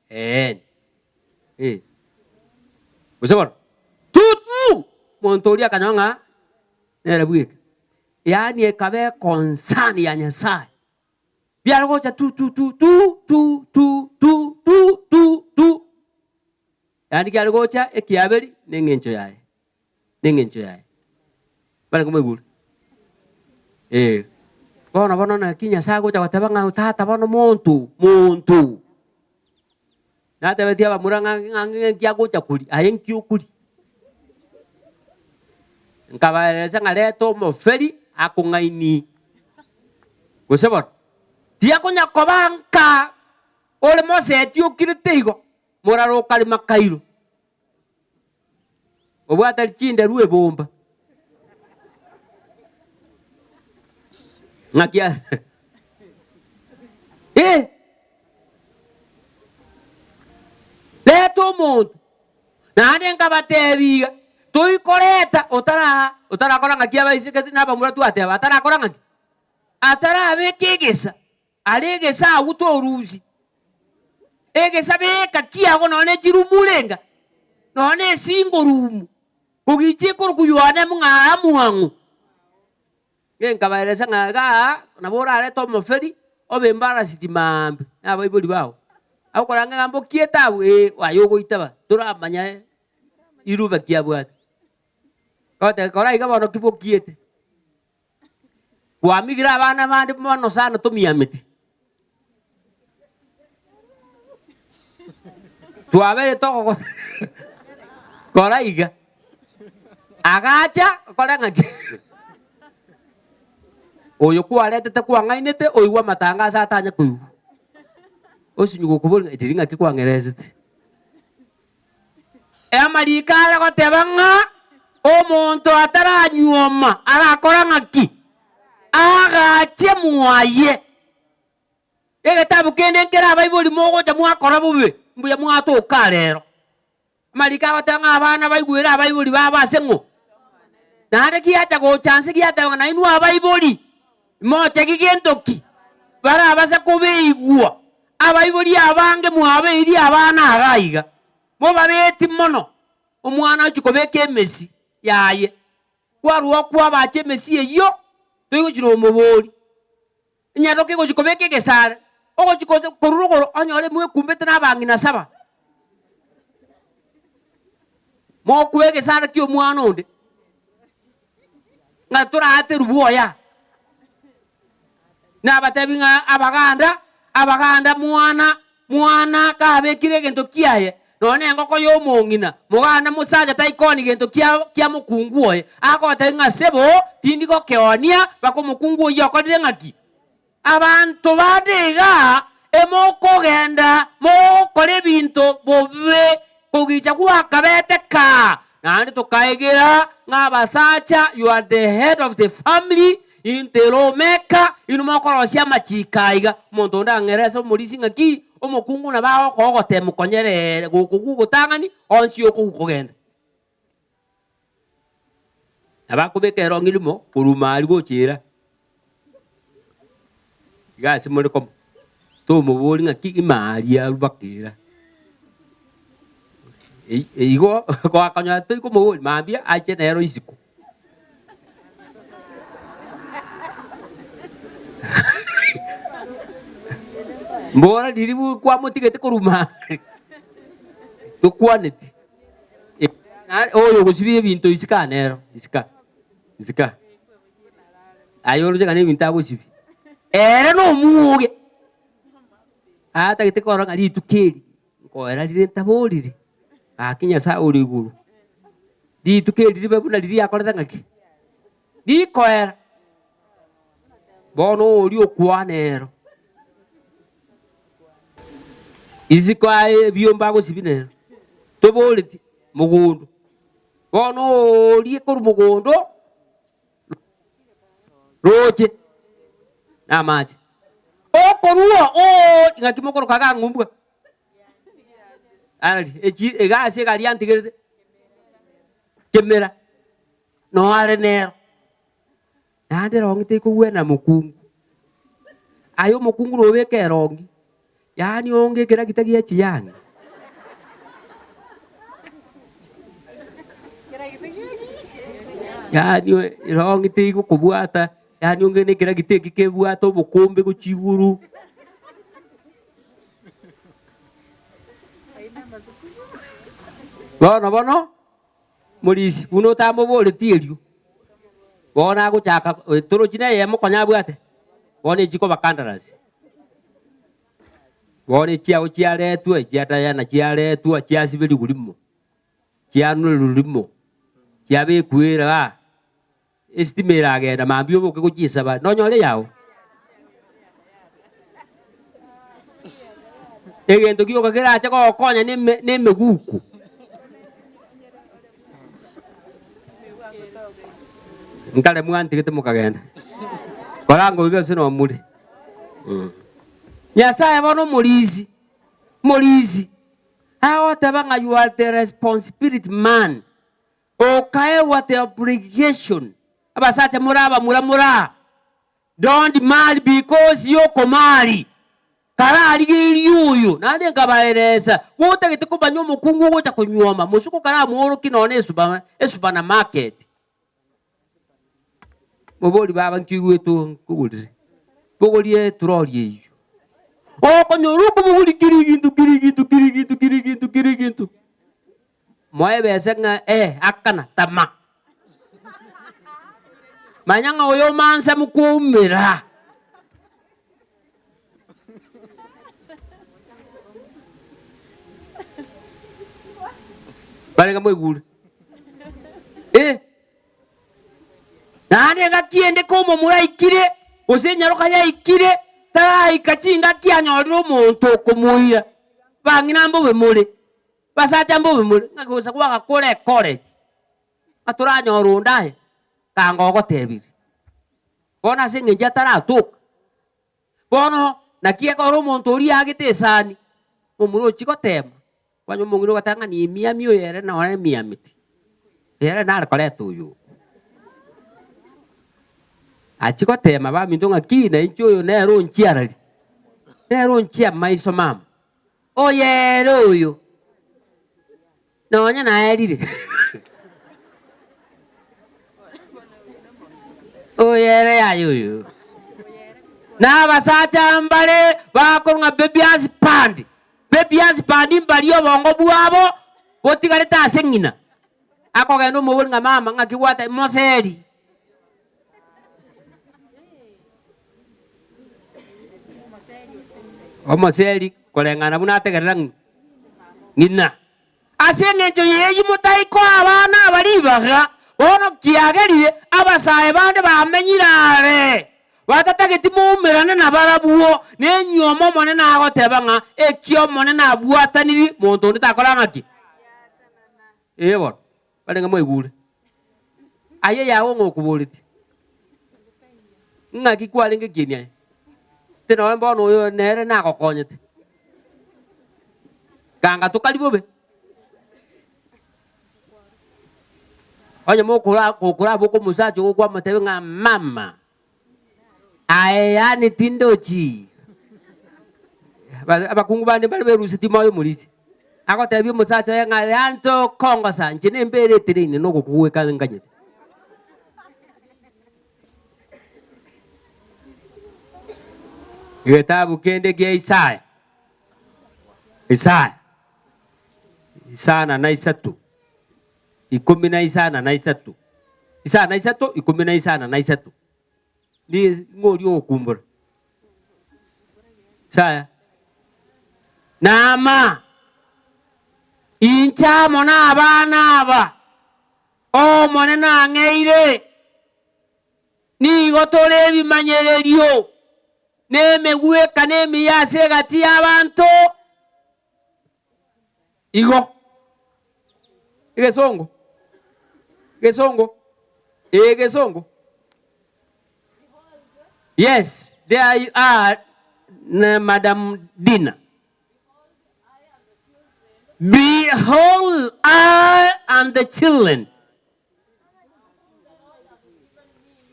Eeh, eh. Gose bono, tutu! Monto oria akanyora ng'a nere bweka. Yaani ekaba econcern ya Nyasaye. Biare gocha tu tu tu tu tu tu tu tu tu tu. Yaani kiare gocha ekiaberi na eng'encho yaye, na eng'encho yaye. Barenge moigure? Eh. Bono bono naki Nyasaye agocha goteba ng'a tata bono monto, monto. Natebetie abamura ng'a ng'a ng'a agocha koria, aye nki okoria? Nkabaeresa ng'a reta omoferi akong'ainie. Gose bono, tiakonya koba nka ore moseti okirete igo, moraro okarema kairo. Obwate chinderu ebomba. Ng'aki a Eh! Reta omonto, naende nkabatebia iga, toikoreta otara otarakora ng'aki abaiseke na abamura twateba atarakora ng'aki? Atarabeka egesa. Are egesagu torusie, egesa beka kiago nonya ne chirumu renga, nonya ne esingo rumu, kogichia ekorokwa Yohana ng'a aa mwang'u. Nkabaeresa ng'a igaa nabo orarete omoferi obe embarrassed maambia na abaibori bao. Agokorora ng'a mbokiete abwo ee aye ogoitaba toramanya riruba ki abwate. Ogoteba kora iga bono ki bokiete. Kwamigire abana bande mono sana tomiameti. Twabeire togogo kora iga. Agacha okore ng'aki? Oyo kwaretete kwang'ainete oigwe amatangaso atanye koigwa. Osinye gokoboria ng'a riria ng'aki kwang'eresete. Amariko are goteba ng'a omonto ataranyuoma arakora ng'aki? Agache mwaye. Egetabu kende nkere abaibori mogocha mwakora bobe, mbuya mwatoka rero. Amariko agoteba ng'a abana baigwere abaibori babo ase ng'o? Naende giacha gocha nse giateba ng'a nainwe abaibori mochegi gento ki? Barabase kobeigwa. Abaibori abange mwabeirie abana iga iga, mobabeti mono, omwana ochia kobeka emesi yaye, kwarua okwabacha emesi eyio, toigochia nomobori. Enyaroka egochia kobeka egesare, ogochia ko korwa rogoro onyore mwekumbete na abang'ina saba. Mokwa egesare kia omwana onde, ng'a toraterwe bwoya. Nabatebi ng'a abaganda, abaganda mwana, mwana kabekire egento kiaye, nonya na engoko y'omong'ina, moganda mosacha taikoni gento kia kia mokungu oye, agotebi ng'a sebo, tindi gokeonia mpaka omokungu oyio okorire ng'aki? Abanto bande igaa emokogenda mogokora ebinto bobe, kogicha gwakabete kaa, naende tokaegera ng'a abasacha you are the head of the family, inte law maker, inwe mokorosia amachiko aiga. Omonto onde ang'ere ase omorisia ng'aki, omokungu nabo agokoa ogotemu konyerere gokogwa ogotang'ani, onsi okogwa kogenda. Nabo akobeka erong'i rimo korwa aria gocha era, iga ase more komo, tomobori ng'aki ime aria arwa baka era. Igo goakonyora tori komoboria mambia ache nero isiko. Mbora riria kwamotigete korwa maambia tokwaneti, oyo ogosibia ebinto isiko aa nero isiko isiko aa. Aye oroche ng'a nebinto agosibia, ere nomwoge, atagete korora ng'a rituko eri nkoera rire ntaborire, gaki Nyasaye ore igoro, rituko eri ribe buna riria akorete ng'aki? Rikoera. Bono oria okwana ero, isiko aye ebiombe agosibia nero, toboreti mogondo, bono oria korwa mogondo. Roche namache. Okorua oo ng'aki mokoroka iga ng'umbwa. Arari echi egasi egari yantigerete kemera noare nero. Naende erongi tekogwena mokungu. Aye omokungu nobeke erongi, yaani onge ekeragita gia chiyanga. Yaani erongi tegokobwata, yaani onge na ekeragita eki kebwate obokombe gochia igoro. Bono bono, morisia buna otamoboretie erio, bono agochaka torochi na eyemo konya abwate, bono echi koba kandarasi. Bono echiao chiaretwa, echia Diana chiaretwa, chiasiberigwa rimo, chianunerwa rimo, chiabekwa ere aa, esitima eragenda mambia oboke gochia esabari, nonyore eyao? Egento gioka kerache gogokonya na eme na emeguko. Nkare mwantigete mokagenda, korangoiga ase nomore. Nyasaye bono omorisia, omorisia, agoteba ng'a you are the responsibility man, okaegwa the obligation, abasacha more abamura more aa, don't marry because yokomari, kararigererie oyo, naende nkabaeresa, gotagete komanya omokungu ogocha konyuoma, mosuko karamworokie nonya na esupermarket. Mobori baba nki oigwete oo nkogorere, bogoria eturori eyio. Okonyora okobogoria kera egento kera egento kera egento kera egento kera egento, moe ebesa ng'a eh akana tama. Manya ng'a oyo omansa mokoumera. Barenge moigure. Eh. Naende engaki ende komomura aikire, gose enyaroka yaikire, taraika chingaki anyorire omonto okomoira. Bang'ina mbobe more, basacha mbobe more, ng'a gose gwagakora ecollege, ng'a toranyore onde aye, kanga ogotebirie. Bono ase eng'encho ataratoka, bono naki ekero omonto oria aagete esani, momura ochia gotema, kwanya omong'ina ogoteba ng'a nimiami oyo ere nore emiameti, ere nare koreta oyo. Achia gotema baminto ng'a ki na inche oyo nere onchiarari, nere onchia amaiso mama, oyo ere oyo, Nonya naerire. Oyo ere yaye oyo. Na abasacha mbare bakorwa ng'a baby husband, baby husband mbaria obongo bwabo botigarete ase ng'ina. Akogenda omobori ng'a mama ng'aki gwateba moseri. Omoseri koreng'ana buna ategerera ng'ina. Ase engencho y'eyio motaikoa abana aba ribaga, bono kiagerire abasae bande bamenyire are, batatageti moumerane nabarabwo, nenyuoma Omonene agoteba ng'a eki Omonene abwataniri, monto onde takora ng'aki? Ee bono, barenge mwaigure. Aye yago ng'a okoboretie, ng'aki kwarenge ekieni aye? Tinoe bono oyo nere nagokonyete. Ganga tokari bobe. Onye mokora gokora abwo omosacha ogo kwamotebia ng'a mama, aye yaani tindochi. Abakungu bande mbare berusetie moyo omorisia. Agotebia omosacha oye ng'a yaani tokongosa inche nembere etereine na ogokwa nganyete. Egetabu kende gia Isaya, Isaya, isana na isato, ikomi na isana na isato, isana na isato, ikomi na isana na isato. Ning'o oria ogokumbura? Isaya. Naama, inche amo nabana aba Omonene ang'eire, nigo tore ebimanyererio na emegwekano emiya ase egati y'abanto. Igo, egesongo, egesongo, ee egesongo. Yes, there you are, Madam Dina. Behold, I and the children.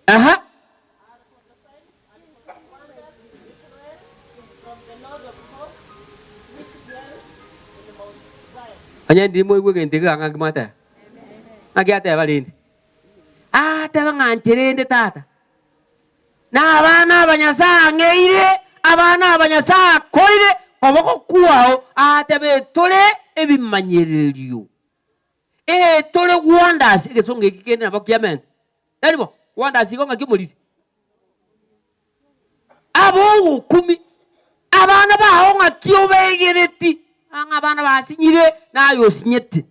Aha. Onye ndiri moigwe egento eke ng'aki mwateba? Ng'aki ateba rende? Ateba ng'a inche rende tata, na abana aba Nyasae ang'eire, abana aba Nyasae akoire koboko kwao, atebe tore ebimanyererio. Ee, tore wonders, egesongo eki kende nabo kiamenta. Tari bo? Wonders igo ng'aki omorisia? Ab'ogokumi, abana bao ng'aki obegereti? Ang'e abana basinyire, naye osinyete.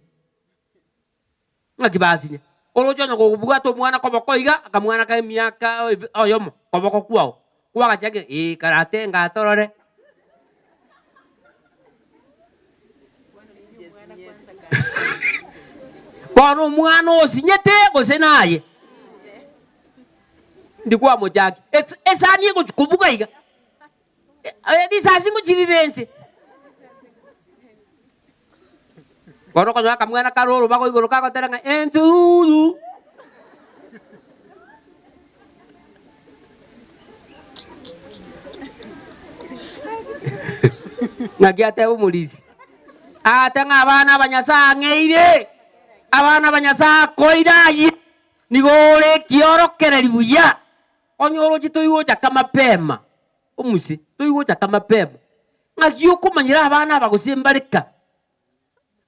Ng'aki basinya? Oroche onye kobwata omwana koboko iga, akamwana ka emiaka oyomo, koboko kwao, kwagachakire, ee karatenga atorore. Bono omwana osinyete gose naye? Ndi kwamochakia, ets esani egochi kobuga iga, risasi ngochirire inse. Bono okonyora akamwana kare orobago igoro kagotera ng'a entururu. Ng'aki ateba omorisia? Agate ng'a abana aba Nyasae ang'eire, abana aba Nyasae akoire ayio, nigo ore ekiorokereri buya, onye oroche toigochaka mapema, omuse, toigochaka mapema. Ng'aki okomanyera abana aba gose mbareka?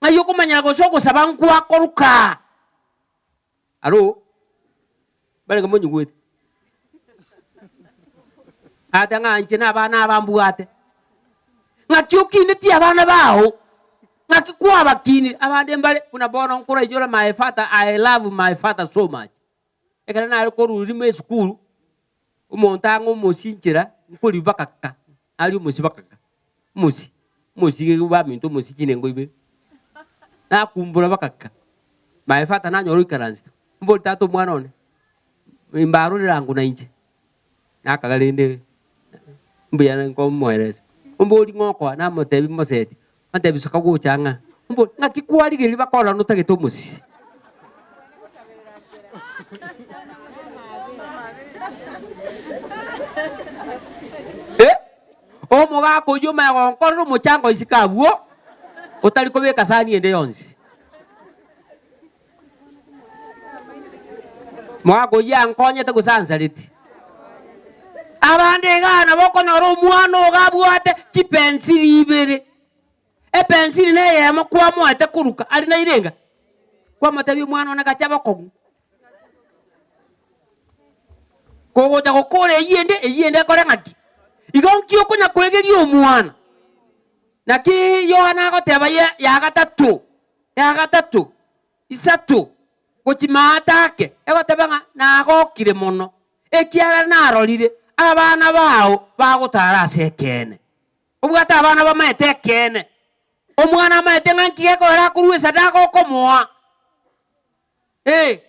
Ng'ai okomanyera gose ogosaba nkwakoruka? Aro, barenge monyigwete. Ate ng'a inche na abana aba mbwate. Ng'aki okinetie abana bao? Ng'aki kwabakinire? Abande mbare, buna bono nkorainyora my father, I love my father so much. Ekero nare korwa rimo esukuru, omonto ang'e omosie nchera, nkorigwa bakaka, aria omosie bakaka, omosie, omosie baminto omosie chinengo ibere, nakumbura bakaka, my father nanyora oikaransete, mbori tata omwana one, mbarorere ango nainche, nakaga rende mbuya nkomoeresa, ombori ng'a okoa namotebia moseti, Antebi soka gocha ng'a, Mbo, ng'aki kwarigereria bakorora notagete omosie? Eh, omogaka oyio omanye gonkorera omochango isiko abwo, otari kobeka sani ende yonsi. Omogaka oyio ankonyete gose ansareti. Abande igaa nabo okonyora omwana ogo abwate chipensili ibere, epensili na eyemo kwamoete koruka aria naire enga, kwamotebia omwana one gacha bokong'u. Kogocha gokora eyio ende, eyio ende ekore ng'aki? Igo nki okonya koegeria omwana? Naki Yohana agoteba ye ya gatato, ya gatato, isato, gochia maate ake, egoteba ng'a nagokire mono, ekiagera narorire abana bao bagotara ase ekeene. Obwate abana bamaete ekeene. Omwana amaete ng'a nki gekogera akorua esadaka okomoa. Ee,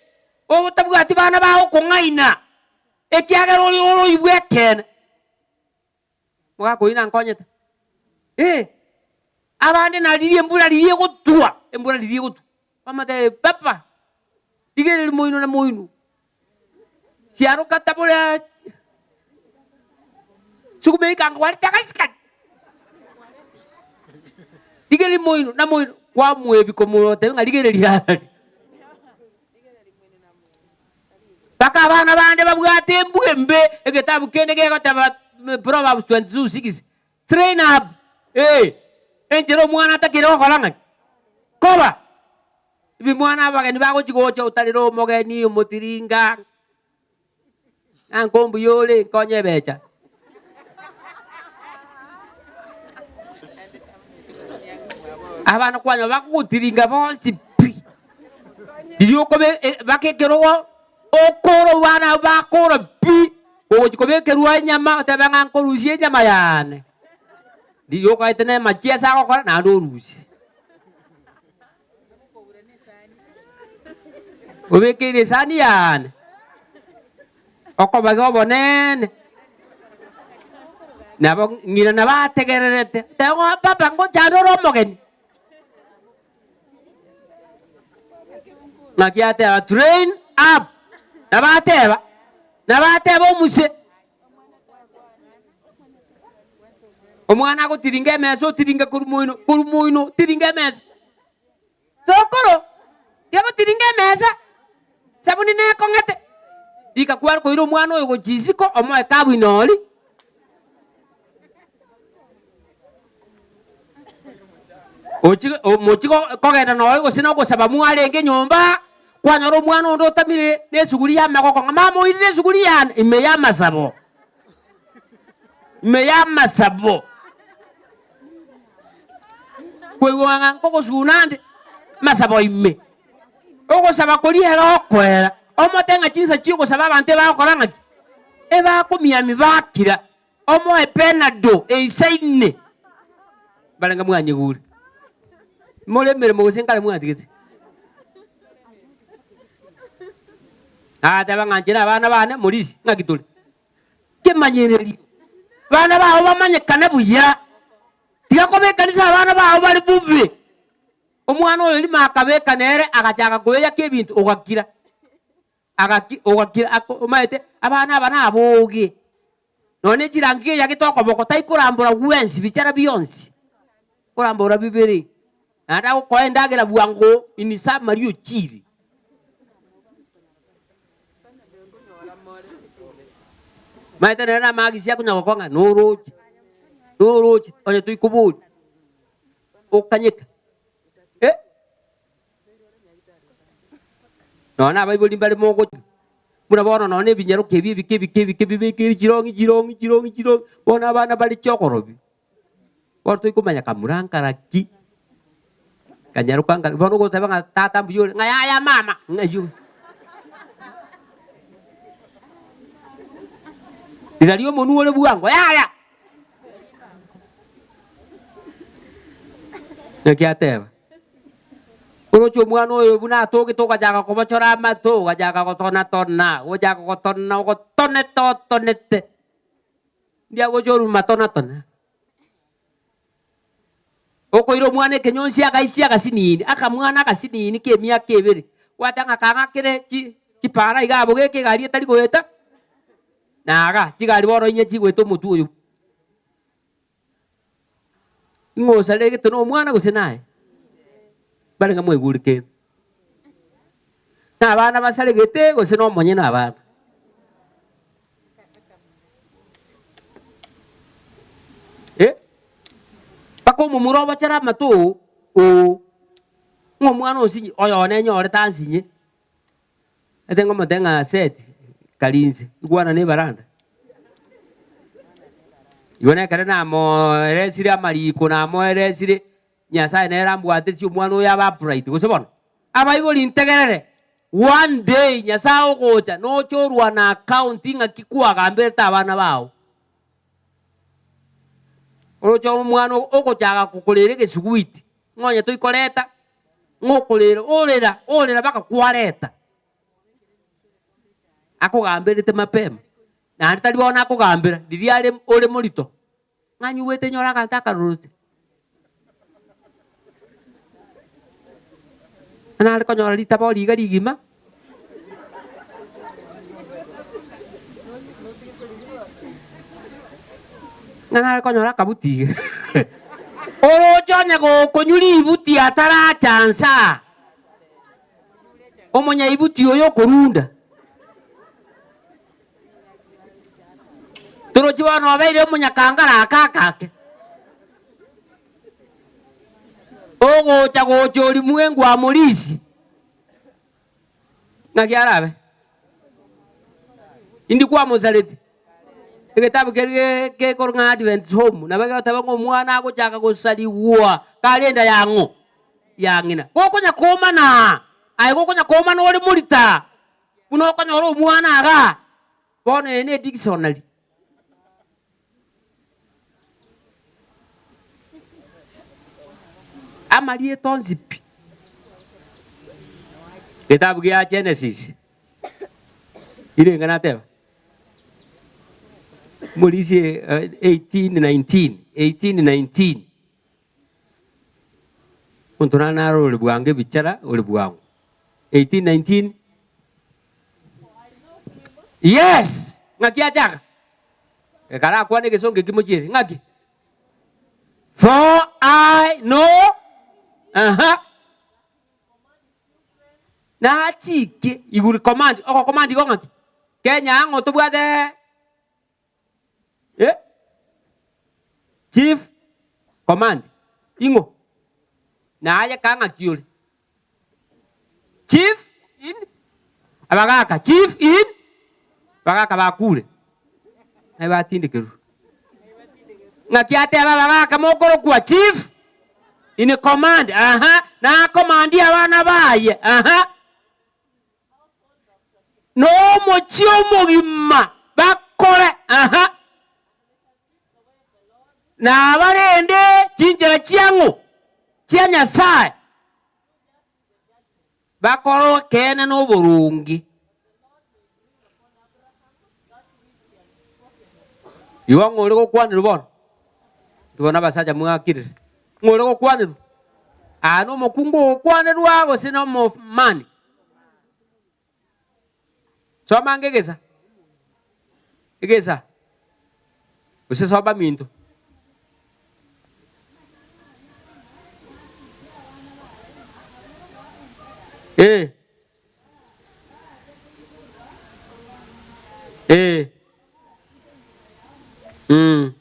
otabwati bana bagokong'aina, ekiagera ore oroibwe ekeene. Omogaka oyio nankonyete. Ee, abande nariria embura riria egotwa, embura riria egotwa, bamotebia papa, rigereria moino na moino, siaroka tabora sukuma ekango gwarete agaisikani, rigereria moino na moino. Kwamoebia komotebia ng'a rigereria arari. Mpaka abana bande babwate embwa embe, egetabu kende gegoteba Proverbs 22:6, train up, eh, enchera omwana atakire gokora ng'aki? Koba. Ebimwana abageni bagochi gocha otarire omogeni omotiringa, ng'a nkombuya ore nkonye ebecha. Abana kwanyora bakogotiringa bonsi pi, riria okobe baka ekerogo, okore abana abwo bakora pi, ogochi kobekerwa enyama otebe ng'a nkorusia enyama yane, riria okaete na amache ase agokora naende orusie. Obekeire esani yane okobaga obonene, nabo ng'ina nabo ategererete, oteba ng'a papa ngochande ore omogeni. Naki ateba train up, nabo ateba, nabo ateba omuse. Omwana agotiringa emesa otiringa korwa moino, korwa moino otiringa emesa. Sokoro, tiga gotiringa emesa, sabuni nekong'ete. Rika kware koira omwana oyo gochia isiko omoe ekabu inori. Ochi mochie kogenda noyo gose na ogosaba mwarenge nyomba, kwanyora omwana onde otamire na esuguri y'amagoko ng'a mama oirire esuguri yane ime y'amasabo, ime y'amasabo. Koigwa ng'a nkogosuna nde amasabo ime, ogosaba koria ere okoera, omote ng'a chinsa chi'ogosaba abanto ebagokora ng'aki? Ebakomiamia bakira. Omoe Penado eisaine, barenge mwanyegure. More emeremo gose nkare mwatigete? Agateba ng'a inche na abana bane morisi, ng'aki tore? Kemanyererio, bana bao bamanyekane buya, tiga koba ekanisa abana bao bare bobe. Omwana oyo rimo akabeka nere agachaka koeyaka ebinto ogakira. Agaki ogakira ako omanyete abana aba naboge, nonya ne chirangi eyagete okoboko taikorambora gwensi bichara bionsi, korambora bibere, naende agokoa endagera bwango in summary ochire. Omanyete nere namagisi akonya gokong'a ng'a noroche, noroche onye toikoboria, okanyeka eh. Nonya nabaibori mbare mogochia, buna bono nonya na ebinyaroka ebi ebike ebike ebike bibekeire chirong'i chirong'i chirong'i chirong'i, bono abana bare chiokorobi, bono toikomanya kamura nkara ki, kanyaroka nkara bono ogoteba ng'a tata mbuya ore, ng'a yaya mama, ng'ai oyo. Rirorio omonwe ore bwango, yaya. Naki ateba. Oroche omwana oyo buna atogete ogachaka kobochora amato, ogachaka gotona-tona, gochaka gotona ogotonete otonete, ndiagocha orwa matonatona. Okoira omwana ekenyonsi agaisia agasinini, akamwana agasinini ka emiaka ebere, gwateba ng'a kang'akere chi chipara iga abwo geke egari etari goeta, naga chigari bono inye chigoeta omotwe oyo. Ing'o osaregete nomwana gose naye? Barenge mwaigure kende. Na abana basaregete gose nomonyene abana? Eh? Mpaka omomura obochere amato oo, oo, ng'a omwana onsinye, oyo one enyorete ansinye. Ete ngomotebia ng'a Seti, kari inse, igwana na ebaranda. Igo nekere namoeresire amariko, namoeresire, Nyasaye nere ambwatetie omwana oyo abe upright, gose bono? Abaibori ntegerere, one day Nyasaye ogocha noche orwane account ng'aki kwagamberete abana bao. Oroche omwana ogochaka kokorera egesuguiti, ng'a onye toikoreta, ng'a okorera orera orera mpaka kwareta. Akogamberete mapema, naende tari bono akogambera, riria are ore morito, ng'a nyigwete nyore aganto akarorote. Nare konyora ritabo riga rigima. Ng'a nare konyora akabuti iga. Oroche. Oroche onye gokonywa ributi ataracha nsa, omonyaibuti oyo okorunda. Torochi bono obeire omonyakangara ake ake ake. Ogocha gocha orimwengu amorisia. Ng'aki arabe? Indi kwamosareti? Egetabu keria gekorwa ng'a Adventist Home nabo egoteba ng'a omwana agochaka gosarigwa kare enda ya ng'o? Ya ng'ina. Gokonya komana aa, aye gokonya komana ore morito aa, buna okonyora omwana igaa, bono eye ne edictionary. Amarieta onsi pi. Getabu gia Genesis, irenge nateba? Morisia 18:19, 18:19. Omonto nare naro ore bwango ebichara ore bwango. 18:19. Yes! Ng'aki achaka? Ekarakwane egesongo eki mochiete, ng'aki? For I know, aha. Nachike igure command, ogocommand igo ng'aki? Kenya ang'o tobwate eh? Chief command, ing'o? Naye ka ng'aki ore? Chief in abagaka, chief in abagaka bakure, naye batindekerwe. Ng'aki ateba abagaka mokorokwa chief in command, aha, nakomandie abana baye, aha, nomochie omogima bakore, aha, nabarende chinchera chiang'o chia Nyasae. Bakore ekeene na oboronge. Igo ng'a ore gokwanerwa bono? Intwe bono abasacha mwakirire. Ng'a ore gokwanerwa? Aa nomokungu ogokwanerwa gose na omomani? Soma ange egesa, egesa, gose soma minto. Eh. Eh. Mm.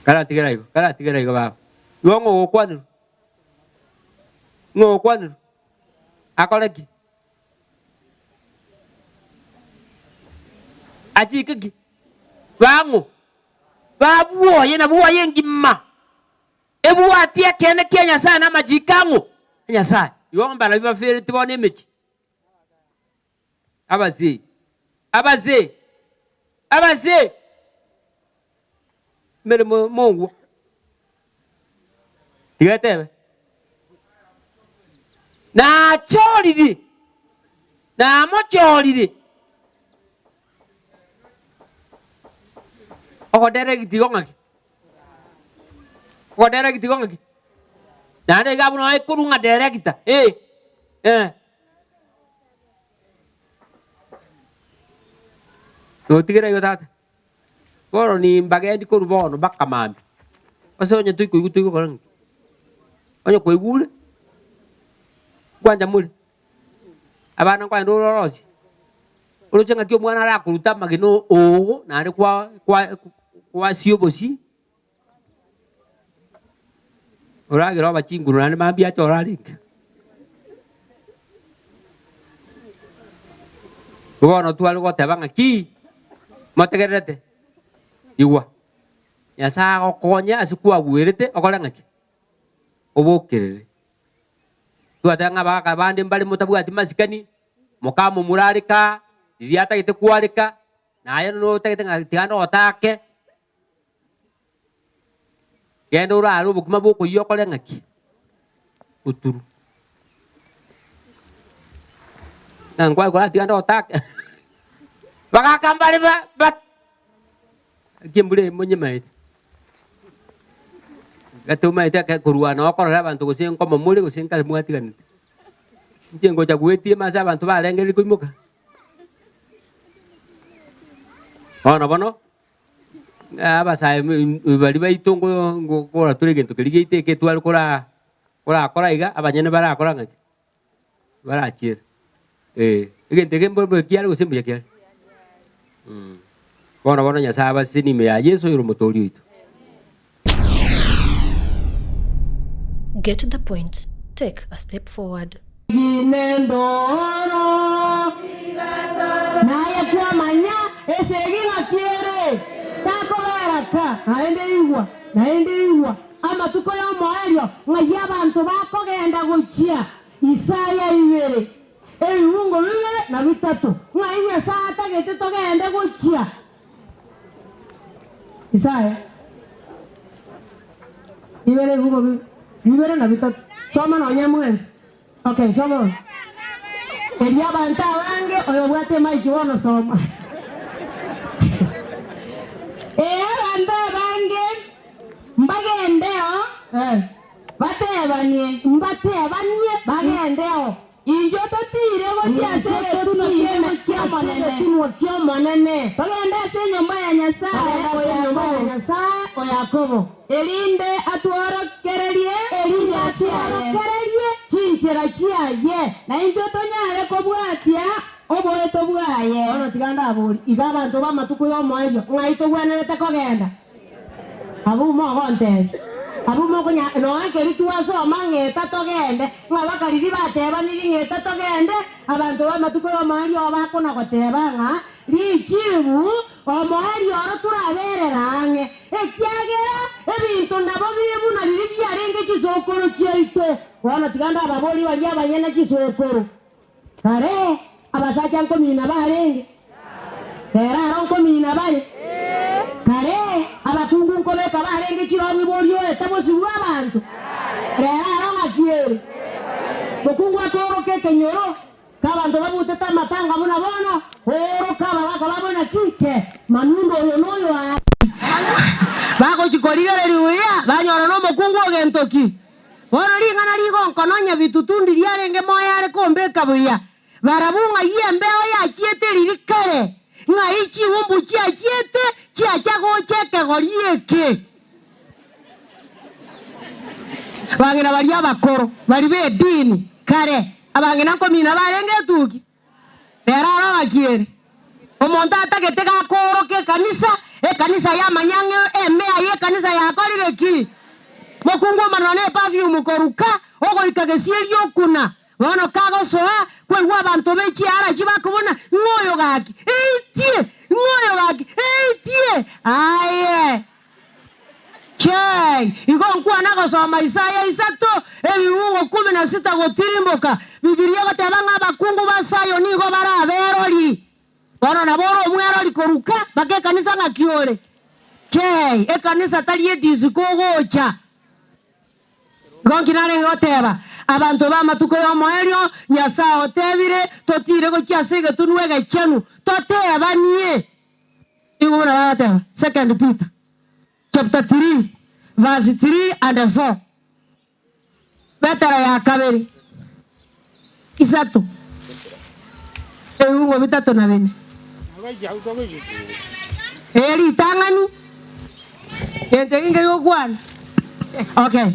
Karatigera igo, karatigera igo baba. Igo ng'o ogokwanerwa? Ng'o ogokwanerwa? Akore ki? Achike ki? Bang'o? Babwoye na bwoye engima, ebwatie ekeene kia Nyasae na amachiko ang'o? A Nyasae. Igo mbarabwo bafereti bono emechie. Abazee, abazee, abazee, emeremo mogwo. Tiga etebe, Nachorire, namochorire. Ogodirect igo ng'aki? Ogodirect igo ng'aki? Naende iga abwo noo ekorwa ng'a director, eh, eh. Notigera igo tata. Bono nimbagendi korwa bono mpaka mambia, ase onye toikoigwa toigokora ng'aki? Onye kwaigure, nkwancha more, abana nkogenda ore orosie, oroche ng'aki omwana arakorute amagena oo naende kwa kwa kwasia obosie, oragere oba chinguru naende mambia ache orarenge. Bono tware goteba ng'aki, motegererete? Igwa, Nyasae agokonye ase kwagwerete okore ng'aki? Obokerere. Twateba ng'a abagaka bande mbare motabwati masikani, mokamomura areka, riria atagete kwareka, naye notagete ng'a tiga notake. Genda orare obokima bw'okoyia okore ng'aki? Oturu. Ng'a nkwaye koratiga nde otake. Bagaka mbare ba ba naki embura eye monyemaete. Gati omaete eke korwana okorora abanto gose nkomo more gose nkare mwatiganete. Inche ngocha goetiema ase abanto barengereria koimoka. Bono bono. Abasae baria baito ngokora tore egento keria giaito eke tware kora korakora iga, abanyene barakora ng'aki? Barachiere. Eh, egento eke mbuya kiare gose mbuya kiare? Bono bono Nyasae abasesenie ime ya Yeso oyore omotoori oito. Get the point, take a step forward. Ginendoro, naye kwamanya esegi ng'aki ere, takobera ka, naende igwa, naende igwa, amatuko y'omoerio ng'ai abanto bakogenda gochia Isaya ibere, ebibungo bibere na bitato, ng'ai Nyasae atagete togende gochia. Isaya ibere ebibugo bibere na bitato. Soma nonya mwensi. Okay, soma bono. Erio abanto abange oyobwate emaiki bono soma. Ee, abanto abange mbagendeo, batebanie. Mbatebanie bagendeo. Inchuo totiire gochia ase egetunwa ki'Omonene. Ki'Omonene. Togende ase enyomba ya Nyasae o Yakobo. Nyasae o Yakobo. Erinde atworokererie Erinde chinchera chiaye. atworokererie chinchera chiaye. Na intwe tonyare kobwatia oboeto bwaye. Bono tiga ndaborie, iga abanto b'amatuko y'omoerio ng'ai togwenerete kogenda? Abwo mogontebia, abwo mokonya nonya nkeri twasoma ng'eta togende, ng'a bakariri batebaniri ng'eta togende, abanto b'amatuko y'omoerio oo bakona goteba ng'a richibu omoerio oro toraberere ang'e, ekiagera ebinto nabo bire buna riria biarenge chisokoro chiaito. Bono tiga ndababorie baria abanyene chisokoro, Kare abasacha nkomina barenge, rero aro nkomina bare. Kare abakungu nkobeka barenge chirong'i borioete bosio bw'abanto, rero aro ng'aki ere. Mokungu akooroka ekenyoro k'abanto babutete amatanga buna bono, ooroka abagaka babo naki ke manundo oyo noyo aye. Bagochia korigereria buya, banyora nomokungu o gento ki? Bono ring'ana rigonko nonya bitutu ndiriarenge moyo are kombeka buya, barabwo ng'ai embeo yachiete riria kare, ng'ai ching'umbu chiachiete chiacha gocha ekegori eke. Abang'ina baria abakoro, baria b'edini kare, abang'ina nkomina barenge etuki. Rero aro ng'aki ere? Omonto atagete gakooroka ekanisa, ekanisa yamanya ng'a emea y'ekanisa yakorire ki? Mokungu omanwa ne perfume koruka, ogoika gesieri okuna. Bono kagosoa, kwaigwa abanto be chiara chibakobuna, ng'a oyo gaki, eitie! Ng'a oyo gaki, eitie! Aye! Chei! Igo nkwana gosoma Isaya isato, ebibungo kumi na sita gotirimboka. Bibilia egoteba ng'a abakungu ba Sayoni nigo bare aberori. Bono nabo ore omwerori koruka mpaka ekanisa ng'aki ore. Chei! Ekanisa tari edisiko ogocha. Igo nki narenge goteba? Abanto b'amatuko y'omoerio, Nyasae otebire, totiire gochia ase egetunwa egechenu, totebanie. Nigo buna bagoteba, Second Peter chapter 3 verse 3 and 4, Petero ya kabere isato ebibungo bitato na bine. Eye ritang'ani gento eke nkeri gokwana. Okay.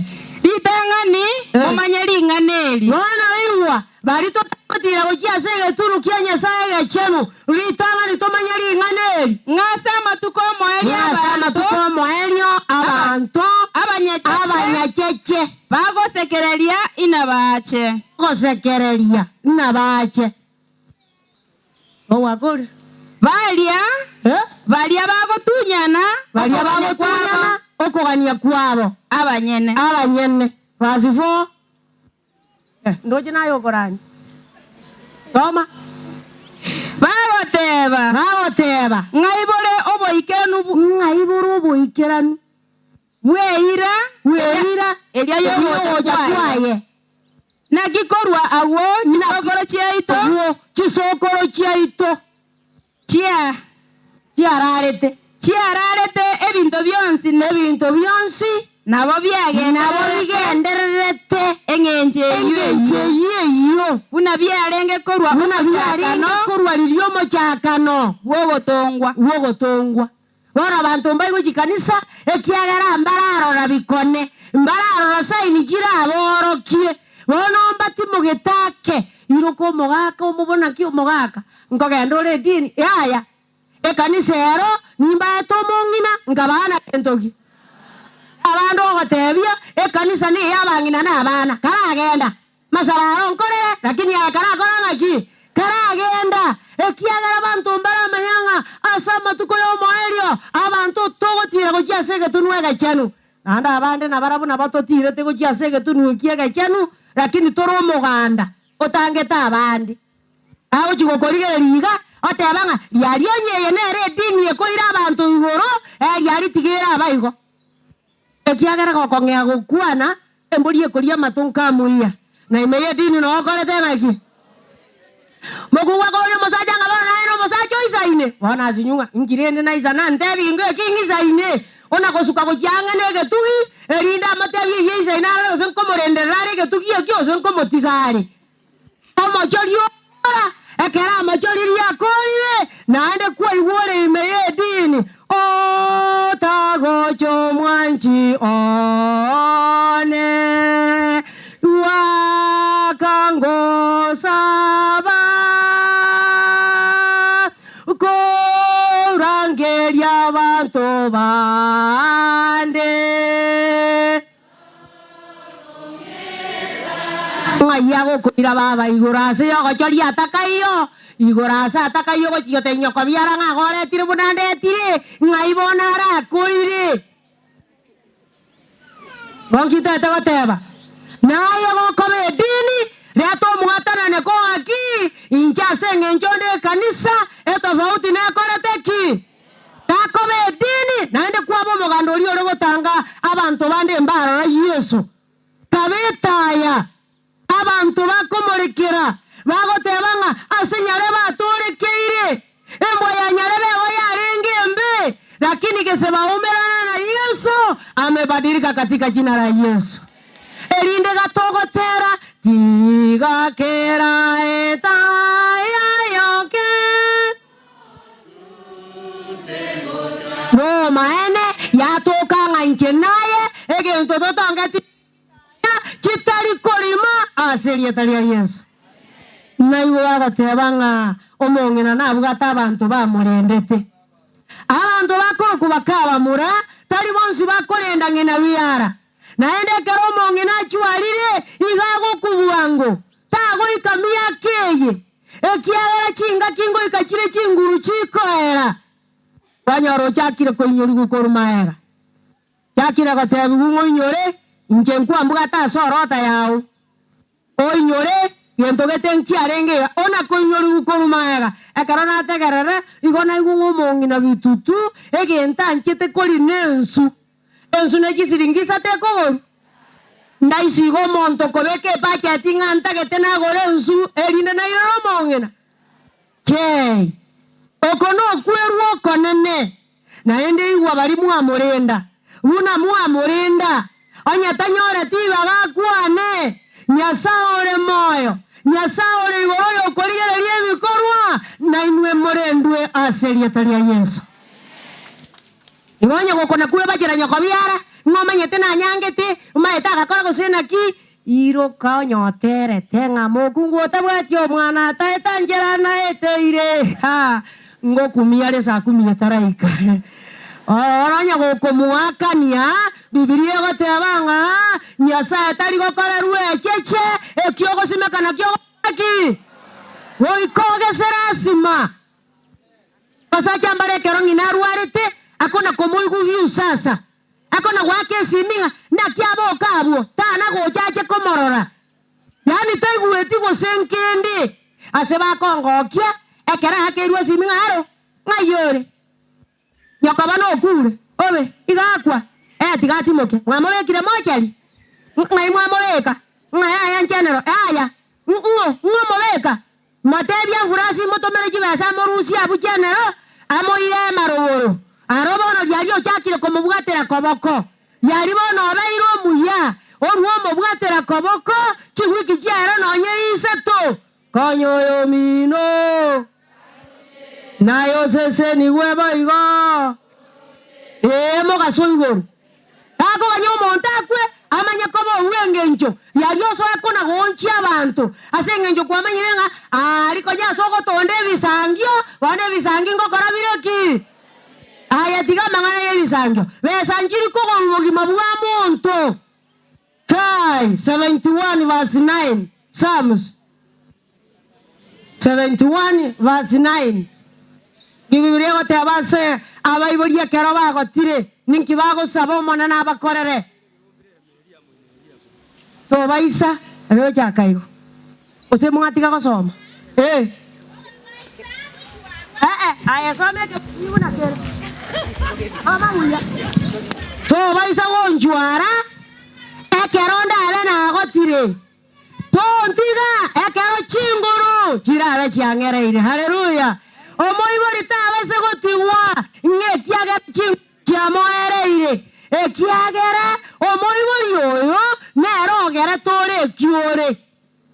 Ritang'ani momanye ring'ana eri. Bono igwa, Baria totagotiira gochia ase egetunu kia Nyasae egechenu, ritang'ani tomanye ring'ana eri. Ng'a ase amatuko omoerio Ng'a ase abanto amatuko omoerio abanto abanyacheche abanyacheche. bagosekereria inabaache. Bagosekereria inabaache. Ogwakorire. Baria, Eh? baria bagotunyana Baria okogania kwabo bagotunyana okogania kwabo abanyene. abanyene. Verse 4. Ndoche naye okorania. Soma. Bagoteba. Bagoteba. Ng'ai bore oboikeranu. Ng'ai bore oboikeranu. Bw'eira. Bw'eira eria y'ogocha kwaye. Naki korwa agwo chisokoro chiaito. Agwo chisokoro chiaito. Chia. Chiararete. Chiararete ebinto bionsi. Ebinto bionsi. Nabo biagendererete. Nabo bigendererete. Eng'encho eyio Eng'encho eyio eyio. Buna biarenge korwa Buna biarenge omochakano. korwa riria omochakano. Bw'ogotongwa. Bw'ogotongwa. Bono abanto mbaigwe chikanisa, ekiagera mbararora bikone, mbararora saini chiraboorokie. Bono mbatimogete ake, iroka omogaka omobona ki omogaka, nkogenda ore edini? Yaya, ekanisa ero nimbaete omong'ina, nkabaa na gento ki? Abande ogotebia, ekanisa ney'abang'ina na abana, karagenda. Masaba aro nkorere, lakini aye karakora ng'aki? Karagenda, ekiagera abanto mbaramanye ng'a ase amatuko y'omoerio abanto togotiira gochia ase egetunwa egechenu. Naende abande nabarabwo nabo totiirete gochia ase egetunwa ekio egechenu, lakini tore omoganda otangete abande. Agochia gokorigereria iga, oteba ng'a riaria onye eye nere edini ekoira abanto igoro, ee riaria tiga ere abaigo. Ekiagera gokong'ea gokwana, embori ekoria amato nkamoyia, na ime y'edini noo okorete ng'aki? Mokungu akoboria omosacha ng'a bono naye nomosacha oisaine? Bono asinywe ng'a inki rende naisana ntebi ingo eki ng'isaine? Ona gosuka gochia ang'e negetugi, erinde amotebie eyio eisaine arore gose nkomorenderera are egetugi ekio gose nkomotiga are. Omochori ora, ekero amachori riakoorire, naende kwaigwa ore ime y'edini, Otagocha omwanchi one, gwakangosaba, korangeria abanto bande. Ng'ai agokoira baba igoro ase y'ogochoria atakaiyo? Igoro ase atakaiyo ogochia gotebia nyoko biara ng'a agoretire buna ndetire, ng'ai bono arakoire? Bonki tete goteba, Naye gokoba edini, reta omwatanane koa ki? Inche ase engencho nde ekanisa, etofauti nekorete ki? Takoba edini, naende kwaba omoganda oria ore gotanga abanto bande mbarora Yeso. Kaba etaya, abanto bakomorekera, bagoteba ng'a ase nyarebe atoorekeire. Embwa ya nyarebe igo yarenge embe, lakini gese baumerana na Yeso, amebadilika katika jina la Yesu. Erinde gatogotera, Tiga kera etaya yoke. Nomaene, yatoka ng'a inche naye egento totongeti chitari korima ase erieta ria Yeso. Naigwe bagoteba ng'a omong'ina nabwate abanto bamorendete. Abanto bakorokwa bakabamura, tari bonsi bakorenda ng'ina biara. Naende ekero omong'ina achwarire, iga agokwa bwango, tagoika miaka eye. Ekiagera chingaki ngoika chire chinguru chikoera, kwanyora ochakire koinyorigwa korwa magega. Chakire gotebigwa ng'a oinyore, inche nkwambwate ase orota yao. Oinyore, gento gete nkiarenge iga, ona koinyorigwa korwa magega. Ekero nategerera, igo naigwa ng'a omong'ina bitutu, egento anchete koria nensu. Ensu ne chisiringi isato ekogorwa. Ndaisiga omonto kobeka ebacheti ng'a ntagete nagore ensu erinde nairore omong'ina? Kei! Oko nokwerwa okonene. Naende igwa baria mwamorenda, buna mwamorenda, onye tanyoreti ribaga akwane, Nyasae ore moyo, Nyasae ore igoro oyokorigereria ebikorwa, nainwe morendwe ase erieta ria Yeso. Igo onye gokona kwebachera nyoko biara, ng'a omanyete nanyangete, omaete agakora gose naki, iroka onye oterete ng'a mokungu otabwati omwana ataete nchera naeteire, ha, ngokumia are saa kumi etaraika. Oro onye gokomoakania, Bibilia egoteba ng'a Nyasae tari gokorerwa echeche, ekio ogosimeka nakio ogokora ki? Goika ogese lasima. Abasacha mbare ekero ng'ina arwarete, akona komoigwa Hiusasa, akona goaka esimi ng'a naki aboka abwo, tana gocha ache komorora. Yaani taigweti gose nkende. Ase bakongokia, ekero aakeirwe esimi ng'a aro, ng'ai ore? Nyokoba nokure, obe, iga akwa, ee tiga atimoke. Mwamobekire mochari? Ng'ai mwamobeka? Ng'a yaya nchenero, yaya, ng'o, ng'o omobeka? Motebie Efurasi motomere chibesa amorusie abwo chenero, amoire emarogoro. Aro bono riaria ochakire komobwatera koboko. Riaria bono obeire omuya, orue omobwatera koboko chiwiki chiaera nonya isato. Konya oyomino, naye osesenigwe boigo. Ee, mogaso igoro. Takoganya omonto akwe amanye koba obw'engencho riaria osoe kona goonchia abanto, ase engencho kwamanyire ng'a aria konya ase ogotonda ebisangio, bono ebisangi ngokora bire ki? Aye tiga amang'ana y'ebisangio, besa nchiri kogorwa obogima bwa monto. Kai 71 verse 9, Psalms 71 verse 9. Nki Bibilia egoteba ase abaibori ekero bagotire, ninki bagosaba Omonene abakorere? Tobaisa ebe gochaka igo, gose mwatiga gosoma. Ee. Ee, aye soma ekebugu buna kere. Soma buya. Tobaisa gonchwara ekero ndabe nagotire. Tontiga ekero chinguru chirabe chiang'ereire. Haleluya! Omoibori tabaise gotigwa ng'a ekiagera chinguru chiamoereire, ekiagera omoibori oyo nere ogerete ore ekio ore.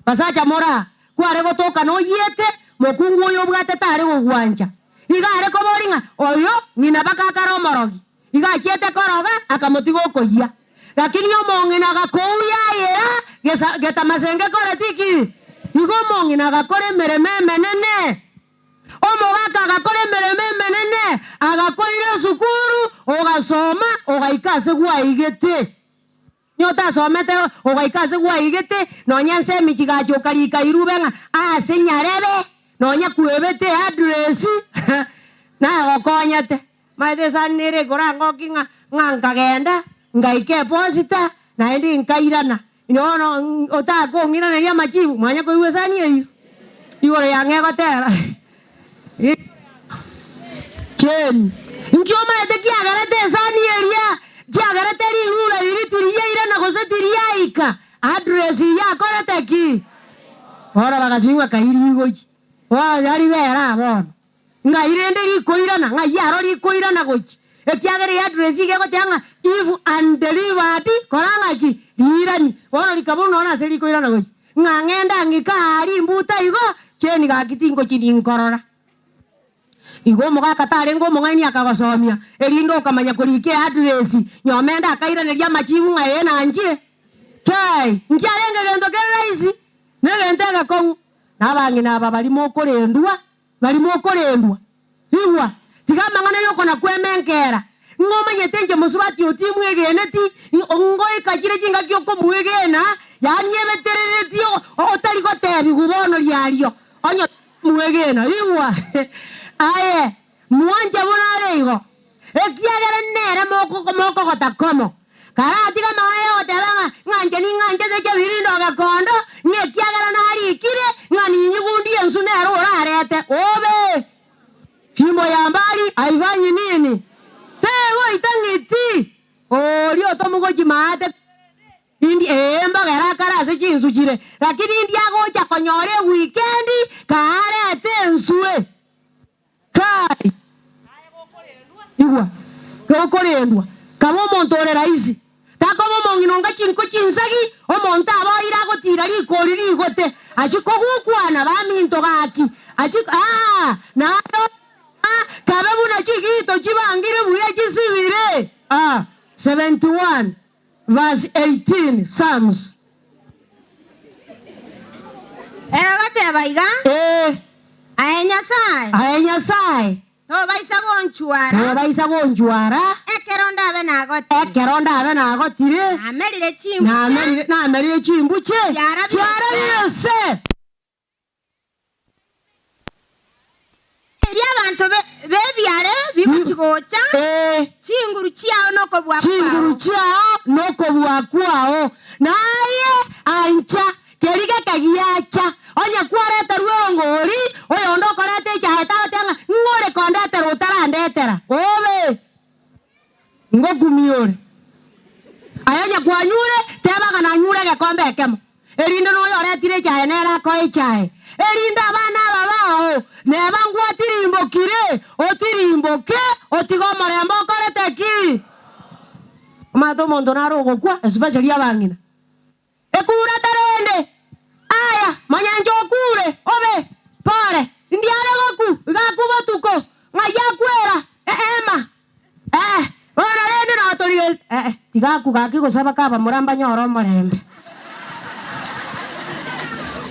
Basacha moraa, kware gotoka noyiete, mokungu oyo obwate tare gogwancha. Iga are koboria ng'a oyo ng'ina baka akare omorogi. Igo achiete koroga, akamotiga okoyia. Lakini omong'ina agakouya ayera gesa getamasenge koreti ki? Igo omong'ina agakora emeremo emenene. Omogaka agakora emeremo emenene, agakoira esukuru, ogasoma, ogaika ase gwaigete. Onye otasomete ogaika ase gwaigete, nonya ense emichi gacha okarika irube ng'a aase nyarebe, nonya kwebete eaddress, nagokonyete. Maete esani nere ekorangoki ng'a ng'a nkagenda, ngaika eposita, naende nkairana. Inwe bono otakong'iraneria amachibu, mwanya koigwa esani eyio? Igoro yang'e egoteba. Cheni. Inki omaete kiagerete esani eria? Kiagerete rirura riria tiriairana gose tiriaika? Address yakorete ki? Bono bagasigwa kairi igochi. Bono yaribera bono. Ng'ai rende rikoirana? Ng'ai aro rikoirana gochia? Ekiagera eaddress iga egoteba ng'a if undelivered kora ng'aki? Riirani. Bono rikaba buna nonya ase rikoirana gochia. Ng'a ng'ende ang'ike aa rimbuta igo, cheni gaki tingochi ninkorora. Igo omogaka tarenge omong'aini akagosomia, erinde okamanya korika eaddress, nyomende akairaneria amachibu ng'a ee nanchie. Kei! Nki arenge gento kere rahisi? Negento egekong'u. Na abang'ina aba baria mokorendwa, baria mokorendwa. Igwa, tiga amang'ana y'okona-kwemenkera, ng'a omanyete inche mosubati oo timwegeneti, ngoika chire chingaki okomwegena, yaani ebetereretie otari gotebigwa bono riario, onye timwegena. Igwa, aye, mwanche buna are igo, ekiagera nere mokogota komo. Karatiga amang'ana y'ogoteba ng'a ng'a inche ning'anchete chebirindo gekondo, ng'a ekiagera narikire, ng'a ninyigundie ensu nere orarete. Obe! Fimbo ya mbali haifanyi nini? Tegoita ng'iti! Oria otomogochi maate indi ee mbogere akare ase chinsu chire, lakini indi agocha konyora ewikendi kaarete enswe. Kai! Igwa, gokorendwa, kaba omonto ore rahisi, takoba omong'ina onga chinko chinsagi, omonto aboire agotiira rikori rigote, achie kogukwana baminto gaki, achie aa, naende aa, kabe buna chigito chibangire buya chisibire. Aa, 71 verse 18, Psalms. Egoteba iga, Ee. Aye Nyasae. Aye Nyasae. Tobaisa gonchwara. Tobaisa gonchwara. Ekero ndabe nagotire. Ekero ndabe nagotire. Namerire chimbuche. Namerire, namerire chimbuche. Chiarabire ase. Erio abanto b'ebiare bigochi-gocha, chinguru chiao na okobua kwao. Chinguru chiao na okobua kwao. Na aye ancha keria geke giacha, onye kwareterwe erongori, oyonde okoreta echaye tagoteba ng'a ng'o ore kondetera otarandetera, obe Ngokumia ore. Aye onye kwanyure, teba ng'a nanyure egekombe ekemo, erinde noyo oretire echaye nere akoe echaye, erinde abana aba bao neba ngwatirimbokire, otirimboke, otige omorembe okorete ki? Omanyete omonto nare ogokwa, especially abang'ina. Ekura tarende, Aya, monyancha okure, obe, pore, ndiare goku, iga akwo botuko, ng'ai akwera, eema, eh, bono. Eh, tiga akwo gaki gose abakabamura mbanyore omorembe.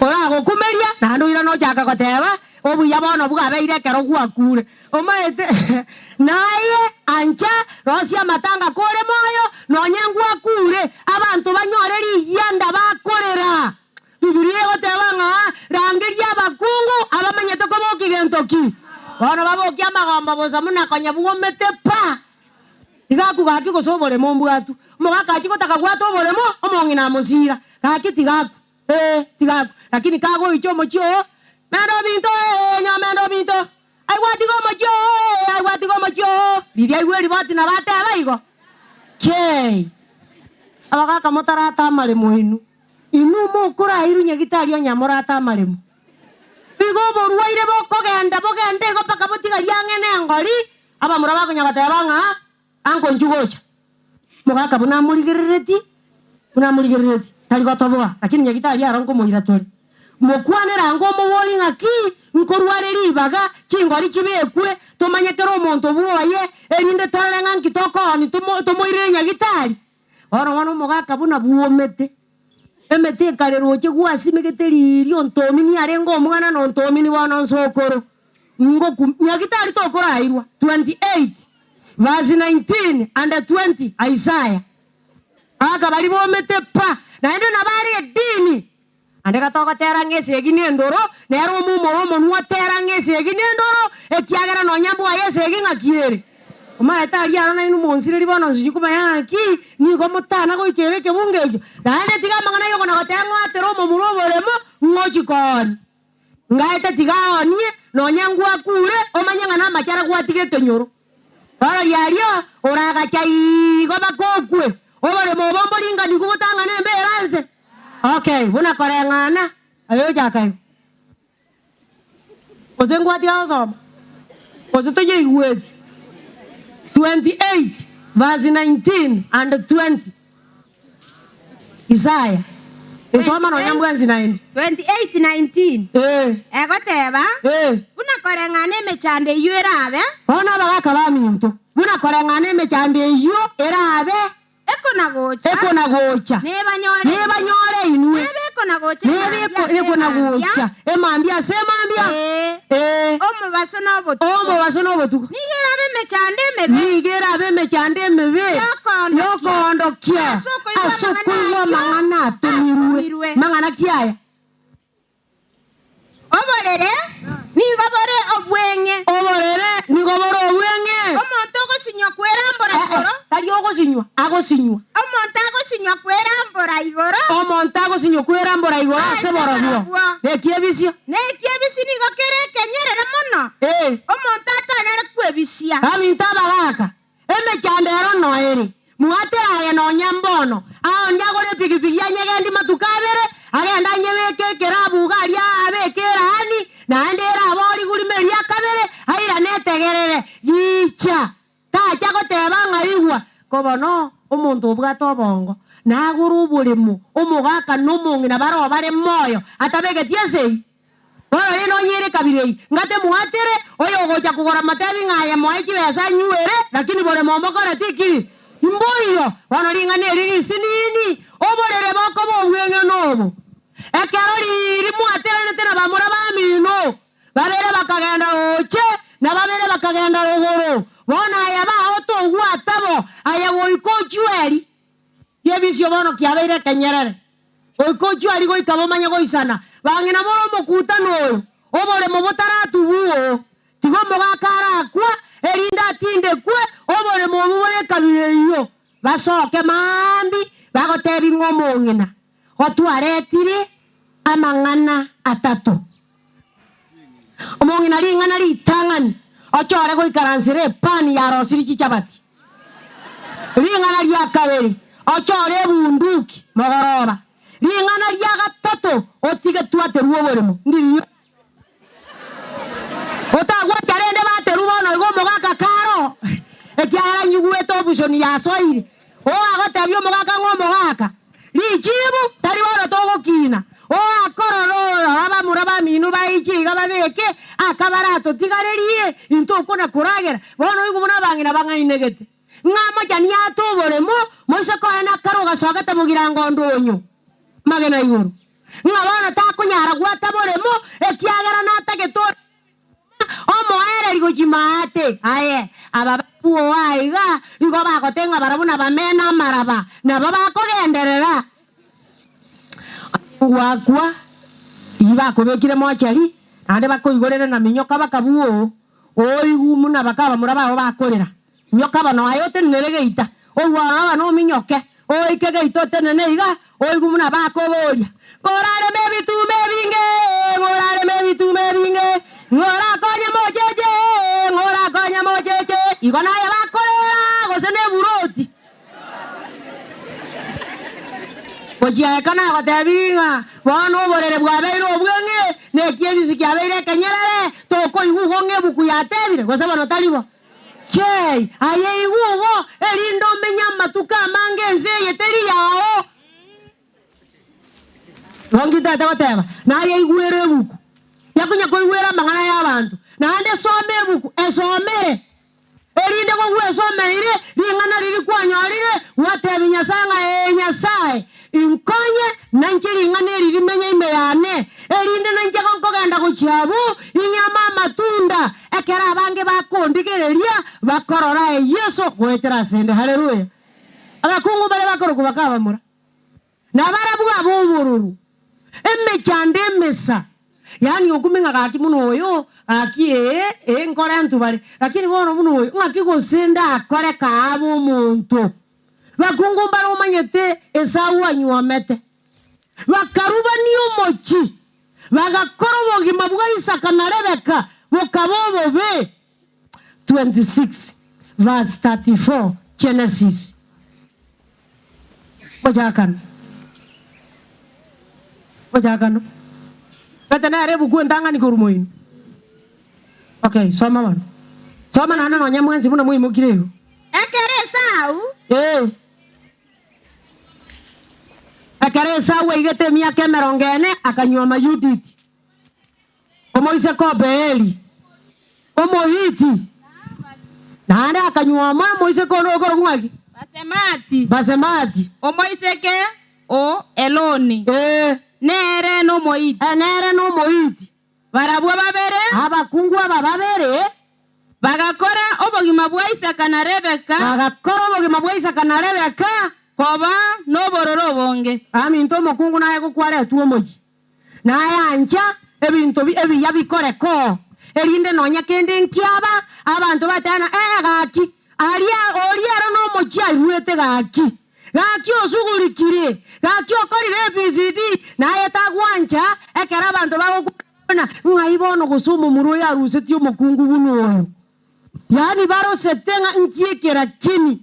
Oragokumeria, naende oirane ochake goteba, Obuya bono bwabeire ekero gwakure. Omaete, naye ancha, rosia amatanga kore moyo, nonye ngwakure, abanto banyore rigianda bakorera. Bibilia egoteba ng'a rangeria abakungu abamanyete kobokia gento ki. Bono babokie amagombo bosa buna konya bwomete pa. Tiga akwo gaki gose oboremo mbwatu. Omogaka achie gotaka gwata oboremo, omong'ina amosira. Gaki tiga akwo. Ee, tiga akwo. Lakini kagoicha omochie oo, Mende ominto ee, nyomende ominto. Ai gwatiga omochie oo ee, ai gwatiga omochie oo. Riria aigwa eriboti nabo ateba igo. Chei! Abagaka motarata amaremo inwe. Inwe mokorairwe nyagitari onye morate amaremo. Igo oborwaire bokogenda bogende igo mpaka botigarie ang'e nengori, abamura bakonya goteba ng'a anko inchuo gocha. Mogaka buna amorigerereti, buna amorigerereti, tari gotoboa, lakini nyagitari aro nkomoira tore. Mokwanere ango omobori ng'aki nkorware ribaga, chingori chibekwe, tomanye kera omonto bwoye, erinde torore ng'a nki tokooni tomo tomoirere nyagitari. Bono bono omogaka buna bwomete, emete ekare roche gwasimegete riiria ontomini arenge omwana na ontomini bono nsokoro. Ngoku nyagitari tokorairwa 28 verse 19 and 20 Isaiah. Aka baria bomete pa, naende nabo are edini. Ande gatogotera ng'a esegi nendoro, nere omumore omonwa otera ng'a esegi nendoro, ekiagera nonya mbwaye esegi ng'aki ere. Omaete aria aro nainwe monsireri bono nsichi komanya ng'aki nigo motana goikera ekebungo ekio. Naende tiga amang'ana ayio goteba ng'a oatere omomura oboremo ng'ochi koonia. Ngaete tiga aoonie, nonya ngwakure, omanye ng'a namachara gwatiga ekenyoro. Bono riario oragacha igo bakokwe, oboremo obo mboringanigwe botang'ane embera nse. Okay, buna koreng'ana, aye ochaka igo. Gose ngwatiga gosoma? Gose toyeigweti? 28 verse 19 and 20. Isaya, Nsoma nonya mbwansi naende. 28:19 Ee. Egoteba, Ee. Buna koreng'ana emechando eyio erabe. Bono abagaka baminto, buna koreng'ana emechando eyio erabe. Ekona-gocha. Ekona-gocha. Nebanyore inwe. Nebanyore inwe. Nebe ekona-gocha Nebe emambia ase ekona-gocha emambia. emambia ase emambia. Ee. Ee. Omobaso na obotuko. Omobaso na obotuko. Nigo erabe emechando emebe. Nigo erabe emechando emebe. Yokoondokia. Yokoondokia. Ase okoigwa Ase amang'ana okoigwa ayio amang'ana atomirwe. atomirwe. Mang'ana ki aya? Oborere nigo bore obweng'e. Oborere nigo bore obweng'e. Omonto ogosinywa kwerambora igoro. Tari ogosinywa, agosinywa. Omonto agosinywa kwerambora igoro. Omonto agosinywa kwerambora igoro ase borobwo. Nekiebisio. Nekiebisi nigo kere ekenyerere mono, omonto atanyare kwebisia. Baminto abagaaka, Emechando ero noere, mwatere aye nonya mbono. Aonde agore epigipigi anyegendi matuko abere, agende anyebeke ekerabu iga aria abeke eraani, naende erabe origurime eria kabere, airane etegerere. Gicha! Tacha goteba ng'a igwa, ko bono omonto obwate obongo, nagore oboremo, omogaka na omong'ina baroo bare moyo, atabegeti esegi. Bono rende onye ere ekabira eyio, ngate mwatere oyogocha kogora motebi ng'a aye moe chibesa anyuere, lakini boremo mbokoreti ki? Mboiyo. Bono ring'ana eri risinini, oborere bokoba obweng'ene obo. Ekero riiri mwateranete na bamura bamino, babere bakagenda roche, na babere bakagenda rogoro, bono aya bao togwata bo, aye goika ochweri. Kiebisio bono kiabeire ekenyerere. Goika ochio aria goika bomanye goisana. Bang'ina more omokutano oyo, oboremo botaratubwa oo. Tiga omogaka arakwa, erinde atindekwe, oboremo obwo bore ekabira eyio. Basoke maambia, bagotebi ng'a omong'ina otwaretire amang'ana atato. Omong'ina ring'ana ritang'ani ochore goikaransera epani yarosirie chichabati. Ring'ana ria kabere ochore ebunduki mogoroba. Ring'ana ria gatato otige twaterwe oboremo. Ndiriria otagwancha rende baterwe bono igo omogaka karo ekiagera nyigwete option yasoire. Oo agotebia omogaka ng'a omogaka, richibu tari bono togokina. Oo akorora orora bamura bamino baiche iga babeke akabaratotigarerie intwe okona koragera. Bono oigwe buna abang'ina bang'ainegete. Ng'a mochani ate oboremo, moise koena kare ogasogete bogirango onde onyo amagena igoro. Ng'a bono takonyara gwata boremo, ekiagera natagete ore omoereri gochia maate. Aye, aba babuo aiga igo bagoteba ng'a barabwo nabamene amaraba, nabo bakogenderera. Onye ngwakwa, eyio bakobekire mochari, naende bakoigorere na minyoka bakabua oo, oigwe buna bakabamura babo bakorera. Minyoka bono aye otenenere geita, orue ororo bono ominyoke, oike geita otenene iga, oigwe buna bakoboria, Ng'orareme ebituma ebinge, ng'orareme ebituma ebinge, ng'orakonye mocheche, ng'orakonye mocheche. Igo naye bakorera gose neburoti. Gochia eka nagotebirie ng'a bono oborere bwabeire obweng'e, na ekiebisi kiabeire ekenyerere, tokoigwa igo ng'a ebuku yatebire, gose bono tari bo? Kei, aye igwa igo, erinde omenye amatuko amange ense eye teri yao. Igo ngintete goteba, naye igwere ebuku, yakonya koigwera amang'ana y'abanto, naende soma ebuku, esomere. Erinde kogwesomeire ring'ana riria kwanyorire, gwatebia Nyasae ng'a, Ee Nyasae, inkonye, nainche ring'ana eri rimenye ime yane, erinde nainche gonkogenda gochia abwo, ing'ame amatunda, ekero abange bakondigereria, bakorora aye Yeso goetera asende. Haleluya! Abakungu mbaria bakorokwa bakabamura. Na barabwo ab'obororo, emechando emesa, yaani okumi ng'a gaki buna oyo, gaki ee, ee nkore ntubare, lakini bono buna oyo, ng'aki gose ndakore kaabe omonto? Bakungu mbare omanyete Esau anyuomete, bakarubania omochie, bagakora obogima bwa Isaka na Rebeka bokaba obobe. 26 verse 34 Genesis. Omochakano. Omochakano. Bete nere ebuku entang'ani korwa moino. Okay, soma bono. Soma naende nonye mwensi buna mwaimokire igo. Ekero Esau. Ee. Ekero Esau aigete emiaka emerongo ene, akanyuoma Yuditi. Omoiseke o Beeri, Omohiti, naende akanyuoma omoiseke onde okorokwa ng'aki? Basemati. Basemati. Omoiseke o Eloni, Ee. nere n'Omohiti. Nere n'Omohiti. Barabwo babere. Abakungu aba babere. Bagakora obogima bwa Isaka na Rebeka. Bagakora obogima bwa Isaka na Rebeka. Koba nobororo obonge. Aminto omokungu naye gokwaretwe omochie. Nayancha ebinto ebiya bikoreka oo, erinde nonya kende nkiaba, abanto batebana, Ee, gaki, aria oria ero nomochie airuete gaki, gaki osugurikire, gaki okorire ABCD, naye tagwancha ekero abanto bagokwana ng'ai bono gose omomura oyo arusetie omokungu buna oyo. Yaani barosete ng'a nki ekerakini.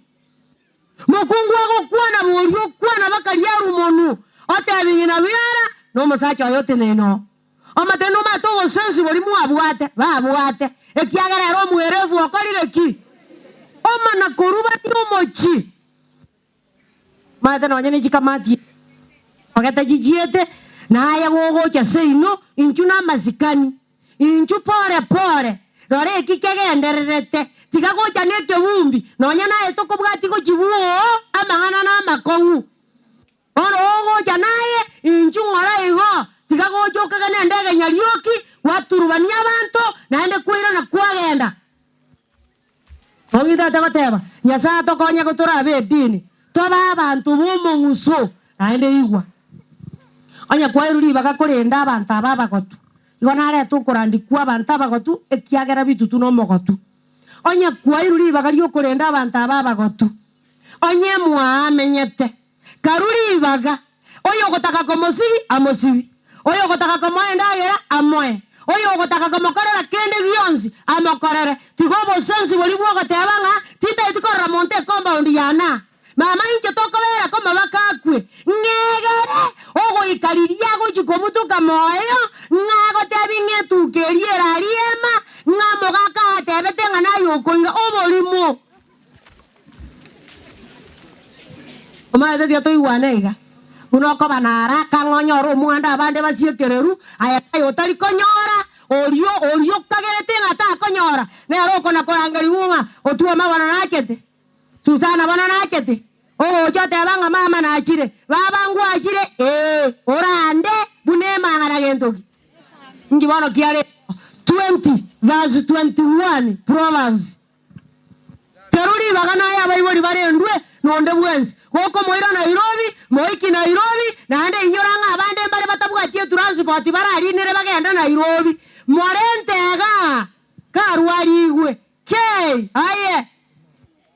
Mokungu agokwana boria okwana bakaria arumonwe, otebi ng'ina biara na omosacha oye oteneine oo. Omotebie nomanyete obosensi boria mwabwate, babwate, ekiagera ere omwerevu okorire ki? Omana korubania omochie. Omanyete nonye ne chikamati ogete chichiete, naye gogocha seino, inchu namasikani. Inchuo pore pore, rora eki kegendererete, tiga gocha nekebumbi, nonya naye tokobwati gochia bwoo amang'ana namakong'u. Bono ogocha naye, inchuo ng'ora igo, tiga gocha okagane endege nyarioki, gwaturubania abanto, naende kwairana kwagenda. Tong'itete goteba, Nyasae atokonye gotorabe edini, tobe abanto b'omong'uso, naende igwa. Onye kwairwe ribaga korenda abanto aba abagotu, igo narete okorandia kw'abanto abagotu, ekiagera bitutu nomogotu. Onye kwairwe ribaga ri'okorenda abanto aba abagotu, onye mwaamenyete, Karue ribaga, oyogotaka komosibi, amosibi, oyogotaka komoa endagera, amoe, oyogotaka komokorera kende gionsi, amokorere. Tiga obosensi boria bw'ogoteba ng'a tintageti korora monto ecompoundi yane aa. Mama inche tokobera komobaka akwe, ng'egere ogoika riria agochia kobutoka moyo, ng'a agotebi ng'a etuka eria ere aria ema, ng'a omogaka atebete ng'a naye okoira oborimo. Omanyete tiga toigwane iga, buna okoba naro akang'a onyore omwando abande basiekereru, aye naye otari konyora, oria oria okagerete ng'a takonyora, nere okona korangerigwa ng'a otwoma bono nachete. Susana bono nachete, ogocha oteba ng'a mama nachire, baba ngwachire, ee, orande buna emang'ana gento ki? Inki bono kiare 20 verse 21 Proverbs. Kero ribaga naye abaibori barendwe nonde bwensi, gokomoira Nairobi, moiki Nairobi, naende inyora ng'a abande mbare batabwati etransport bararinere bagende Nairobi. Morente igaa karwarigwe. Kei! Aye!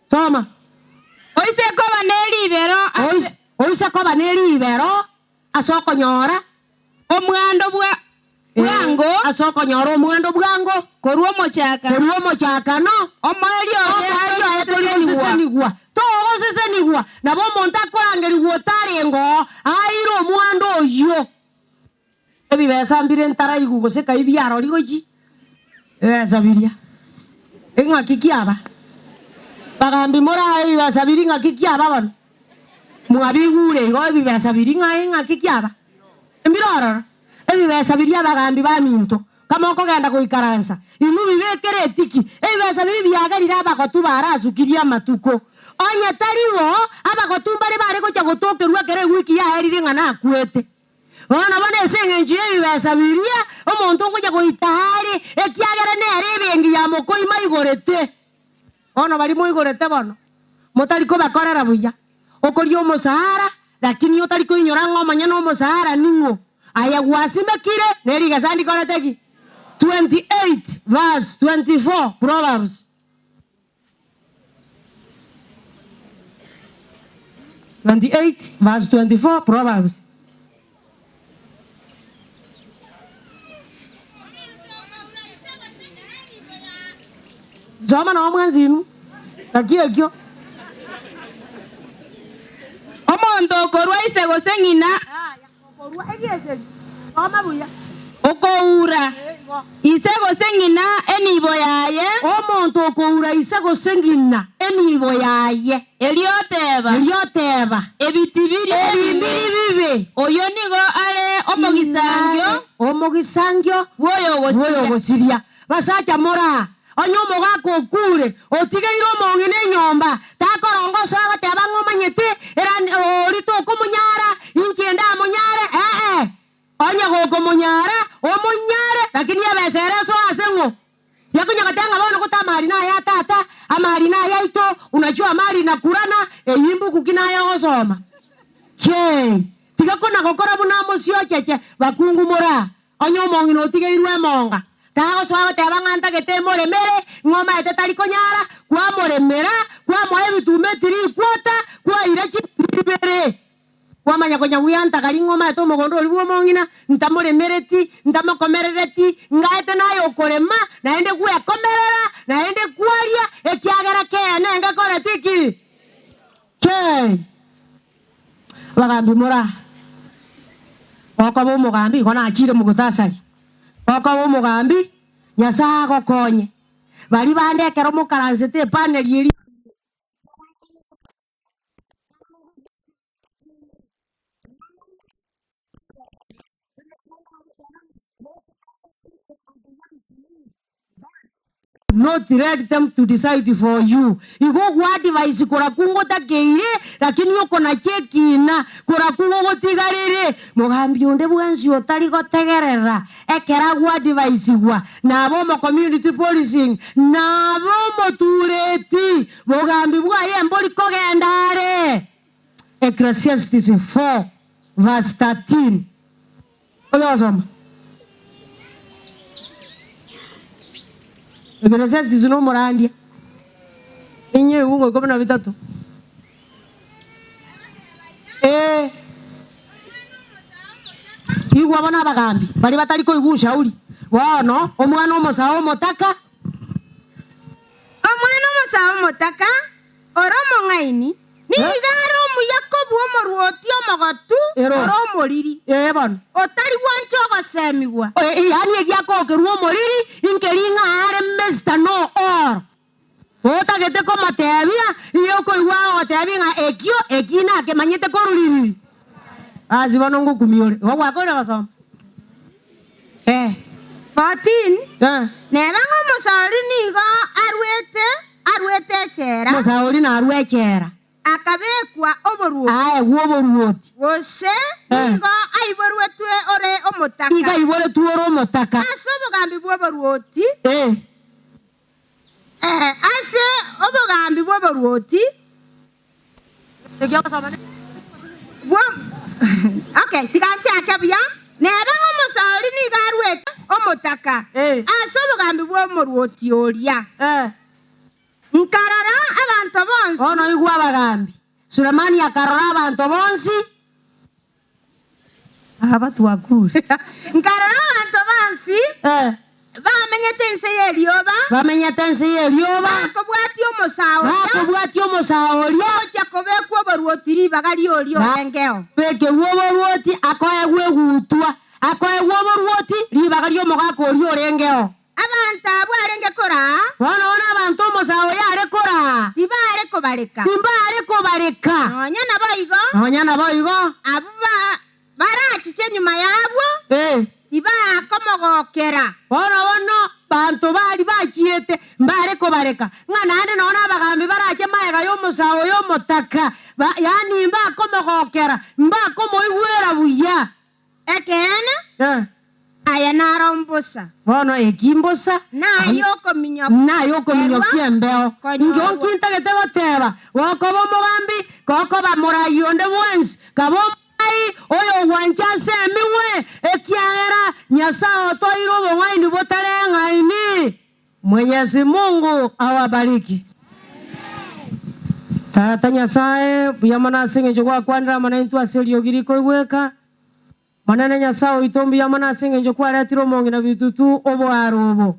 Soma. Oise koba ne ribero ase. Oise koba ne ribero ase okonyora. Omwando bwa bwango. Ase okonyora omwando bwango. Korwa omochakano. Korwa omochakano. Omoerio oye Omoerio oye tori gosesenigwa. Togosesenigwa. Nabo omonto akorangerigwa otarenge oo, aire omwando oyio. Ebibesa mbire ntaraigwe gose kai biarori gochia ebibesa biria. Eng'aki kiaba? Bagambi morae ebibesa biria ng'aki kiaba bono? Mwabigure igo ebibesa biria ng'a eng'aki kiaba? Mbire ororo ebibesa biria abagambi baminto, kama okogenda goikaransa, inwe bibekere etiki, ebibesa biria biagerire abagotu barasukirie amatuko. Onye tari bo, abagotu mbare bare gocha gotokerwa ekero ewiki yaerire ng'a nakwete. Bono bono ase engencho y'ebibesa biria omonto ogocha goita are, ekiagera nere ebenki ya mokoima aigorete. Bono baria moigorete bono, motari kobakorera buya, okoria omosara, lakini otari koinyora ng'a omonyene omosara ning'o. Aye gwasimekire, ne rigesa ndikorete ki? 28 verse 24 Proverbs. 28 verse 24 Proverbs. Soma nao mwensi inwe, naki ekio. Omonto okorua ise gose ng'ina. Okorua egieseri, soma buya. Okoura ise gose ng'ina enibo yaye. Omonto okoura ise gose ng'ina enibo yaye. Erio oteba. Erio oteba. Ebi tibiri Ebi mbiri bibe. Oyio nigo are omogisangio. Omogisangio bw'oyogosiria. Basacha moraa, onye omogaka okure, otigeire omong'ina enyomba, takoronga osoe goteba ng'a omanyete erani oria tokomonyara, inche ndamonyare, ee-e. Onye gokomonyara, omonyare, lakini ebesa ere esoe ase ng'o? Tiakonya goteba ng'a bono gote amari naya tata, amari nayaito, unajua amari nakurana, eyio imbuku ki naye ogosoma? Kei! Tiga kona gokora buna mosiocheche, bakungu moraa. Onye omong'ina otigeirwe emonga, tagosoa goteba ng'a ntagete emoremere, ng'a omaete tari konyara, kwamoremera, kwamoa ebituma etirikwota, kwaira chiburi ibere. Kwamanya konya gweantagari ng'a omaete omogondo oria bw'omong'ina, ntamoremereti, ntamokomerereti, ngaete naye okorema, naende gwekomerera, naende kwaria, ekiagera keene ngekoreti ki? Kei. Abagambi moraa, gokoba omogambi, igo nachire mogotasari, gokoba omogambi, Nyasae agokonye. Baria bande ekero mokaransete epaneli eria. Not let them to decide for you. Igo ogwa-advise korakwo ngotakeire, lakini okonacha ekina korakwo gogotigarere. Mogambi onde bwensi otari gotegerera ekero agwa-advisigwa, nabe omo community policing, nabe omotureti, bogambi bwaye mbori kogenda are. Ecclesiastes 4 verse 13. Oria ogosoma Ecclesiastes na omorandia, ninye ebibuku ikomi na bitato. Ee. Igwa bono abagambi baria batari koigwa ushauri, bono omwana omosae omotaka. Omwana omosae omotaka ore omong'aini nigo are omuya kobua omorwoti omogotu ore omoriri, otari gwancha ogosemigwa. Yaani egiakokerwa omoriri inkeri ng'a are Mister Know All. Otagete komotebia, igo okoigwa agogotebia ng'a ekio eki nakemanyete korwa ririri. Basi bono ngokumia ore. Igo gwakorire gosoma? Eh. 14 neba ng'a omosaori nigo arwete. arwete echela. Omosae oria narwe echela. Akabekwa oboruoti. Aegwe oboruoti. Gose nigo aiborwetwe ore omotaka. Igo aiboretwe ore omotaka. Ase obogambi bw'oboruoti. Ee, ase obogambi bw'oboruoti. Okay, tiga nchake buya. Neba ng'a omosae oria nigo arwete omotaka ase obogambi bw'omoruoti oria. Nkarora abanto bonsi. Bono igwa abagambi. Sulemani akarora abanto bonsi. Aba twakure. Nkarora abanto bonsi. Bamenyete inse y'erioba. Bamenyete inse y'erioba. Bakobwatia omosae oria. Bakobwatia omosae oria. Ogochia kobekwa oboruoti ribaga ri'oria orengeo. Bekerwe oboruoti akoegwa egutwa. Akoegwa oboruoti ribaga ri'omogaka oria orengeo. Abanto abwo arenge koraa. Bono bono abanto omosae oyo are koraa. Tibare kobareka. Timbare kobareka. Nonya naboigo. Nonya naboigo. Abwo barachiche nyuma y'abwo. Tibakomogokera. Bono bono banto baria bachiete mbare kobareka, ng'a naende nonya nabagambi barache magega y'omosae oyo omotaka, yaani mbakomogokera, mbakomoigwera buya. Ekeene, aya naro mbosa. Bono eki mbosa, Naye okominyokia naye okominyokia embeo. Inkio nkintagete goteba, gokoba omogambi, gokoba morai onde bwensi, kaba omorai oyogwancha ase emigwe, ekiagera Nyasae otoire obong'aini botareng'aini. Mwenyezi Mungu awabariki. Tata Nyasae, mbuya mono ase engencho gwakwanire amo naintwe ase eriogi rikoigweka. Monene Nyasae oito, mbuya mono ase engencho kwaretire omong'ina bitutu oboaro obo.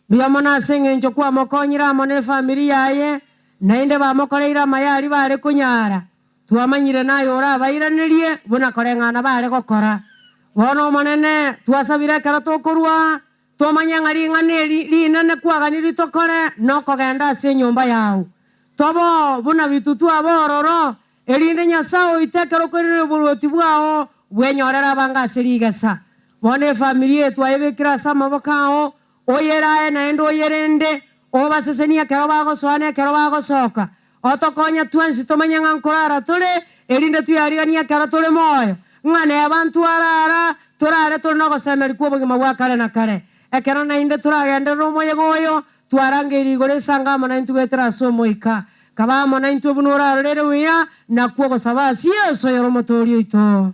Mbuya mono ase engencho kwamokonyire amo nefamiri yaye, naende bamokoreire amaya aria bare konyara. Twamanyire naye orabairanerie buna koreng'ana bare gokora. Bono Omonene, twasabire ekero tokorua aa, Tomanye ng'a ring'ana eri rinene kwaganirie tokore nokogenda ase enyomba yao. Toboo buna bitutu aba ororo, erinde Nyasae oito ekero okoiraneria oboruoti bwao bwenyorere abange ase rigesa. Bono efamiri eye twayebekire ase amaboko ao, oyerae naende oyerende, obasesenie ekero bagosoa na ekero bagosoka. Otokonye twensi tomanye ng'a nkorara tore, erinde tweariganie ekero tore moyo, ng'a neba ntwarara, torare tore nogosemeria kw'obogima bwa kare na kare. Ekero naende toragenderere omoyega oyo, twarangeirie igoro esango amo naintwe goetera ase Omoika. Kaba amo naintwe buna orarorere buya, nakwo ogosaba ase Yeso oyore Omotooria oito.